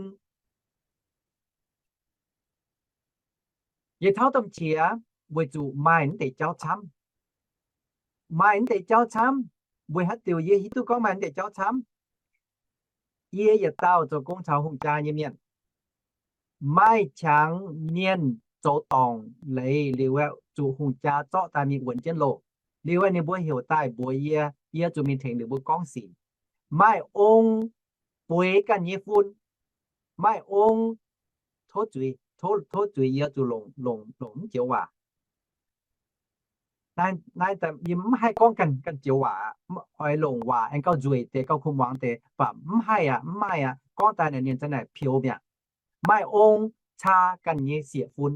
Yie tauv domh qiex weic zuqc maaih naaiv deix jauv camv. Maaih naaiv deix jauv camv. Weic haaix diuc yie hiuv duqv gorngv maaih naaiv deix jauv camv? Yie yietc dauh zoux gong caux hungh jaa nyei mienh, maaih qangx mienh zoux dorngc leiz liuz, zuqc hungh jaa zorqv daaih mingh wuonx jienv loh. Liuz ninh mbuo heuc daaih mbuox yie, yie zuqc mingh tengx ninh mbuo gorngv sic. Maaih ong bueix ganh nyei fun. Maaih ong tov zuiz, tov zuiz, yie zuqc longc, longc, longc mv joux waac. Naaiv, naaiv yie mv haih gorngv ganh, ganh joux waac, oix longc waac aengx gauh nzueic deix, gauh kuv muangx deix, mv baac mv haih aqv, mv maaih aqv. Gorngv daaih naaic ninh za'naaic pioux mi'aqv. Maaih ong caa ganh nyei sieqv-fun,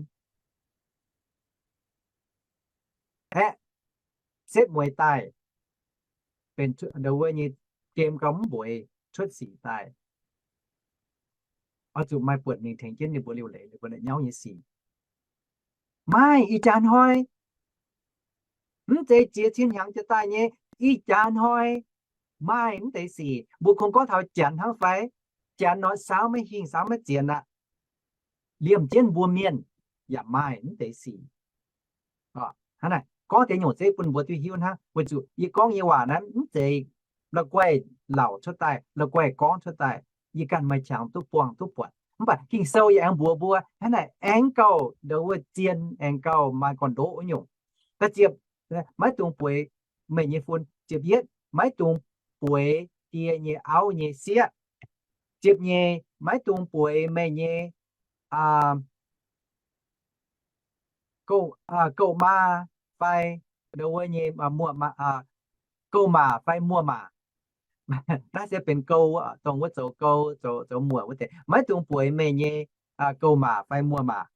aeqv, setv mueiz daaih, benx ndau wuov nyei gem gauh mv mbueiz cuotv sic daaih, oix zuqc maaih buonc mingh tengx jienv ninh mbuo liuc leiz, ninh mbuo nyauv nyei sic. Maaih ih jaax hnoi, mv zeiz ziex cin hnyangx jiex daaih nyei, ih jaax hnoi maaih mv deix sic. Mbuo kungx gorngv taux Janx hnangv fai? Janx nor saauv maiv hingh, saauv maiv zienx aqv. Liemh jienv mbuo mienh yaac maaih mv deix sic. Hnangv naaic, gorngv deix nyungc zeiv bun mbuo duqv hiuv hnangv. Weic zuqc yie gorngv nyei waac naaiv mv zeiz la'guaih lauc cuotv daaih, la'guaih gorngv cuotv daaih. Yie ganh maaih qangx duqv buangh duqv buatc. Mv baac Ging-Sou yaac aengx mbuox mbuo hnangv naaic, aengx gauh ndau wuov zien, aengx gauh maaih gorn-ndoqv wuov nyungc. Da'ziepc, maiv dungx bueix meih nyei fun. Ziepc yietv, maiv dungx bueix die nyei auv nyei sieqv. Ziepc nyeic, maiv dungx bueix meih nyei gouv, gouv maa fai wuov nyei muoz, gouv maac fai muoz maac. Naaiv se benx gouv, dongh wuov zoux gouv, zoux muoc wuov deix. Maiv dungx bueix meih nyei gouv maac fai muoz maac.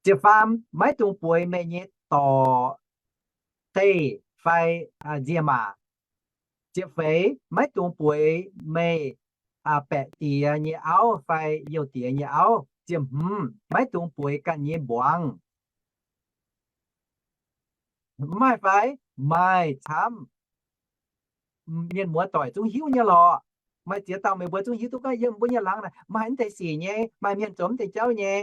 Ziepc faam, maiv dungx bueix meih nyei dorc deih fai nzie maac. Ziepc feix, maiv dungx bueix meih baeqc diex nyei auv fai youh diex nyei auv. Ziepc hmz, maiv dungx bueix ganh nyei mbuangz. Mv maaih fai? Maaih camv. Mienh muoz doic zungv hiuv nyei lorqc. Maaih ziex dauh meih mbuo zungv hiuv duqv gorngv yiem mbuo nyei laangz naaic maaih mv deix sic nyei, maaih mienh zoux mv deix jauv nyei.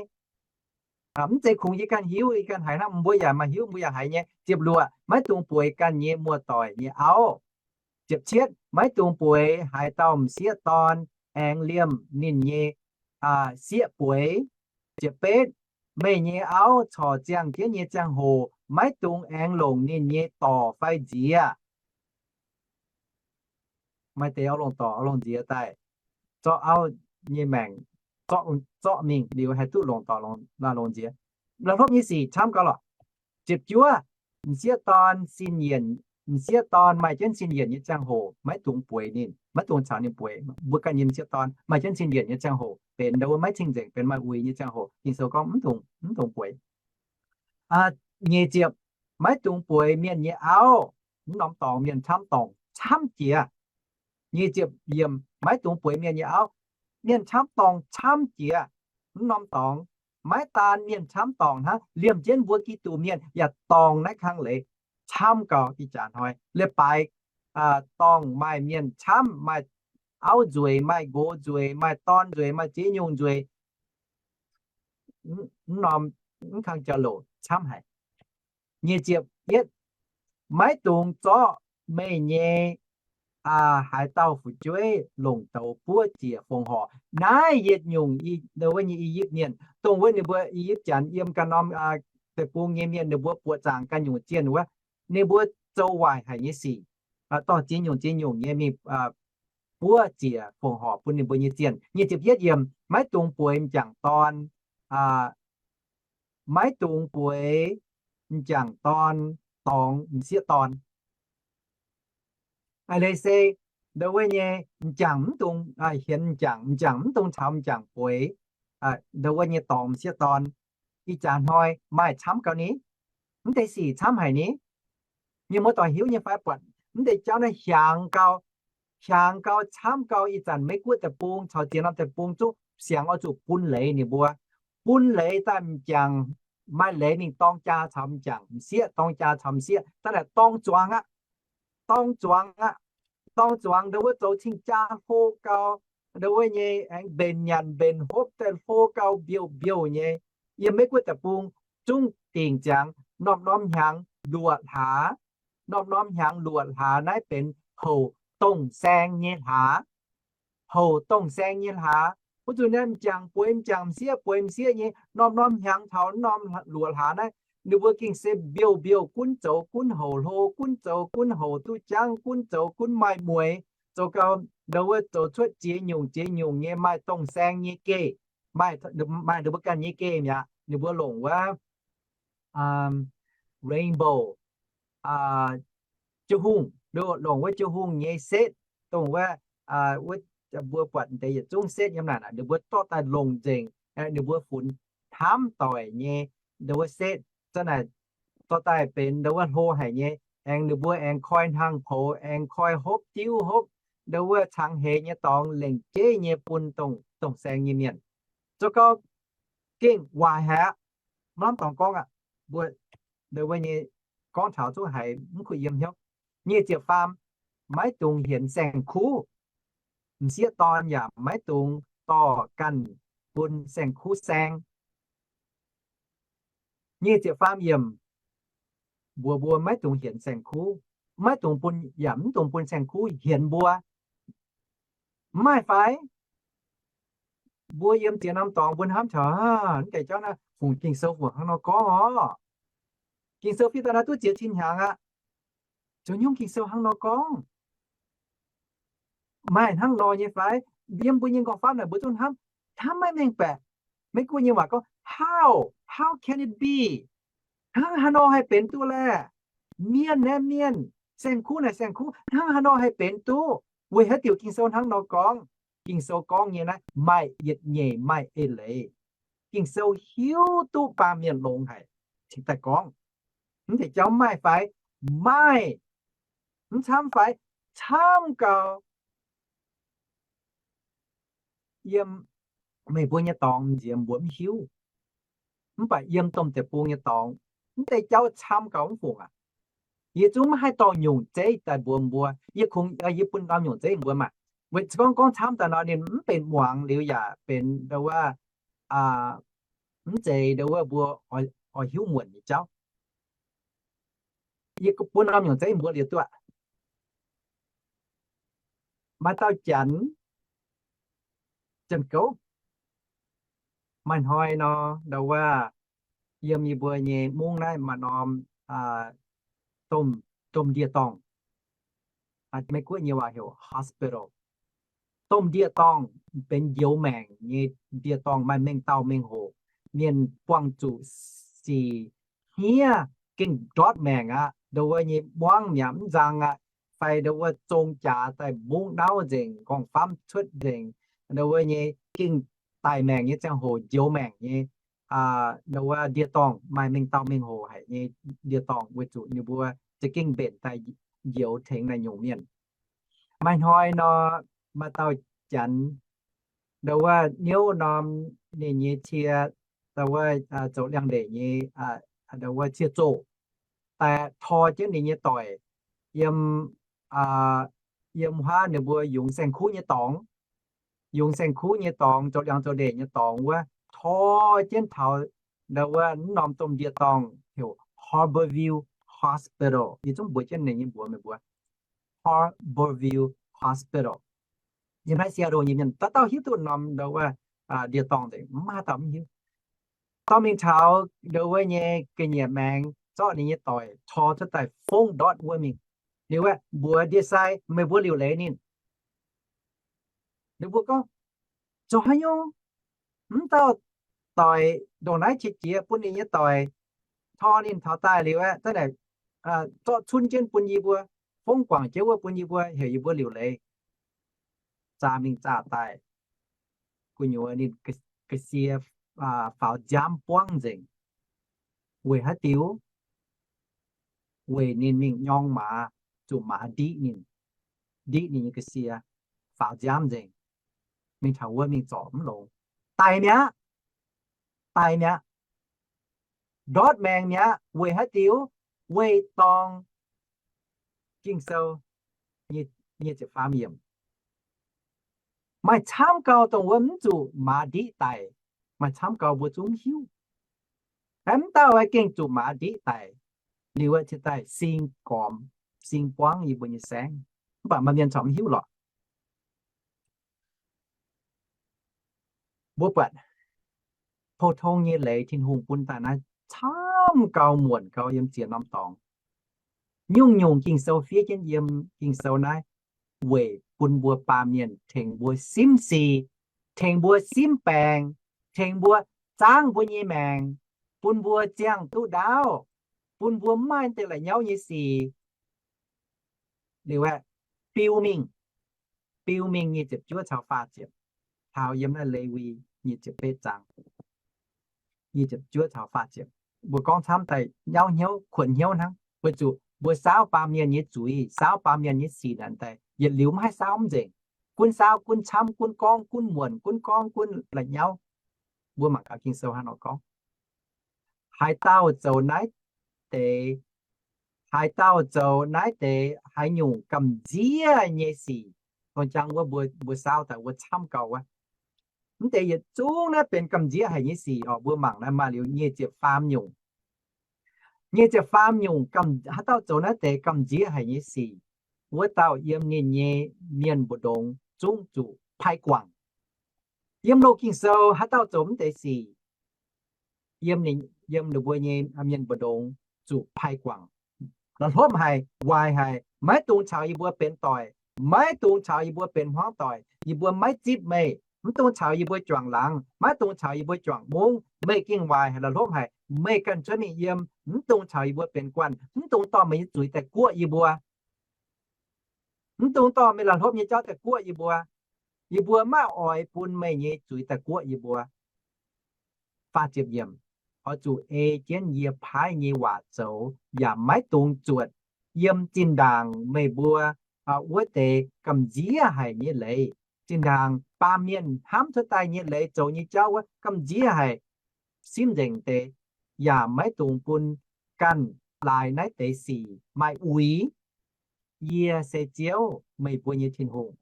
Mv zeiz kungx yie ganh hiuv, yie ganh haiz hnangv, mbuo yaac maaih hiuv, mbuo yaac haiz nyei. Ziepc luoqc, maiv dungx bueix ganh nyei muoz-doic nyei auv. Ziepc cietv, maiv dungx bueix haaix dauh m'sieqv dorn aengx liemh ninh nyei sieqv bueix. Ziepc betv, meih nyei auv corc ziangh jienv nyei ziangh hoc, maiv dungx aengx longc ninh nyei dorc fai nziex. Maaih deix oix longc dorc oix longc nziex daaih zorqv auv nyei maengc, zorqv mingh liuz haih duqv longc dorc longc nziex. La'hlopv nyei sic camv gau lorqc. Ziepc juov, m'sieqv dorn sin yienc, m'sieqv dorn maaih jienv sin yienc nyei ziangh hoc maiv dungx bueix ninh, maiv dungx caux ninh bueix. Mbuo ganh nyei m'sieqv dorn maaih jienv sin yienc nyei ziangh hoc benx ndau wuov maiv cing-nzengc, benx maaih uix nyei ziangh hoc Ging-Sou gorngv mv dungx, mv dungx bueix. Nyic ziepc, maiv dungx bueix mienh nyei auv. Mv norm dorngx mienh camv dorngc camv jiex. Nyic ziepc yiemc, maiv dungx bueix mienh nyei auv. Mienh camv dorngc camv jiex. Mv norm dorngx maiv daan mienh camv dorngc hnangv, liemh jienv mbuo Giduc mienh yaac dorngc naaiv kang leiz camv gau. Ih jaax hnoi leiz-baaix dorngc maaih mienh camv, maaih auv nzueic, maaih nqox nzueic, maaih dorn nzueic, maaih ziex nyungc nzueic. Mv norm, mv kang jauv-louc camv haic. Nyic ziepc yietv, maiv dungx zorqv meih nyei haaix dauh fu'jueiv longc douz buov ziec fongc horc. Naaiv yietc nyungc wuov nyei I^yipv Mienh, dongh wuov ninh mbuo I^yipv Janx yiem ganh norm deic-bung nyei mienh, ninh mbuo buoqc zaangc ganh nyungc zienh wuov, ninh mbuo zoux waaic haic nyei sic, dorh ziex nyungc ziex nyungc nyei mingh buov ziec fongc horc bun ninh mbuo nyei zienh. Nyic ziepc yietv yiemc, maiv dungx bueix m'jangc dorn, maiv dungx bueix m'jangc dorn dorngx m'sieqv dorn. Aa, leiz se ndau wuov nyei m'jangc mv dungx hienx m'jangc, m'jangc mv dungx caux m'jangc bueix, ndau wuov nyei dorngx m'sieqv dorn. Ih jaax hnoi maaih camv gau ni? Mv deix sic camv haic ni? Mienh muoz-doic hiuv nyei fai? Buatc mv deix jauv naaiv hiaangx gau, hiaangx gau, camv gau. Ih zanc Meiv-Guoqv deic-bung caux ziex norm deic-bung zungv siangx oix zuqc bun leiz ninh mbuo. Bun leiz daaih m'jangc maaih leiz mingh dorng jaa caux m'jangc, m'sieqv dorng jaa caux m'sieqv, daaih naaic dorng zuangx aqv. Dorng zuangx aqv. Dorng zuangx ndau wuov zoux cing-jaa hlo gau, ndau wuov nyei aengx mbenc nyanc mbenc hopv daaih hlo gau mbiouh mbiouh nyei. Yiem Meiv-Guoqv deic-bung zungv dingc ziangx norm-norm hnyangx luoqc hlaax. Norm-norm hnyangx luoqc hlaax naaiv benx houc dongh saeng nyei hlaax. Houc dongh saeng nyei hlaax, wuov zuqc naaiv m'jangc bueix m'jangc, m'sieqv bueix m'sieqv nyei norm-norm hnyangx taux norm luoqc hlaax naaiv, ninh mbuo gengh se mbiouh mbiouh, gunv zoux gunv houc hlo, gunv zoux gunv houc duqv jangv, gunv zoux gunv maaih mueix. Zoux gau, ndau wuov zoux cuotv ziex nyungc ziex nyungc nyei maaih dongh saeng nyei geh, maaih ninh mbuo ganh nyei geh mi'aqv. Ninh mbuo longc wuov rainbow, jiu hungh, longc wuov jiu hungh nyei setv, dongh wuov, wuov mbuo buatc deix yietc zungv setv yiem naaic, ninh mbuo dorh daaih longc nzengc, ninh mbuo funx hnamv doic nyei ndau wuov setv, za'naaic dorh daaih benx ndau wuov hlo haic nyei. Aengx ninh mbuo aengx koi hnaangx poux, aengx koi hopv diuv hopv ndau wuov cangx heix nyei dorngx lengc jeiv nyei bun dongh saeng nyei mienh. Zoux gau gengh waaic haic aqv. Maiv lamh dorngx gorngv aqv. Mbuo ndau wuov nyei gorngv taux zungv haiz mv kuh yiem hnyouv. Nyic ziepc faam, maiv dungx hienx saeng-kuv. M'sieqv dorn yaac maiv dungx dorh ganh bun saeng-kuv saeng. Nyic ziepc faam yiemc, mbuox mbuo maiv dungx hienx saeng-kuv, maiv dungx bun, yaac mv dungx bun saeng-kuv hienx mbuo. Mv maaih fai? Mbuo yiem ziex norm dorngx mbuo hnamv taux, mv deix jauv naaiv fungc Ging-Sou fungc hnangv nor gorngv oc. Ging-Sou fiev daaih naaiv duqv ziex cin hnyangx aqv. Zoux nyungc Ging-Sou hnangv nor gorngv, maaih hnangv nor nyei fai? Yiem mbuo nyei nqorngv-famv naaic mbuo zungv hnamv, hnamv maiv mengh baeqc. Meiv Guoqv nyei waac gorngv, how, how can it be? Hnangv haaix nor haih benx duqv laeh? Mienh naaiv mienh, saeng-kuv naaic saeng-kuv, hnangv haaix nor haih benx duqv? Weic haaix diuc Ging-Sou hnangv nor gorngv? Ging-Sou gorngv nyei naaiv maaih yietc nyeic maaih eix leiz. Ging-Sou hiuv duqv baamh mienh longx haic cingx daaih gorngv. Mv deix jauv maaih fai? Maaih. Mv camv fai? Camv gau. Yiem meih mbuo nyei dorngx nziex mbuo mv hiuv. Mv baac yiem domh deic-bung nyei dorngx, mv deix jauv camv gau mv fungc aqv. Yie zungv maiv haih dorh nyungc zeiv daaih mbuox mbuo. Yie kungx, yie bun norm nyungc zeiv mbuo maah. Weic gorngv, gorngv camv daaih nor ninh mv benx muangx liuz yaac benx ndo wuov, mv zeiz ndo wuov mbuo oix hiuv muonc nyei jauv. Yie bun norm nyungc zeiv mbuo liuz duqv. Maaih dauh Janx, Janx-Gouv, maaih hnoi nor ndo wuov, yiem yie mbuo nyei mungv naaiv maaih norm domh ndie-dorngh, Meiv Guoqv nyei waac heuc hospital. Domh ndie-dorngh benx njoux maengc nyei ndie-dorngh, maaih mengh dauh mengh hoc, mienh buangh zuqc sic hniev, gengh ndortv maengc aqv, ndo wuov nyei muangv mi'aqv, mv nzang aqv, fai ndo wuov zong jaax daaih mungv nauv nzengc, nqorngv-famv cuotv nzengc, ndo wuov nyei gengh daic maengc nyei ziangh hoc njoux maengc nyei, ndo wuov ndie-dorngh, maaih mengh dauh mengh hoc haic nyei ndie-dorngh weic zuqc ninh mbuo za'gengh mbenc daaih njoux tengx naaiv nyungc mienh. Maaih hnoi nor, maaih dauh Janx, ndo wuov niouv norm ninh nyei cie, ndo wuov zoux liangx-ndeic nyei, ndo wuov cie-zoh, daaih tor jienv ninh nyei doic yiem, yiem huaav ninh mbuo yungz saeng-kuv nyei dorngx, yungz saeng-kuv nyei dorngx, zoux liangx zoux ndeic nyei dorngx wuov, tor jienv taux ndo wuov mv norm domh ndie-dorngh heuc Harborview Hospital. Yie zungv mbuox jienv ninh nyei mbuox meih mbuo, Harborview Hospital. Yiem naaiv Seattle nyei mienh dauh dauh hiuv duqv norm ndo wuov ndie-dorngh nzengc, mv maaih dauh mv hiuv. Dorh mingh taux ndo wuov nyei ga'nyiec maengx zorqv ninh nyei doic tor cuotv daaih fongv ndortv wuov mingh. Liuz aeqv, mbuox ndie-sai, meih mbuo liuc leiz ninh. Ninh mbuo gorngv, zoux haaix nyungc? Mv dauh doic ndongc naaiv qiex jiez bun ninh nyei doic tor ninh taux daaih liuz aeqv, zorqv cunv jienv bun yie mbuo, fongv guangc jienv wuov bun yie mbuo, heuc yie mbuo liuc leiz. Zaah mingh zaah daaih, gu'nyuoz ninh ga'sie faaux nziaamv buangv nzengc. Weic haaix diuc? Weic ninh mingh nyorng maaz, zuqc maaz ndiqv ninh, ndiqv ninh nyei ga'sie, faaux nziaamv nzengc. Mingh taux wuov mingh zorc mv longx. Daic mi'aqv. Daic mi'aqv. Ndortv maengc mi'aqv. Weic haaix diuc? Weic dorngc Ging-Sou nyic ziepc faam yiemc. Maaih camv gau dongh wuov mv zuqc maaz ndiqv daic. Maaih camv gau mbuo zungv mv hiuv. Mv dauh aeqv, gengh zuqc maaz ndiqv daic. Liuz aeqv, cingx daaih sing gormx, sing buangv yie mbuo nyei saengv. Mv baac maaih mienh corc mv hiuv lorqc. Mbuo buatc pou-tong nyei leiz Tin-Hungh bun daaih naaiv camv gau, muonc gau yiem ziex norm dorngx. Nyungc-nyungc Ging-Sou fiev jienv yiem Ging-Sou naaiv weic bun mbuo baamh mienh, tengx mbuo simv sic, tengx mbuo simv baengc, tengx mbuo zaangv mbuo nyei maengc, bun mbuo ziangh duqv ndaauv, bun mbuo mv maaih deix la'nyauv nyei sic. Liuz aeqv, biu mingh, biu mingh nyic ziepc juov caux faah ziepc, taux yiem naaiv Lewi nyic ziepc betv zaang, nyic ziepc juov caux faah ziepc. Mbuo gorngv camv daaih nyauv hnyouv, kuonx hnyouv hnangv, weic zuqc mbuo saauv baamh mienh nyei zuiz, saauv baamh mienh nyei sic naaic daaih yietc liuz mv haih saauv mv nzengc. Gunv saauv, gunv camv, gunv gorngv, gunv muonc, gunv gorngv, gunv la'nyauv. Mbuo mangc gaax Ging-Sou haaix nor gorngv. Haaix dauh zoux naaiv deix, haaix dauh zoux naaiv deix haaix nyungc gamh nziev nyei sic, dongh jangx wuov mbuo, mbuo saauv daaih wuov camv gau wuov. Mv deix yietc zungv naaiv benx gamh nziev haic nyei sic oc. Mbuo mangc naaiv maaih liuz nyic ziepc faam nyungc. Nyic ziepc faam nyungc, haaix dauh zoux naaiv deix gamh nziev haic nyei sic, wuov dauh yiem ninh nyei mienh mbu'ndongx zungv zuqc pai guangc. Yiem loz Ging-Sou haaix dauh zoux mv deix sic, yiem ninh, yiem ninh mbuo nyei mienh mbu'ndongx zuqc pai guangc. La'hlopv haic, waaic haic, maiv dungx caux yie mbuo benx doic, maiv dungx caux yie mbuo benx hmuangv doic, yie mbuo maiv zipv meih. mv dungx caux yie mbuo juangc laangz, maiv dungx caux yie mbuo juangc mungv. Meih gengh waaic haic, la'hlopv haic, meih ganh cuotv mingh yiem, mv dungx caux yie mbuo benx guanh, mv dungx dorh meih nyei zuiz daaih guoqv yie mbuo. Mv dungx dorh meih la'hlopv nyei jauv daaih guoqv yie mbuo. Yie mbuo maiv oix bun meih nyei zuiz daaih guoqv yie mbuo. Faah ziepc yiemc, oix zuqc ei jienv yie paaiv nyei waac zoux, yaac maiv dungx zuotc yiem zinh ndaangc meih mbuo wuov deix gamh nziev haic nyei leiz. Zinh ndaangc baamh mienh hnamv cuotv daaih nyei leiz, zoux nyei jauv wuov gamh nziev haic, simv nzengc deix, yaac maiv dungx bun ganh laaix naaiv deix sic maaih uix. Yie se Ziouv, meih mbuo nyei Tin-Hungh.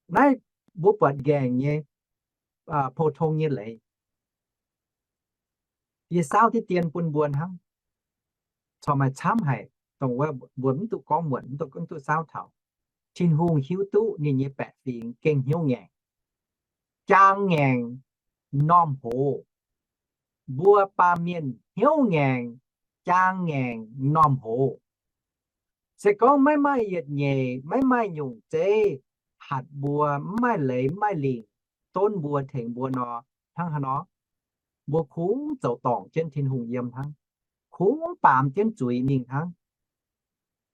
Naaiv mbuo buatc nqaengc nyei, pou-tong nyei leiz. Yie saauv diqv dien bun mbuo hnangv, corc maaih camv haic, dongh wuov mbuo mv duqv gorngv muonc, mv duqv, mv duqv saauv taux. Tin-Hungh hiuv duqv ninh nyei baeqc fingx gengh hnyouv ngaengc, jaang ngaengc, m'normh hoz. Mbuo baamh mienh hnyouv ngaengc, jaang ngaengc, m'normh hoz. Se gorngv maiv maaih yietc nyeic, maiv maaih nyungc zeiv hatc mbuo, mv maaih leiz mv maaih lingc donv mbuo tengx mbuo nor, hnangv haaix nor? Mbuo kungx zoux dorngc jienv Tin-Hungh yiem hnangv, kungx baamz jienv zuiz mingh hnangv.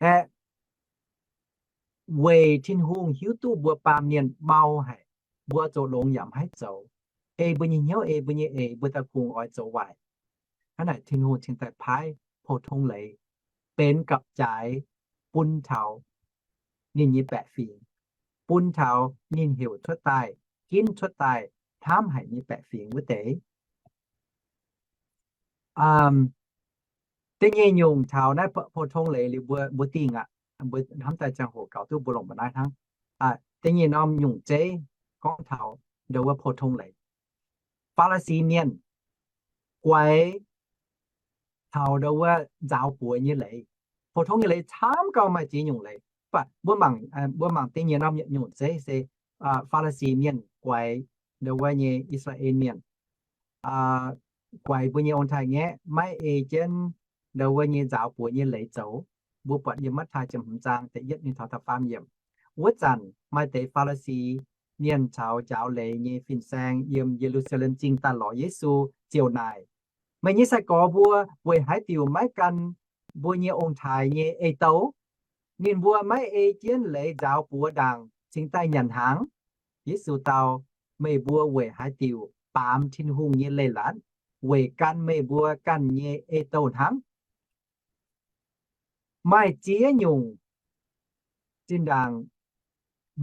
Aeqv, weic Tin-Hungh hiuv duqv mbuo baamh mienh mau haic, mbuo zoux longx yaac maiv haih zoux, ei mbuo nyei hnyouv, ei mbuo nyei eix, mbuo daaih kungx oix zoux waaic. Hnangv naaic Tin-Hungh cingx daaih paaiv pou-tong leiz benx gapv-jaaix bun taux ninh nyei baeqc fingx, bun taux ninh heuc cuotv daaih, ginv cuotv daaih, hnamv haic nyei baeqc fingx wuov deix. Da'nyeic nyungc taux naaiv pou-tong leiz liuz mbuo, mbuo dingh aqv. Mbuo hnamv daaih ziangh hoc gaux duqv mbuo longc mbuo naaiv hnangv. Da'nyeic norm nyungc zeiv gorngv taux ndau wuov pou-tong leiz. Faa^li^si Mienh guaix taux ndau wuov nzaaux buoz nyei leiz. Pou-tong nyei leiz camv gauh maaih ziex nyungc leiz. Mv baac mbuo mangc, mbuo mangc da'nyeic norm nyungc zeiv se Faa^li^si Mienh guaix ndau wuov nyei I^saa^laa^en Mienh, guaix mbuo nyei ong-taaix-ngaeqv maiv ei jienv ndau wuov nyei nzaaux buoz nyei leiz zoux. Mbuo buatc yiem Matv^taai ziepc hmz zaang da'yietv mingh taux da'faam yiemc. Wuov zanc maaih deix Faa^li^si Mienh caux njaaux leiz nyei fin-saeng yiem Ye^lu^saa^lem Zingh daaih lorz Yesu ziouc naaic, meih nyei sai-gorx mbuo weic haaix diuc maiv gan mbuo nyei ong-taaix nyei ei-douh? Ninh mbuo maiv ei jienv leiz nzaaux buoz ndaangc cingx daaih nyanc hnaangx. Yesu dau, meih mbuo weic haaix diuc baamz Tin-Hungh nyei leiz-latc, weic gan meih mbuo ganh nyei ei-douh hnangv? Maaih ziex nyungc zinh ndaangc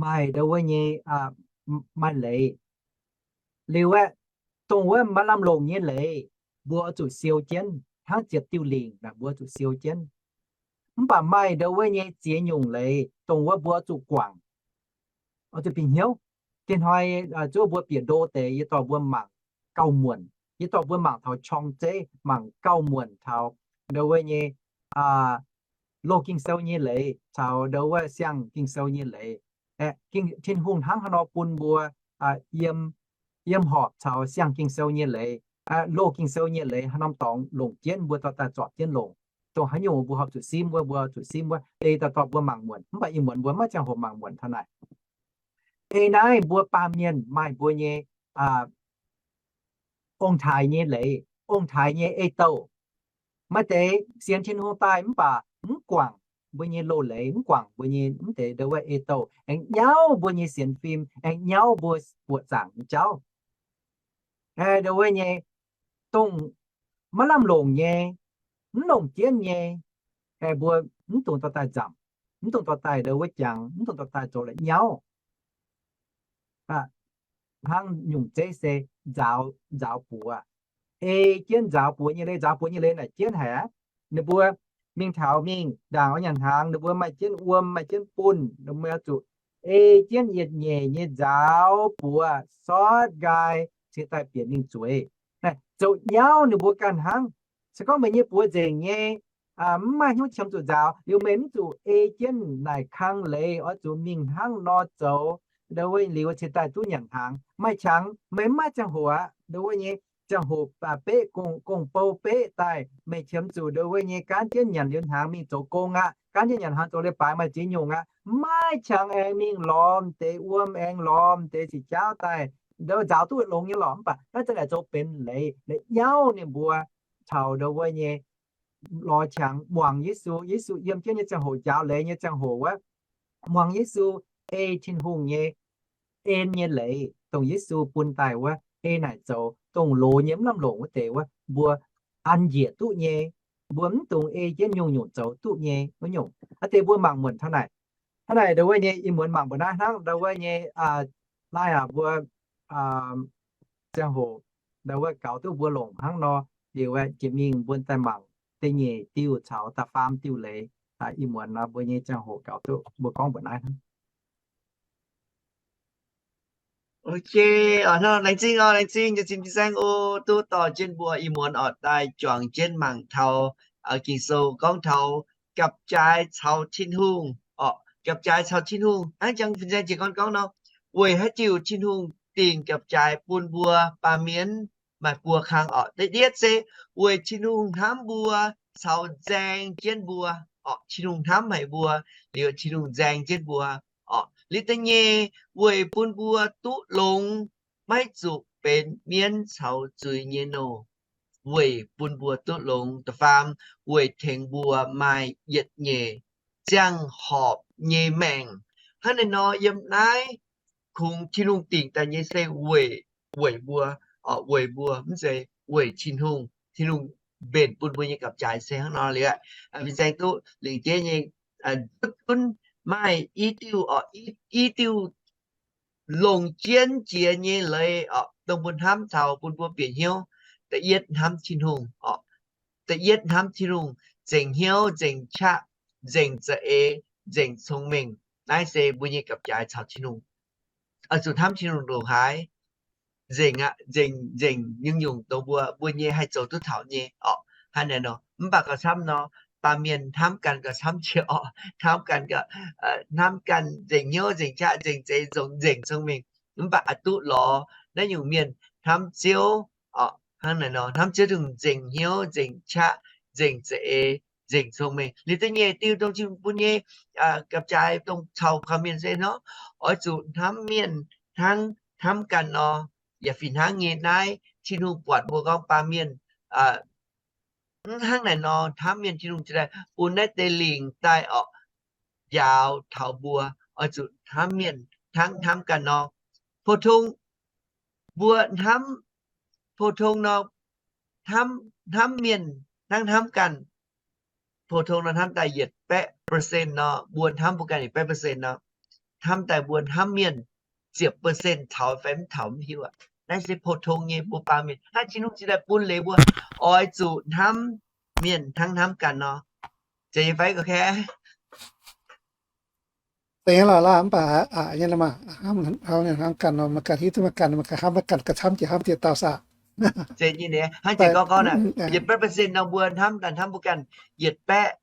maaih ndau wuov nyei, maaih leiz. Liuz aeqv, dongh wuov maaih lamh longc nyei leiz, mbuo oix zuqc siou jienv, hnangv ziepc diuh lingc naaic mbuo zuqc siou jienv. Mv baac maaih ndau wuov nyei ziex nyungc leiz, dongh wuov mbuo oix zuqc guangc, oix zuqc bieqc hnyouv. Diex hnoi zuov mbuo bieqc ndo deix, yie dorh mbuo mangc gauh muonc. Yie dorh mbuo mangc taux qorng zeiv, mangc gauh muonc taux ndau wuov nyei loz Ging-Sou nyei leiz caux ndau wuov siang Ging-Sou nyei leiz. Tin-Hungh hnangv haaix nor bun mbuo yiem, yiem horpc caux siang Ging-Sou nyei leiz, loz Ging-Sou nyei leiz, haaix norm dorngx longc jienv mbuo dorh daaih zorpc jienv longc. Dongh haaix nyungc mbuo horpc zuqc simv wuov, mbuo zuqc simv wuov. Ei daaih dorh mbuo mangc muonc, mv baac ih muonz mbuo maiv ziangh hoc mangc muonc taux naaic. Ei naaiv mbuo baamh mienh maaih mbuo nyei ong-taaix nyei leiz, ong-taaix nyei ei-douh. Maaih deix sienx Tin-Hungh daaih mv baac mv guangc mbuo nyei loz-leiz, mv guangc mbuo nyei mv deix ndau wuov ei-douh, aengx nyauv mbuo nyei sienx fim, aengx nyauv mbuo buoqc zaangc nyei jauv. Ndau wuov nyei, dongh maiv lamh longc nyei, mv longc jienv nyei, mbuo mv dungx dorh daaih nzamc, mv dungx dorh daaih ndau wuov jangx, mv dungx dorh daaih zoux la'nyauv. Hnangv nyungc zeiv se nzaaux, nzaaux buoz. Ei jienv nzaaux buoz nyei leiz, nzaaux buoz nyei leiz naaic jienv haic aqv. Ninh mbuo mingh taux mingh ndaangc oix nyanc hnaangx, ninh mbuo maaih jienv wuom, maaih jienv bunh, ninh mbuo zuqc ei jienv yietc nyeic nyei nzaaux buoz, sortv nqaai, cingx daaih bieqc mingh zueiz. Naaiv zoux nyauv ninh mbuo ganh hnangv. Se gorngv meih nyei buoz nzengc nyei, mv maaih hnyouv qiemx zuqc nzaaux, liuz meih mv zuqc ei jienv naaic kang leiz, oix zuqc mingh hnangv nor zoux, ndau wuov liuz cingx daaih duqv nyanc hnaangx. Maaih qangx meih mv maaih ziangh hoc aqv. Ndau wuov nyei ziangh hoc beqv gong, gong-bou beqv daaih, meih qiemx zuqc ndau wuov nyei gaanv jienv nyanc liuz hnaangx mingh zoux gong aqv. gaanv jienv nyanc hnaangx zoux leiz-baaix maaih ziex nyungc aqv. Maiv qangx aengx mingh lorz deix wuom, aengx lorz deix sic jaauv daaih, nzaaux duqv longx nyei lorqc. Mv baac naaiv za'gengh zoux benx leiz, leiz nyauv ninh mbuo caux ndau wuov nyei lorz qangx muangx Yesu. Yesu yiem jienv nyei ziangh hoc, njaaux leiz nyei ziangh hoc wuov, muangx Yesu, ei Tin-Hungh nyei en nyei leiz, dongh Yesu bun daaih wuov, ei naaic zoux, dongh loz nyei mv lamh longc wuov deix wuov, mbuo an njiec duqv nyei, mbuo mv dungx ei jienv nyungc-nyungc zoux duqv nyei wuov nyungc. Naaiv deix mbuo mangc muonc taux naaic. Hnangv naaic ndau wuov nyei ih muonz mangc mbuo naaiv hnangv ndau wuov nyei, naaiv aac mbuo ziangh hoc ndau wuov gaux duqv mbuo longc hnangv nor, liuz jiex mingh mbuo daaih mangc da'nyeic diuh caux da'faam diuh leiz. Ih muonz nor mbuo nyei ziangh hoc gaux duqv mbuo gorngv mbuoqc naaiv hnangv. Ok, hnangv laengz zingh oc, laengz zingh nyei zinh fin-saeng oc, duqv dorh jienv mbuo ih muonz oc daaih juangc jienv mangc taux Ging-Sou gorngv taux gapv-jaaix caux Tin-Hungh oc. Gapv-jaaix caux Tin-Hungh hnangv jangx fin-saeng jiex gorn gorngv nor, weic haaix diuc Tin-Hungh dingc gapv-jaaix bun mbuo baamh mienh maaih buo kang oc. Da'yietv se weic Tin-Hungh hnamv mbuo caux nzaeng jienv mbuo oc. Tin-Hungh hnamv haic mbuo, liuz Tin-Hungh nzaeng jienv mbuo oc. Liuz da'nyeic, weic bun mbuo duqv longx, maiv zuqc benx mienv caux zuiz nyei nouh, weic bun mbuo duqv longx. Da'faam, weic tengx mbuo maaih yietc nyeic ziangh horpc nyei maengc. Hnangv naaiv nor, yiem naaiv kungx Tin-Hungh dingc daaih nyei se weic, weic mbuo, weic mbuo, mv zeiz weic Tin-Hungh. Tin-Hungh mbenc bun mbuo nyei gapv-jaaix se hnangv nor liuz, fin-saeng duqv lingc jeiv nyei, duqv zunv maaih i diuh, i diuh longc jienv jiex nyei leiz oc, dongh mbuo hnamv taux bun mbuo bieqc hnyouv. Da'yietv hnamv Tin-Hungh oc. Da'yietv hnamv Tin-Hungh, nzengc hnyouv, nzengc qaqv, nzengc za'eix, nzengc cong-mengh. Naaiv se mbuo nyei gapv-jaaix caux Tin-Hungh. Oix zuqc hnamv Tin-Hungh ndongc haaix? Nzengc aqv, nzengc, nzengc nyungc-nyungc dongh mbuo, mbuo nyei haih zoux duqv taux nyei oc. Hnangv naaiv nor, mv baac gauh camv nor, baamh mienh hnamv ganh gauh camv jiex oc. Hnamv ganh gauh, hnamv ganh nzengc hnyouv, nzengc qaqv, nzengc za'eix, nzengc cong-mengh. Mv baac oix duqv lorz naaiv nyungc mienh hnamv Ziouv oc. Hnangv naaiv nor, hnamv Ziouv dongh nzengc hnyouv, nzengc qaqv, nzengc za'eix, nzengc cong-mengh. Liuz da'nyeic diuh dongh Tin-Hungh bun nyei gapv-jaaix dongh caux baamh mienh se nor, oix zuqc hnamv mienh hnangv hnamv ganh nor. Yaac fih hnangv nyei naaiv, Tin-Hungh buatc mbuo gorngv baamh mienh mv hnangv naaiv nor, hnamv mienh Tin-Hungh ziouc daaih bun naaiv deix lingc daaih oc, njaaux taux mbuo oix zuqc hnamv mienh hnangv hnamv ganh nor. Pou-tong, mbuo hnamv, pou-tong nor, hnamv, hnamv mienh hnangv hnamv ganh. Pou-tong nor hnamv daaih yietc baeqv percent nor, mbuo hnamv mbuo ganh yietc baeqv percent nor, hnamv daaih mbuo hnamv mienh ziepc percent taux fai mv taux mv hiuv aqv. Naaiv se pou-tong nyei mbuo baamh mienh. Naaiv Tin-Hungh ziouc daaih bun leiz mbuo oix zuqc hnamv mienh hnangv hnamv ganh nor. Zeiz nyei fai? Zeiz nyei lorqc, mv baac aqc nyei lorqc maah, hnamv ganh nor, maaih ganh hiuv duqv maaih ganh, maaih ganh hnamv maaih ganh, gauh camv jiex hnamv jiex dauh saah. Hnangv jiex gorngv gorngv naaic, yietc baeqv percent nor mbuo hnamv daaih hnamv mbuo ganh yietc baeqv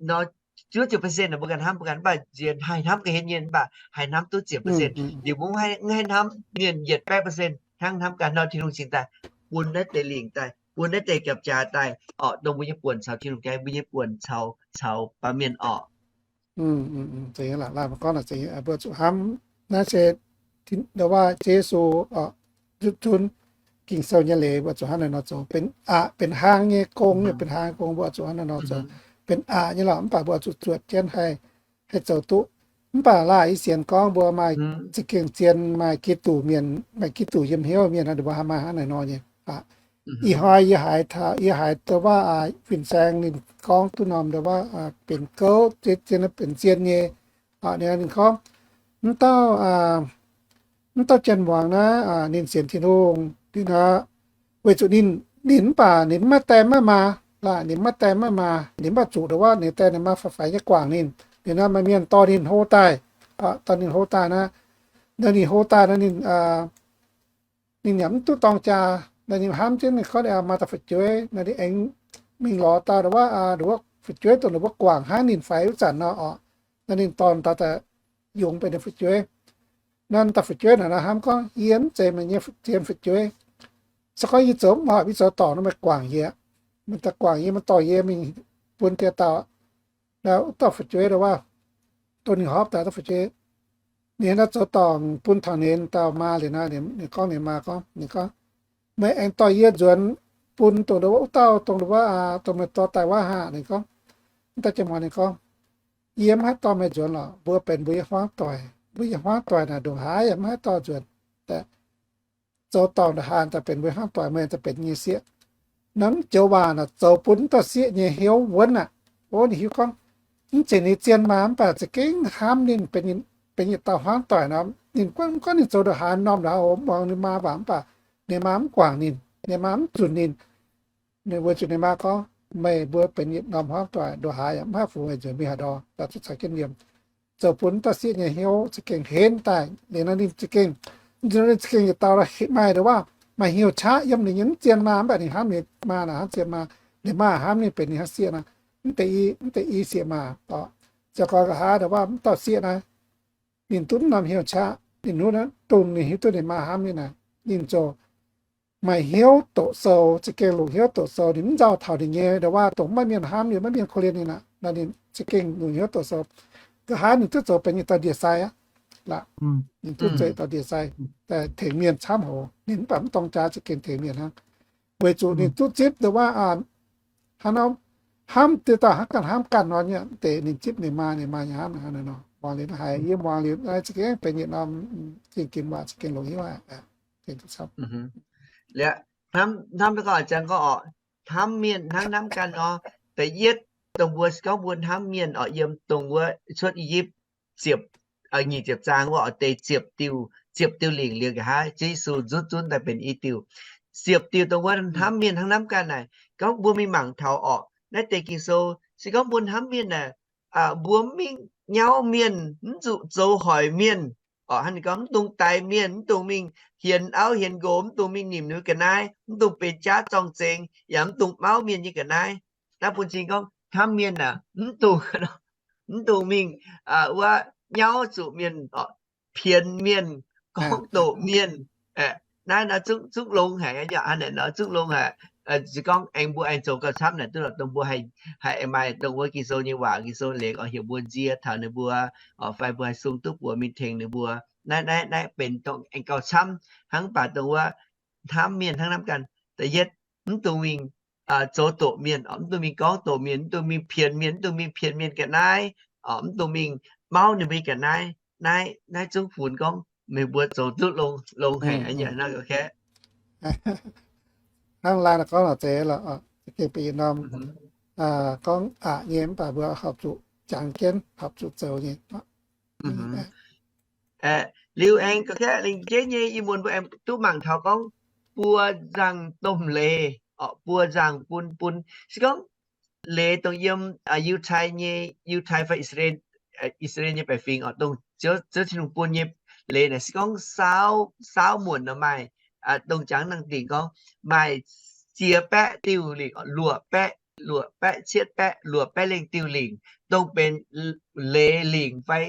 nor, juov ziepc percent mbuo ganh hnamv mbuo ganh, mv baac nziex haih hnamv ga'hlen nyei, mv baac haih hnamv duqv ziepc percent. Liuz mbuo mv haih hnamv mienh yietc baeqv percent hnangv hnamv ganh nor, Tin-Hungh cingx daaih bun naaiv deix lingc daaih, bun naaiv deix gapv-jaaix daaih oc, dongh mbuo nyei buonc caux Tin-Hungh jaaix, mbuo nyei buonc caux, caux baamh mienh oc. Mbuo zuqc hnamv, naaiv se ndau wuov Ziouv Yesu oc, zunv Ging-Sou nyei leiz mbuo zuqc hnangv naaiv nor zoux, benx aqc, benx hlang nyei gong, benx hlang nyei gong mbuo zuqc hnangv naaiv nor zoux, benx aqc nyei lorqc, mv baac mbuo zuqc zuotc jienv haih, haih zoux duqv. Mv baac laaic yie sienx gorngv mbuo maaih za'gengh zien maaih Giduc mienh, maaih Giduc yiem hnyouv mienh, ninh mbuo maaih hnangv naaiv nor nyei. Ih hnoi yie haiz, yie haiz ndau wuov fin-saeng ninh gorngv duqv norm ndau wuov benx gouv, zien, benx zien nyei. Ninh gorngv, mv dauh, mv dauh janx-muangz naaiv ninh sienx Tin-Hungh, ninh, weic zuqc ninh, ninh mv baac ninh maiv die maiv maa, laaic ninh maiv die maiv maa, ninh mv baac zuqc ndau wuov ninh die ninh maa faix-faix nyei guangc ninh. Ninh naaiv maaih mienh dorh ninh hlo daaih, dorh ninh hlo daaih naaiv, ninh hlo daaih naaiv ninh, ninh yaac mv duqv dorng jaa. Naaiv ninh hnamv jienv ninh gorngv ninh maaih dauh fu'jueiv, naaiv ninh aengx mingh lorz dauh ndau wuov, ndau wuov fu'jueiv dongh ndau wuov guangc hnangv ninh faix wuov zanc nor oc. Naaiv ninh dorh dauh daaih yungz benx ninh fu'jueiv. Naaiv dauh fu'jueiv naaic hnamv gorngv, yie mv zeiz meih nyei zien fu'jueiv. Se gorngv yie zoux mv horpc, yie zoux dorngc nor meih guangc yie. Meih daaih guangc yie, meih dorh yie mingh bun diex dauh, Wuov dauh fu'jueiv, wuov, dongh ninh horpc daaih dauh fu'jueiv, ninh naaiv zoux dorngc bun taux ninh dauh maa liuz nor, ninh gorngv ninh maa gorngv, ninh gorngv, meih aengx dorh yie nzuonx bun dongh wuov dauh, dongh wuov, dongh meih dorh daaih wuov haah? Ninh gorngv, wuov dauh jienv muangx ninh gorngv, yie mv haih dorh meih nzuonx lorqc. Mbuo benx mbuo nyei hmuangv doic, mbuo nyei hmuangv doic naaic ndongc haaix yaac mv haih dorh nzuonx. Zoux dorngc ndongc haaix daaih benx mbuo hmuangv doic, meih daaih benx nyei sieqv. Naaiv joux waac naaic zoux bun wuov dauh sieqv nyei hnyouv wuonv aqv. Ov, ninh hiuv gorngv, mv zeiz ninh zien maa mv baac za'gengh hnamv ninh, benx yietc dauh hmuangv doic nor, ninh gorngv, mv gorngv ninh zoux ndongc haaix, norm ndongc haaix, muangx ninh maa waac mv baac ninh maa mv guangc ninh, ninh maa mv zunc ninh. Ninh weic zuqc ninh maa gorngv, meih mbuo benx yietc norm hmuangv doic, ndongc haaix yaac mv haih fungx meih nzuonx mingh haaix ndau, daaih zuqc caux jienv yiem. Zoux bun wuov dauh sieqv nyei hnyouv za'gengh henv daaih. Liuz nor ninh za'gengh, ninh za'gengh yietc dauh maaih ndongc waac, maaih hnyouv qaqv yiem ninh nyei mv zien maa, mv baac ninh hnamv ninh maa naaic hnangv zien maa. Ninh maa hnamv ninh benx ninh hnangv sieqv nor, mv deix i, mv deix i sieqv maa oc. Ziouc gorngv nqa'haav ndongc waac mv dauh sieqv naaiv, ninh duqv norm hnyouv qaqv, ninh hnamv dongh ninh hiuv duqv ninh maa hnamv ninh naaic, ninh zoux maaih hnyouv doqc sou, za'gengh longc hnyouv doqc sou. Ninh mv nzauh taux ninh nyei ndongc waac, dongh maiv mienh hnamv ninh, maiv mienh korv-lienh ninh aqv nor, ninh za'gengh longc hnyouv doqc sou. Nqa'haav ninh duqv zoux benx yietc dauh ndie-sai aqv. Laac, ninh duqv zoux yietc dauh ndie-sai, tengx mienh camv hoc. Ninh mv baac mv dorng jaax, za'gengh tengx mienh hnangv. Weic zuqc ninh duqv zipv ndongc waac, hnangv nor, hnamv dieh dauh hnamv ganh hnamv ganh nor, mv deix ninh zipv ninh maa, ninh maa nyei hnamv nor. Muangx liuz naaiv haiz, yie muangx liuz naaiv za'gengh benx yietc norm zingh ginx waac, za'gengh longc hnyouv aqv. Liuz, hnamv, hnamv gorngv, jangx gorngv oc, hnamv mienh hnangv hnamv ganh nor. Da'yietv, dongh mbuo se gorngv mbuo hnamv mienh oc, yiem dongh wuov Cuotv I^yipv ziepc, nyic ziepc zaang wuov oc, deix ziepc diuh, ziepc diuh lingc liuz nqa'haav Ziouv Yesu nzutv zunv daaih benx i diuh. Ziepc diuh dongh wuov hnamv mienh hnangv hnamv ganh naaic, gorngv mbuo mingh mangc taux oc, naaiv deix Ging-Sou se gorngv mbuo hnamv mienh naaic, mbuo mv mingh nyauv mienh, mv zuqc zoux hoic mienh. Oc, hnangv ninh gorngv, mv dungx daix mienh, mv dungx mingh hienx auv hienx nqox, mv dungx mingh nimc ninh mbuo ga'naaiv, mv dungx benx jaav zorng-zengx, yaac mv dungx mauv mienh nyei ga'naaiv. Naaiv bun cing gorngv hnamv mienh aeqv, mv dungx, mv dungx mingh wuov nyauv zuqc mienh, pienx mienh, gorngv doqc mienh. Naaiv nor zungv longx haic, hnangv naaic nor zungv longx haic. Se gorngv aengx mbuo aengx zoux gauh camv naaic duqv lorqc, dongh mbuo haih, haih aengx maaih dongh wuov Ging-Sou nyei waac, Ging-Sou lengc oix heuc mbuo nzie taux ninh mbuo, fai mbuo haih sung duqv buoz mingh tengx ninh mbuo. Naaiv, naaiv, naaiv benx dongh aengx gauh camv hnangv, mv baac dongh wuov hnamv mienh hnangv hnamv ganh. Da'yietv, mv dungx mingh zoux doqc mienh, mv dungx mingh gorngv doqc mienh, mv dungx mingh pienx mienh, mv dungx mingh pienx mienh ga'naaiv, mv dungx mingh mauv ninh mbuo ga'naaiv. Naaiv, naaiv zungv funx gorngv meih mbuo zoux duqv longx, longx haic aqv. Hnangv laanh gorngv lorqc, zeiz lorqc, gengh benx yietc norm gorngv aqc nyei, mv baac mbuo horpc zuqc jangx jienv, horpc zuqc zoux nyei. Liuz aengx ga'kaeqv lingc jeiv nyei ih muonz mbuo aengx duqv mangc taux gorngv buo nzangc domh leiz, buo nzangc bun, bun, se gorngv leiz dongh yiem Yiutai nyei, Yiutai fai I^saa^laa^en, I^saa^laa^en nyei baeqc fingx oc, dongh Ziouv, Ziouv Tin-Hungh bun nyei leiz naaic se gorngv saauv, saauv muonc nor maaih, dongh jangx nangh dingc gorngv maaih ziex baeqv diuh lingc, luoqc baeqv, luoqc baeqv cietv baeqv, luoqc baeqv lengh diuh lingc, dongh benx leiz lingc fai,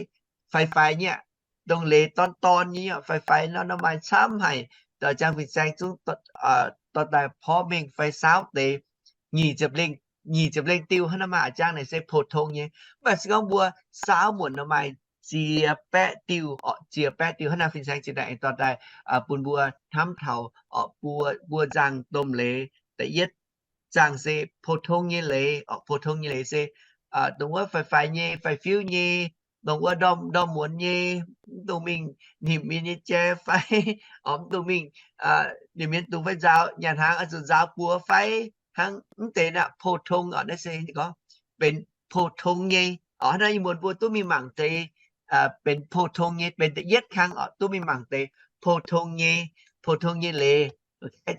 fai faix nyei aqv. Dongh leiz dorn dorn nyei fai faix nor, nor maaih camv haic. Da'jangx fin-saeng zungv dorh daaih porv mengh fai saauv deix nyic ziepc lengh, nyic ziepc lengh diuh hnangv nor maaih a'jang naaic se pou-tong nyei. Mv baac se gorngv mbuo saauv muonc nor maaih ziex baeqv diuh oc, ziex baeqv diuh hnangv nor fin-saeng zinh ndaangc aengx dorh daaih bun mbuo hnamv taux oc, buo, buo nzangc domh leiz. Da'yietv nzangc se pou-tong nyei leiz oc, pou-tong nyei leiz se dongh wuov faix-faix nyei, faix-fiuv nyei, dongh wuov ndorm, ndorm muonz nyei, mv dungx mingh nimc mienh nyei jai fai, oc, mv dungx mingh, ninh mienh dungx fai nzaaux, nyanc hnaangx oix zuqc nzaaux buoz fai hnangv mv deix naaic, pou-tong oc, naaiv se gorngv benx pou-tong nyei oc. Hnangv naaiv ih muonz mbuo duqv mingh mangc deix benx pou-tong nyei, benx da'yietv kang oc, duqv mingh mangc deix pou-tong nyei, pou-tong nyei leiz.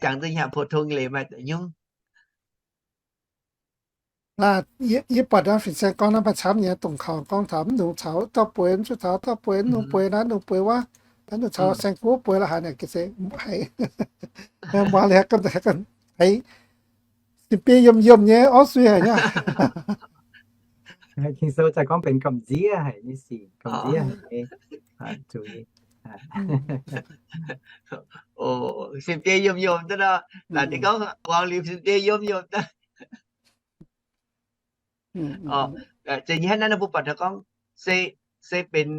Jangx duqv nyei, pou-tong nyei leiz maaih deix nyungc. Yie buatc naaiv fin-saeng gorngv naaiv maaih camv nyei, dongh kaux gorngv taux mv dungx caux dauh bueix, mv zuqc caux dauh bueix, mv dungx bueix naaiv, mv dungx bueix wuov, mv dungx caux saeng-kuv bueix la'haaix naaic, ga'sie haiz, muangx liuz ganh haiz sin-biei yiem yiem nyei orv sui haic nyei. Ging-Sou zaaih gorngv benx gamh nziev haic nyei sic, gamh nziev haic nyei zuiz. Sin-biei yiem yiem daaih nor, naaic ninh gorngv muangx liuz sin-biei yiem yiem daaih. Zeiz nyei hnangv naaiv nor mbuo buatc taux gorngv se, se benx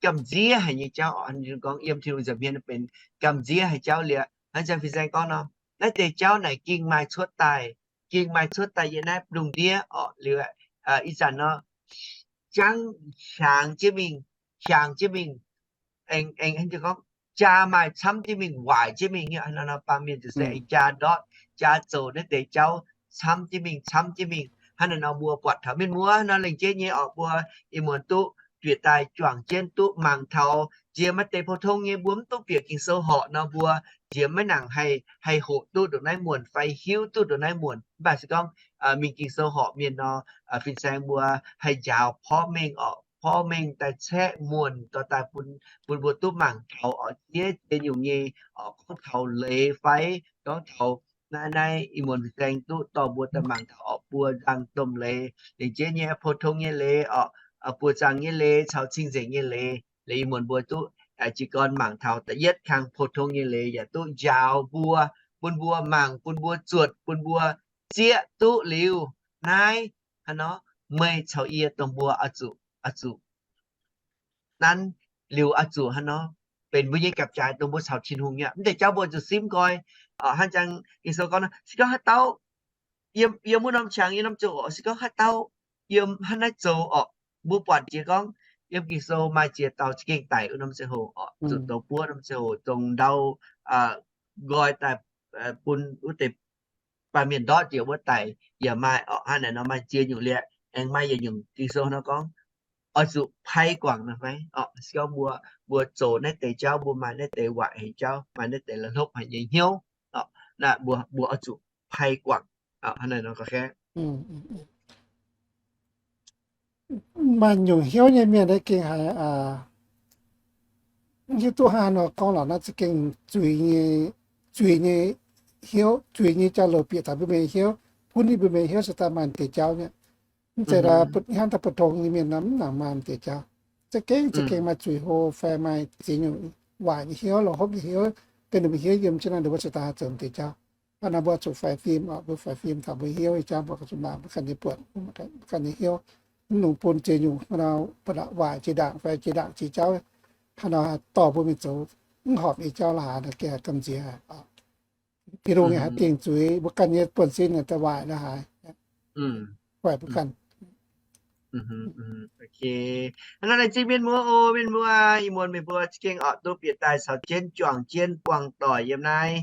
gamh nziev haic nyei jauv oc. Gorngv yiem Tin-Hungh nza'hmien benx gamh nziev haic jauv liuz, hnangv zanc fin-saeng gorngv nor, naaiv deix jauv naaic ging maaih cuotv daaih, ging maaih cuotv daaih yiem naaiv lungh ndiev oc. Liuz ih zanc nor, jangv hiaangx jienv mingh, hiaangx jienv mingh, aengx, aengx gorngv jaa maaih camv jienv mingh, waaic jienv mingh. Hnangv naaiv nor baamh mienh ziouc se aengx jaa ndortv, jaa zoux naaiv deix jauv camv jienv mingh, camv jienv mingh. Hnangv naaiv nor mbuo buatc taux mienh muoz nor lengc jeiv nyei oc, mbuo ih muonz duqv bieqc daaih juangc jienv duqv mangc taux nziex maaih deix pou-tong nyei mbuo mv duqv bieqc Ging-Sou horqc nor, mbuo nziex maiv nangc haih, haih hoqc duqv ndongc naaiv muonc fai hiuv duqv ndongc naaiv muonc. Mv baac se gorngv mingh Ging-Sou horqc mienh nor, fin-saeng mbuo haih njaaux porv mengh oc, porv mengh daaih caeqv muonc dorh daaih bun, bun mbuo duqv mangc taux oc, ziex ziex nyungc nyei oc, gorngv taux leiz fai gorngv taux naaiv, naaiv ih muonz fin-saeng duqv dorh mbuo daaih mangc taux oc, buo nzangc domh leiz, lengc jeiv nyei pou-tong nyei leiz oc, buoz-zaangc nyei leiz caux cing-nzengc nyei leiz. Liuz ih muonz mbuo duqv jiez gorn mangc taux da'yietv kang pou-tong nyei leiz yaac duqv njaaux mbuo, bun mbuo mangc, bun mbuo zuotc, bun mbuo zieqv duqv liuz naaiv, hnangv nor, meih caux yie dongh mbuo oix zuqc, oix zuqc nanv liuz oix zuqc hnangv nor benx mbuo nyei gapv-jaaix dongh mbuo caux Tin-Hungh nyei. Mv deix jauv mbuo zuqc simv nqoi. Hnangv jang Ging-Sou gorngv nor, se gorngv haaix dauh yiem, yiem wuov norm qangx, yiem norm ziangh hoc, se gorngv haaix dauh yiem hnangv naaiv zoux oc. Mbuo buatc jiex gorngv yiem Ging-Sou maaih ziex dauh za'gengh daic wuov norm ziangh hoc oc, zuqc douz buov norm ziangh hoc, dongh ndau nqoi daaih bun wuov deix baamh mienh ndortv jiex wuov daic yaac maaih oc. Hnangv naaic nor maaih ziex nyungc liuz, aengx maaih yietc nyungc Ging-Sou nor gorngv oix zuqc pai guangc nor fai oc. Se gorngv mbuo, mbuo zoux naaiv deix jauv, mbuo maaih naaiv deix waaic haic jauv, maaih naaiv deix la'hlopv haic nyei hnyouv oc, naaiv mbuo, mbuo oix zuqc pai guangc oc. Hnangv naaic nor gorngv maaih nyungc hnyouv nyei mienh naaiv gengh haiz hiuv duqv haaix nor gorngv lorqc, naaiv za'gengh zuiz nyei, zuiz nyei hnyouv, zuiz nyei jauv-louc bieqc taux mbuo mienh nyei hnyouv, bun ninh mbuo mienh nyei hnyouv se daaih maaih deix jauv nyei. Mv zeiz dah hnangv daaih pou-tong nyei mienh nor mv nangc maaih deix jauv. Za'gengh, za'gengh maaih zuiz hlo fai maaih ziex nyungc waaic nyei hnyouv, la'hlopv nyei hnyouv, ga'nyiec hnyouv yiem jienv naaiv, ninh mbuo se daaih haih zoux deix jauv. Hnangv naaiv mbuo zuqc faix fim oc, mbuo faix fim taux mbuo hnyouv nyei jauv, mbuo zuqc mangc mbuo ganh nyei buonc, mbuo ganh nyei hnyouv, mv nungx bun ziex nyungc hnangv nor waaic jiex ndaangc fai jiex ndaangc jiex jauv, hnangv nor dorh mbuo mingh zoux mv horpc nyei jauv la'haaix nor, gengh gamh nziex haic. Tin-Hungh nyei haaix dingh zuiz, mbuo ganh nyei buonv-sin naaic daaih waaic la'haaix, waaic mbuo ganh. Hnangv naaiv laengz zingh mienh muoz oc, mienh muoz, ih muonz meih mbuo za'gengh oc duqv bieqc daaih caux jienv juangc jienv buangh doic yiem naaiv,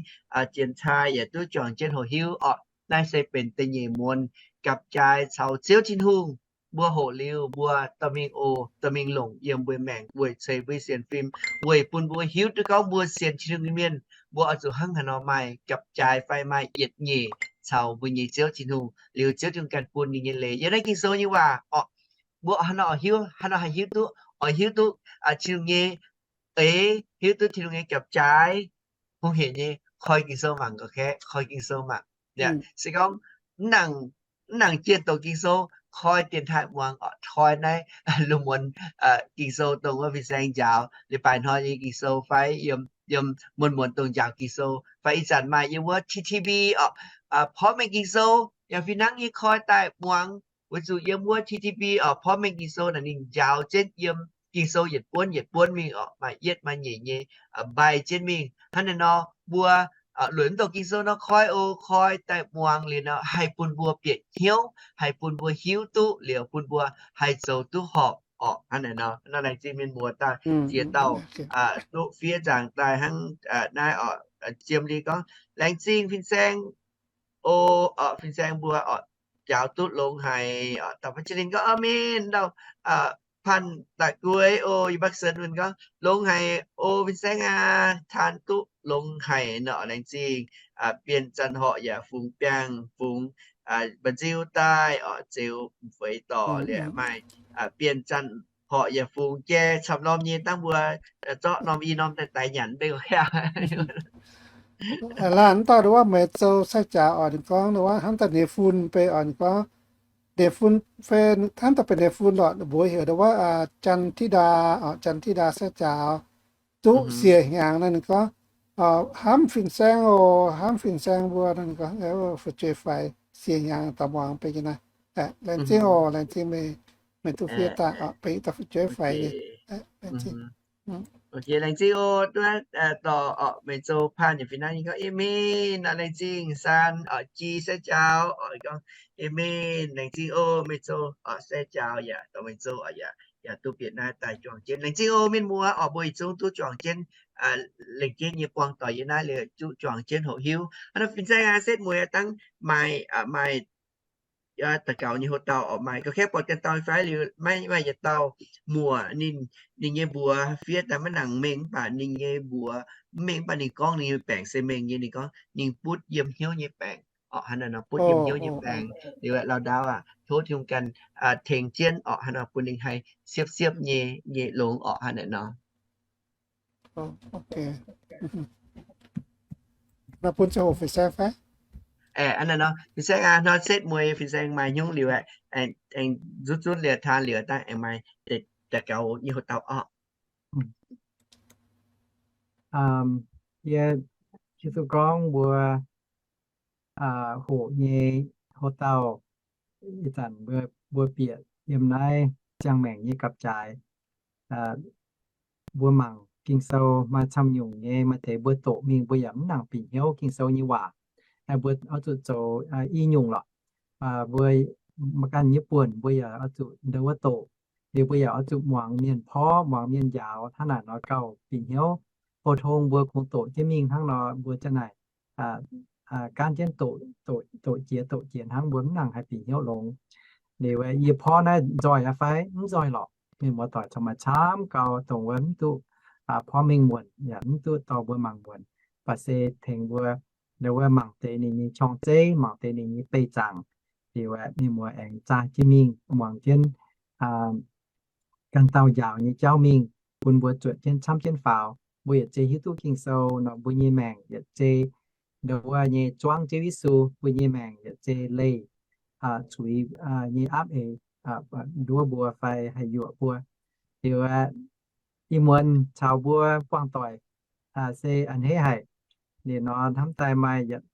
jien cai yaac duqv juangc jienv hoqc hiuv oc. Naaiv se benx da'nyeic muonz gapv-jaaix caux Ziouv Tin-Hungh. Mbuo hoqc liuz mbuo dorh mingh oc, dorh mingh longc yiem mbuo maengc weic ceix mbuo sienx fim, weic bun mbuo hiuv duqv gorngv mbuo sienx Tin-Hungh nyei mienh, mbuo oix zuqc hnangv haaix nor maaih gapv-jaaix fai maaih yietc nyeic caux mbuo nyei Ziouv Tin-Hungh, liuz Ziouv Tin-Hungh ganh bun ninh nyei leiz yiem naaiv Ging-Sou nyei waac oc. Mbuo hnangv haaix nor oix hiuv, hnangv haaix nor haih hiuv duqv, oix hiuv duqv Tin-Hungh nyei eix, hiuv duqv Tin-Hungh nyei gapv-jaaix, hungh hec nyei koi Ging-Sou mangc ga'kaeqv, koi Ging-Sou mangc. Se gorngv mv nangc jienh doqc Ging-Sou, koi dienx taaih muangx oc, koi naaiv lungh muonz Ging-Sou dongh wuov fin-saeng njaaux leiz-baaix hnoi nyei Ging-Sou fai yiem, yiem muonz muonz dongh njaaux Ging-Sou fai ih zanc maaih yiem wuov T T B oc, porv mengh Ging-Sou yaac fih hnangv nyei koi daaih muangx. Weic zuqc yiem wuov T T B oc, porv mengh Ging-Sou naaic ninh njaaux jienv yiem Ging-Sou yietc buonv yietc buonv mingh oc, maaih yietv maaih nyeic nyei mbaih jienv mingh. Hnangv naaiv nor mbuo lueic mv dongh Ging-Sou nor koi oc, koi daaih muangx liuz nor haih bun mbuo bieqc hnyouv, haih bun mbuo hiuv duqv liuz bun mbuo haih zoux duqv horpc oc. Hnangv naaiv nor, nor laengz zingh mienh muoz daaih ziex dauh duqv fiev nzaangc daaih hnangv naaiv oc. Jiem Li gorngv, laengz zingh fin-saeng oc, fin-saeng mbuo oc, njaaux duqv longx haic oc. Dauh Baac Jie Linh gorngv, aamen. Dauh Panh Daaih Gueix oc, yie Bắc Sơn mienh gorngv, longx haic oc, fin-saeng aac, taan duqv longx haic nor, laengz zingh. Bienh Zanc Horqc yaac fungx biangh fungx mba'nziu daaih oc, zeux m'feix dorc liuz maaih Bienh Zanc Horqc yaac fungx jai camv norm nyei, dangh mbuo zorqv norm i norm daaih daix nyanc mv bei. Laanh mv dauh wuov meih zoux sai jaax oc, ninh gorngv wuov hnamv daaih ninh fun bei oc, ninh gorngv ninh fun fei, hnamv daaih benx ninh fun lorqc, mbuox heuc wuov Jan Ti Ndaa oc, Jan Ti Ndaa sai jaax duqv siec hnyangx nor, ninh gorngv hnamv fin-saeng oc, hnamv fin-saeng mbuo nor, ninh gorngv fu'jueiv faix siec hnyangx daaih muangx bei nyei naaiv. Laengz zingh oc, laengz zingh meih. Meih duqv fiev daaih, benx dauh fu'jueiv faix nyei. Ok, laengz zingh oc. Duqv dorh orqc, meih zoux paan nyei fih naaiv nyei gorngv amen nor, laengz zingh saan orqc, jiex sai jaux orqc, gorngv amen, laengz zingh oc. Meih zoux orqc sai jaux yaac dorh meih zoux orqc, yaac yaac duqv bieqc naaiv daaih juangc jienv. Laengz zingh oc mienh muoz orqc, mbuo yietc zungv duqv juangc jienv, lengc jeiv nyei buangh doic yiem naaiv liuz duqv juangc jienv hoqc hiuv. Hnangv nor fin-saeng aac, setv mueiz dangv maaih, maaih daux gaux nyei hoc dauh orqc, maaih ga'kaeqv buatc ganh dauh fai liuz, maaih, maaih yietc dauh muoc ninh, ninh nyei mbuox fiev daaih maiv nangc mengh, mv baac ninh nyei mbuox mv mengh, mv baac ninh gorngv ninh nyei baengc se mengh nyei. Ninh gorngv ninh butv yiem hnyouv nyei baengc orqc, hnangv naaiv nor, butv yiem hnyouv nyei baengc. Liuz lauh ndaauv aac, tov Tin-Hungh ganh tengx jienv orqc, hnangv nor bun ninh haih siepv-siepv nyei, nyei longx orqc, hnangv naaiv nor. Bun ziangh hoc fin-saeng fai? Aa, hnangv naaiv nor, fin-saeng aac, hnoi setv mueiz fin-saeng maaih hnyouv liuz aeqv, aengx zunv zunv liuz taan liuz daaih aengx maaih daux gaux nyei hoc dauh orqc. Yie hiuv duqv gorngv mbuo hoqc nyei hoc dauh, ih zanc mbuo, mbuo bieqc yiem naaiv ziangh maengc nyei gapv-jaaix, mbuo mangc Ging-Sou maaih camv nyungc nyei, maaih deix mbuo doqc mingh mbuo yaac mv nangc bieqc hnyouv Ging-Sou nyei waac. Mbuo oix zuqc zoux i nyungc lorqc. Mbuo maiv ganh nyei buonc mbuo yaac oix zuqc ndau wuov doqc. Liuz mbuo yaac oix zuqc muangx mienh porv, muangx mienh njaaux, hnangv naaic nor gauh bieqc hnyouv. Pou-tong mbuo kungx doqc jienv mingh hnangv nor, mbuo ziang naaic gaanv jienv doqc, doqc jiex doqc jiex hnangv, mbuo mv nangc haih bieqc hnyouv longx. Liuz yie porv naaiv nzoih aqv fai? Mv nzoih lorqc. Mienh muoz-doic corc maaih camv gau dongh wuov mv duqv porv mengh muonc yaac mv duqv dorh mbuo mangc muonc, baac se tengx mbuo ndau wuov mangc deix ninh nyei qorng-zeiv, mangc deix ninh nyei beih zaangc. Liuz aeqv, mienh muoz aengx zaah jienv mingh muangx jienv ganh dauh njaaux nyei jauv mingh, bun mbuo zuotc jienv camv jienv faaux. Mbuo yietc zei hiuv duqv Ging-Sou nor, mbuo nyei maengc yietc zei ndau wuov nyei zuangv Ziouv Yesu, mbuo nyei maengc yietc zei leih zuiz nyei aapv eix nduov mbuo fai haih yuoqc mbuo. Liuz aeqv, ih muonz caux mbuo buangh doic se a'hneiv haic. Liuz nor hnamv daaih maaih yietc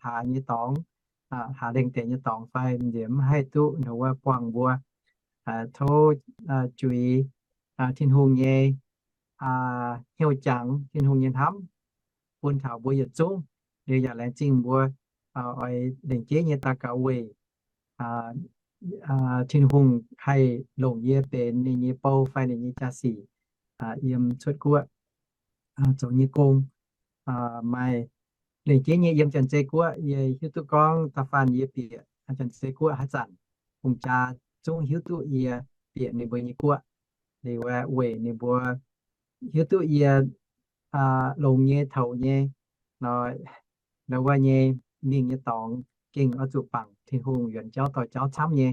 hlaax nyei dorngx, hlaax lengh deix nyei dorngx fai nziex mv haih duqv ndau wuov buangh mbuo tov juix Tin-Hungh nyei hnyouv jangx, Tin-Hungh nyei hnamv bun taux mbuo yietc zungv. Liuz yaac laengz zingh mbuo oix lengc jeiv nyei daux gaux weic Tin-Hungh haih longc yie benx ninh nyei bou fai ninh nyei jaa-sic yiem cuotv guoqv zoux nyei gong. Maaih lengc jeiv nyei yiem Janx-Zei Guoqv, yie hiuv duqv gorngv da'faanh yie bieqc Janx-Zei Guoqv haaix zanc, hungh jaa zungv hiuv duqv yie bieqc ninh mbuo nyei guoqv. Liuz weic ninh mbuo hiuv duqv yie longx nyei, toux nyei, ndau wuov nyei mingh nyei dorngx gengh oix zuqc bangc Tin-Hungh yuonx jauv doix jauv camv nyei.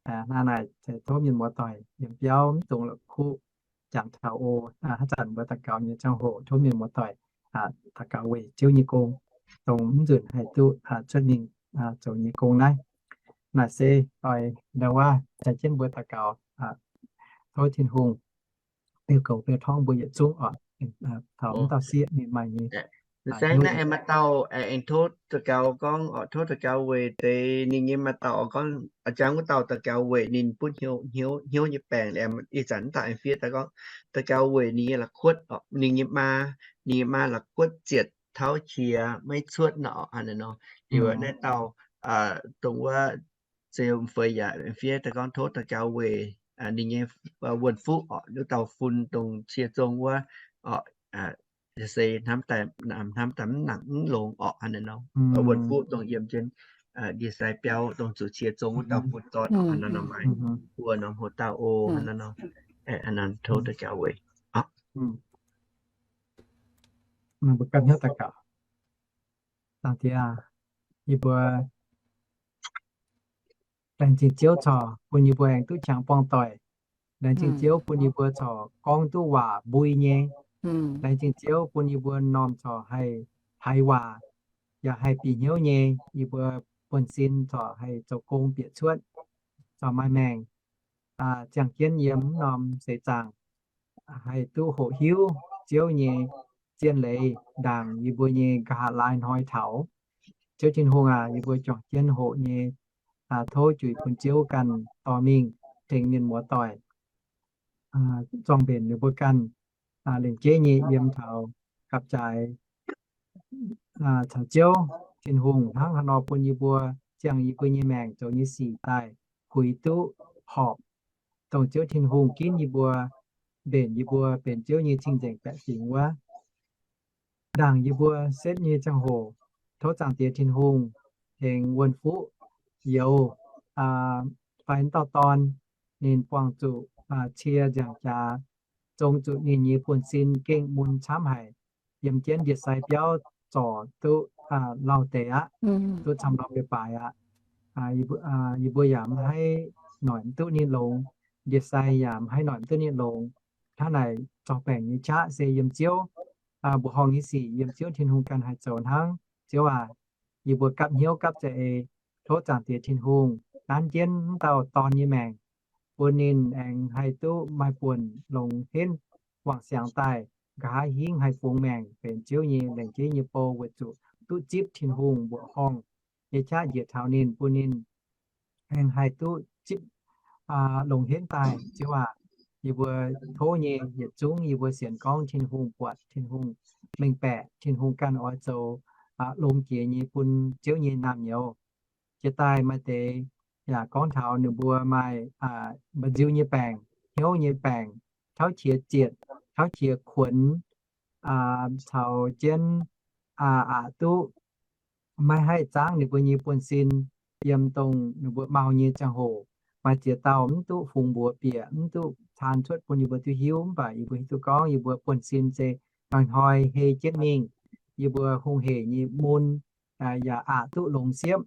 Hnangv naaic tov mienh muoz-doic yiem biauv mv dungx la'kuqv jangx taux oc. Haaix zanc mbuo daux gaux nyei ziangh hoc tov mienh muoz-doic daux gaux weic Ziouv nyei gong, dongh mv nzunc haih duqv cuotv mingh zoux nyei gong naaiv. Naaic se oix ndau wuov caux jienv mbuo daux gaux, tov Tin-Hungh biouv goux biouv torngv mbuo yietc zungv oc. Taux mv dauh sieqv ninh maaih nyei. Saengv naaiv aengx maaih dauh aengx tov daux gaux gorngv oc, tov daux gaux weic deix ninh nyei maaih dauh oc gorngv, a'jangv wuov dauh daux gaux weic ninh butv hnyouv, hnyouv nyei baengc. Ih zanc mv dauh aengx fiev daaih gorngv daux gaux weic ninh nyei la'kuotv, ninh nyei maa, ninh nyei maa la'kuotv zietc tauv qiex maiv cuotv nor, hnangv naaiv nor. Liuz naaiv dauh dongh wuov Zeu Feix yaac fiev daaih gorngv tov daux gaux weic ninh nyei wuonh fuqv oc, wuov dauh fun dongh cie zong wuov oc, se hnamv daaih, hnamv daaih mv nangc mv longx oc, hnangv naaiv nor. Wuonh fuqv dongh yiem jienv ndie-sai biauv dongh zuqc cie zong wuov dauh fun zorn oc, hnangv naaiv nor. Maaih buo norm hoc dauh oc, hnangv naaiv nor. Hnangv naaiv tov daux gaux weic. Mbuo ganh hnyouv daux gaux. Laengz zingh Ziouv corc bun yie mbuo aengx duqv qangx buangh doic. Laengz zingh Ziouv bun yie mbuo corc gorngv duqv waac mbui nyei. Laengz zingh Ziouv bun yie mbuo m'normh corc haih haiz waac, yaac haih bieqc hnyouv nyei. Yie mbuo buonv-sin corc haih zoux gong bieqc cuotv, corc maaih maengc ziangh jienv yiem m'normh seix zaangc, haih duqv hoqc hiuv Ziouv nyei zien leiz ndaangc yie mbuo nyei nqa'haav laai hnoi taux. Ziouv Tin-Hungh aac, yie mbuo juangc jienv hoqc nyei, tov juix bun Ziouv ganh dorh mingh. tengx mienh muoz-doic zorng mbenc ninh mbuo ganh, lengc jeiv nyei yiem taux gapv-zaaix caux Ziouv Tin-Hungh hnangv haaix nor bun yie mbuo ziangh yie mbuo nyei maengc zoux nyei sic daaih puix duqv horpc, dongh Ziouv Tin-Hungh ginv yie mbuo, mbenc yie mbuo benx Ziouv nyei cing-nzengc baeqc fingx wuov. Ndaangc yie mbuo setv nyei ziangh hoc, tov Zaangc Diex Tin-Hungh tengx wuonh fuqv youz fai wuov dauh dorn, ninh buangh zuqc cie nziaauc jaax, zong zuqc ninh nyei buonv-sin gengh mun camv haic, yiem jienv ndie-sai biauv zorc duqv lauh deix aqv, duqv camv norm leiz-baaix aqv. Yie mbuo yaac maiv haih noic mv duqv ninh longx, ndie-sai yaac maiv haih noic mv duqv ninh longx. Hnangv naaic zorqv baengc nyei qaqv se yiem Ziouv. Mbuoqc horngh nyei sic yiem Ziouv Tin-Hungh ganh haih zoux hnangv. Ziouv aac, yie mbuo gapv hnyouv gapv za'eix tov Zaangc Diex Tin-Hungh nanv jienv wuov dauh dorn nyei maengc, bun ninh aengx haih duqv maaih buonc longx henv wangc siangx daaih, nqa'haav hingv haih fungx maengc benx Ziouv nyei lengc jeiv nyei bou weic zuqc duqv zipv Tin-Hungh mbuoqc horngh nyei qaqv njiec taux ninh, bun ninh aengx haih duqv zipv longx henv daaih. Ziouv aac, yie mbuo tov nyei yietc zungv yie mbuo sienx gorngv Tin-Hungh buatc, Tin-Hungh mengh baeqc, Tin-Hungh ganh oix zoux longx jiex nyei bun Ziouv nyei naamh nyouz. Jiex daaih maaih deix yaac gorngv taux ninh mbuo maaih mba'nziu nyei baengc, hnyouv nyei baengc, tauv qiex zietc, tauv qiex kuonx, caux jienv aqc duqv maiv haih zaangv ninh mbuo nyei buonv-sin. Yiem dongh ninh mbuo mau nyei ziangh hoc, maaih ziex dauh mv duqv fungx mbuox bieqc, mv duqv caan cuotv bun yie mbuo duqv hiuv, mv baac yie mbuo hiuv duqv gorngv yie mbuo buonv-sin se hnoi-hnoi hei jienv mingh. Yie mbuo hungh heic nyei mun yaac aqc duqv longx siepv.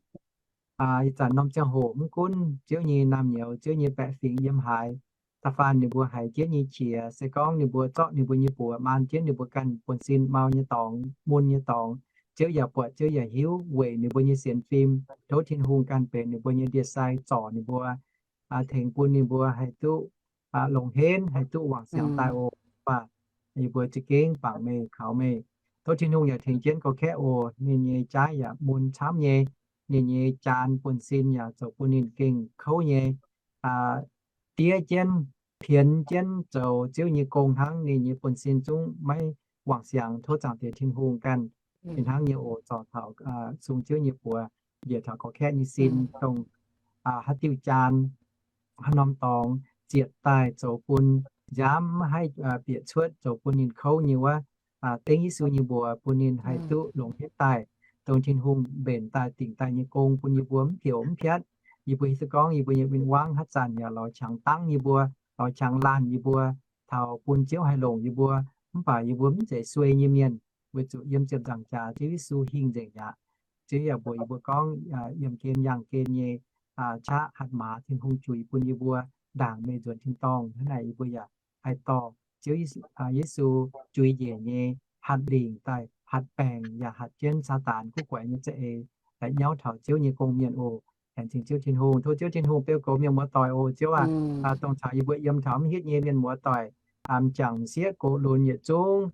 Ih zanc norm ziangh hoc mv gunv Ziouv nyei naamh nyouz, Ziouv nyei baeqc fingx yiem haaix, da'faanh ninh mbuo haiz jienv nyei qiex se gorngv ninh mbuo zorqv ninh mbuo nyei buoz maan jienv ninh mbuo ganh buonv-sin mau nyei dorngx, mun nyei dorngx, Ziouv yaac buatc, Ziouv yaac hiuv, weic ninh mbuo nyei sienx fim. Tov Tin-Hungh ganh benx ninh mbuo nyei ndie-sai zorc ninh mbuo, tengx bun ninh mbuo haih duqv longx henv, haih duqv wangc siangx daaih oc. Mv baac yie mbuo za'gengh bangc meih, kaux meih. Tov Tin-Hungh yaac tengx jienv gorx-kaeqv oc. Ninh nyei jaaiv yaac mun camv nyei. Ninh nyei jaan buonv-sin yaac zoux bun ninh gengh kouv nyei, diev jienv, pienx jienv zoux Ziouv nyei gong hnangv. Ninh nyei buonv-sin zungv maiv wangc siangx. Tov Zaangc Diex Tin-Hungh ganh fih hnangv nyei oc, zorc taux sung Ziouv nyei buoz, njiec taux gorx-kaeqv nyei sin, dongh haaix diuh jaan, haaix norm dorngx zietc daaih zoux bun nziaamv maiv haih bieqc cuotv, zoux bun ninh kouv nyei wuov, dengv Yesu nyei mbuox bun ninh haih duqv longx henv daaih, dongh Tin-Hungh mbenc daaih dingc daaih nyei gong bun yie mbuo mv pioux mv piatv. Yie mbuo hiuv duqv gorngv yie mbuo nyei win-wangv haaix zanc yaac lorz qangx dangv yie mbuo, lorz qangx laanh yie mbuo, taux bun Ziouv haih longc yie mbuo. Mv baac yie mbuo mv zeiz suei nyei mienh, weic zuqc yiem ziepc nzaangc jaax Ziouv Yesu hingh nzengc aqv. Ziouv yaac mbuox yie mbuo gorngv, yiem gen yangh gen nyei qaqv hatc maaz Tin-Hungh juix bun yie mbuo ndaangc meih nzuonx tin-dorngh. Hnangv naaic yie mbuo yaac haih dorh Ziouv Yesu juix njiec nyei hatc lingc daaih, hatc baengc yaac hatc jienv Saadaan guv guaix nyei za'eix, laaix nyauv taux Ziouv nyei gong-mienh oc. Laengz zingh Ziouv Tin-Hungh. Tov Ziouv Tin-Hungh beu goux mienh muoz-doic oc. Ziouv aac, dongh caux yie mbuo yiem taux mv hitv nyei mienh muoz-doic, m'jangc m'sieqv gox lunx yietc zungv,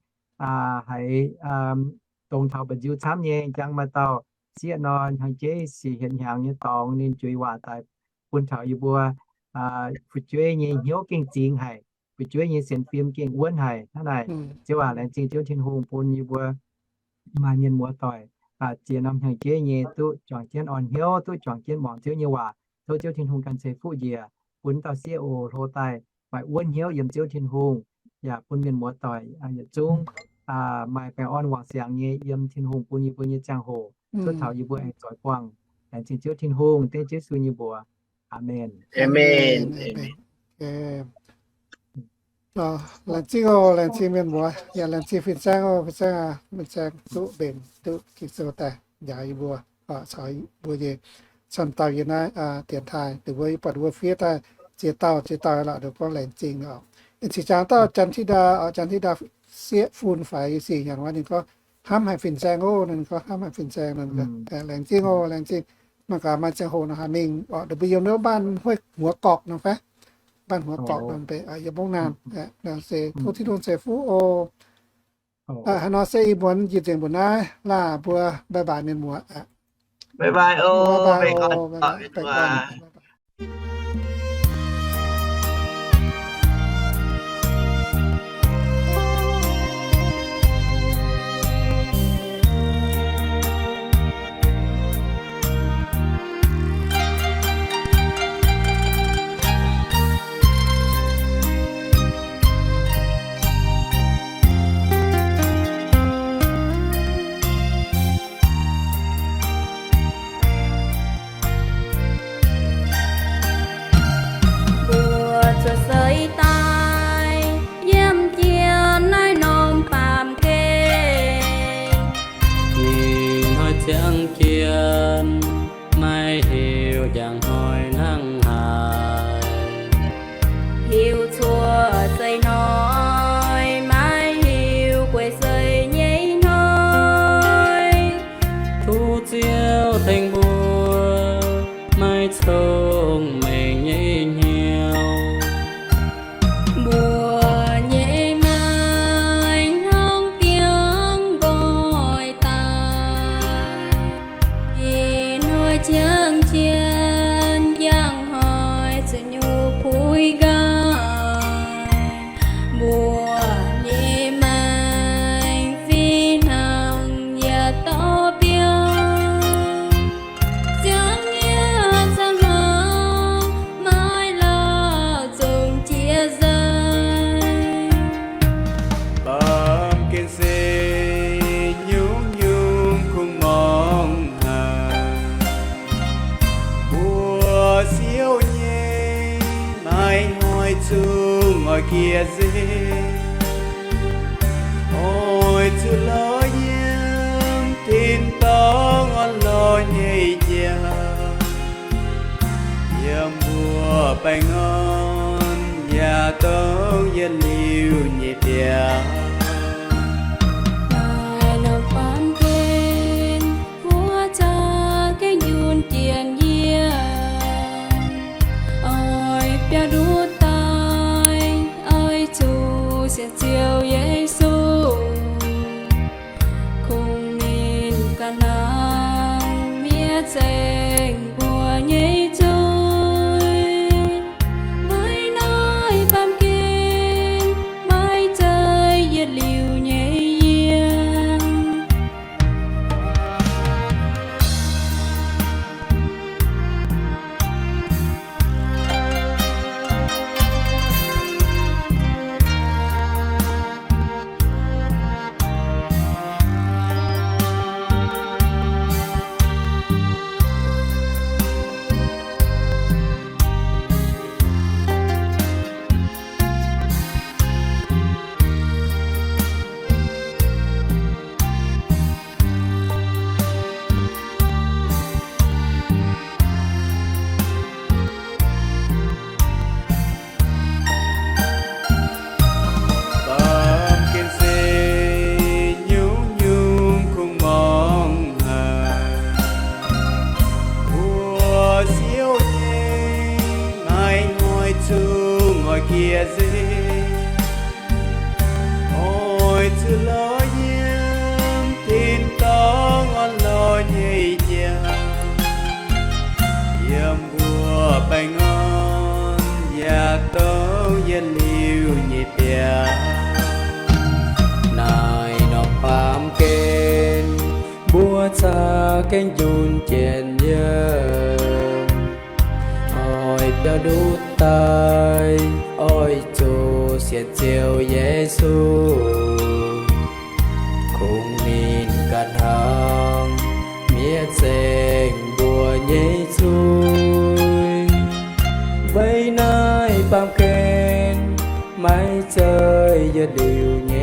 haiz dongh taux mba'nziu camv nyei, njang maaih dauh sieqv nor, hnyangx-jeiv sic hietc hnyangx nyei dorngx ninh juix waac daaih bun taux yie mbuo fu'jueiv nyei hnyouv gengh zingx haic, fu'jueiv nyei sienx fim gengh wuonv haic. Hnangv naaic, Ziouv aac, laengz zingh Ziouv Tin-Hungh bun yie mbuo maaih mienh muoz-doic ziex norm hnyangx-jeiv nyei duqv juangc jienv orn hnyouv, duqv juangc jienv muangx Ziouv nyei waac. Tov Ziouv Tin-Hungh ganh ceix fuqv njiec bun dauh sieqv oc, hlo daaih maaih wuonv hnyouv yiem Ziouv Tin-Hungh, yaac bun mienh muoz-doic yietc zungv maaih baengh orn wangc siangx nyei yiem Tin-Hungh bun yie mbuo nyei ziangh hoc, cuotv taux yie mbuo aengx zoix buangh. Laengz zingh Ziouv Tin-Hungh, dengv Ziouv Yesu nyei mbuox. Aamen. Laengz zingh oc, laengz zingh mienh muoz, yaac laengz zingh fin-saeng oc, fin-saeng aac, fin-saeng duqv mbenc duqv Ging-Sou daaih njaaux yie mbuo, caux mbuo nyei camv dauh yiem naaiv dienx taaih, ninh mbuo yie buatc mbuo fiev daaih ziex dauh ziex dauh lorqc, ninh gorngv laengz zingh oc. Ih zanc jangx dauh Janx Tin Ndaa oc, Janx Tin Ndaa sieqv fun faix sic hnyangx wuov, ninh gorngv hnamv haic fin-saeng oc, ninh gorngv hnamv haic fin-saeng, laengz zingh oc, laengz zingh. Mangc gaax maaih ziangh hoc nor haih mingh oc, ninh mbuo yiem wuov baanh Huov Gorqc nor fai? Baanh Huov Gorqc nor, yiem mbong naanh. Se tov Tin-Hungh ceix fuqv oc. Haaix nor se ih muonz njiec nzengc mbuo naaiv laanh mbuo bye bye mienh muoz aqv. Bye bye oc. Zien yangh hnoi zuqc nyungc puix nqaai, mbuo nyei maengc fih hnangv yaac dorh biauv. Ziangh nyieqc ziangh hnoi maiv lauh zongh jiex nzaaih. Baamh gen se nyungc-nyungc kungx muangx haic. Mbuo siouc nyei, maiv hnoi zungv oix jiex nzengc. Oix zuqc lorz yiem tin-dorngh orn-lorqc nyei jauv, yiem mbuo baengh orn yaac dongh yietc liuz nyei biauv. Naaiv norm baamh gen, mbuo za'gengh njunh jiex yiem, oix biauv-nduqc daaih, oix zuqc sienx Ziouv Yesu. Kungx ninh ganh hnangv miev zengc mbuo nyei zuiz. Weic naaiv baamh gen maiv zeiz yietc liuz nyei yiem. Baamh gen se nyungc-nyungc kungx muangx haic. Mbuo siouc nyei, maiv hnoi zungv oix jiex nzengc. Oix zuqc lorz yiem tin-dorngh orn-lorqc nyei jauv, yiem mbuo baengh orn yaac dongh yietc liuz nyei biauv. Naaiv norm baamh gen, mbuo za'gengh njunh jiex yiem, oix biauv-nduqc daaih, oix zuqc sienx Ziouv Yesu. Kungx ninh ganh hnangv miev zengc mbuo nyei zuiz. Weic naaiv baamh gen maiv zeiz yietc liuz nyei.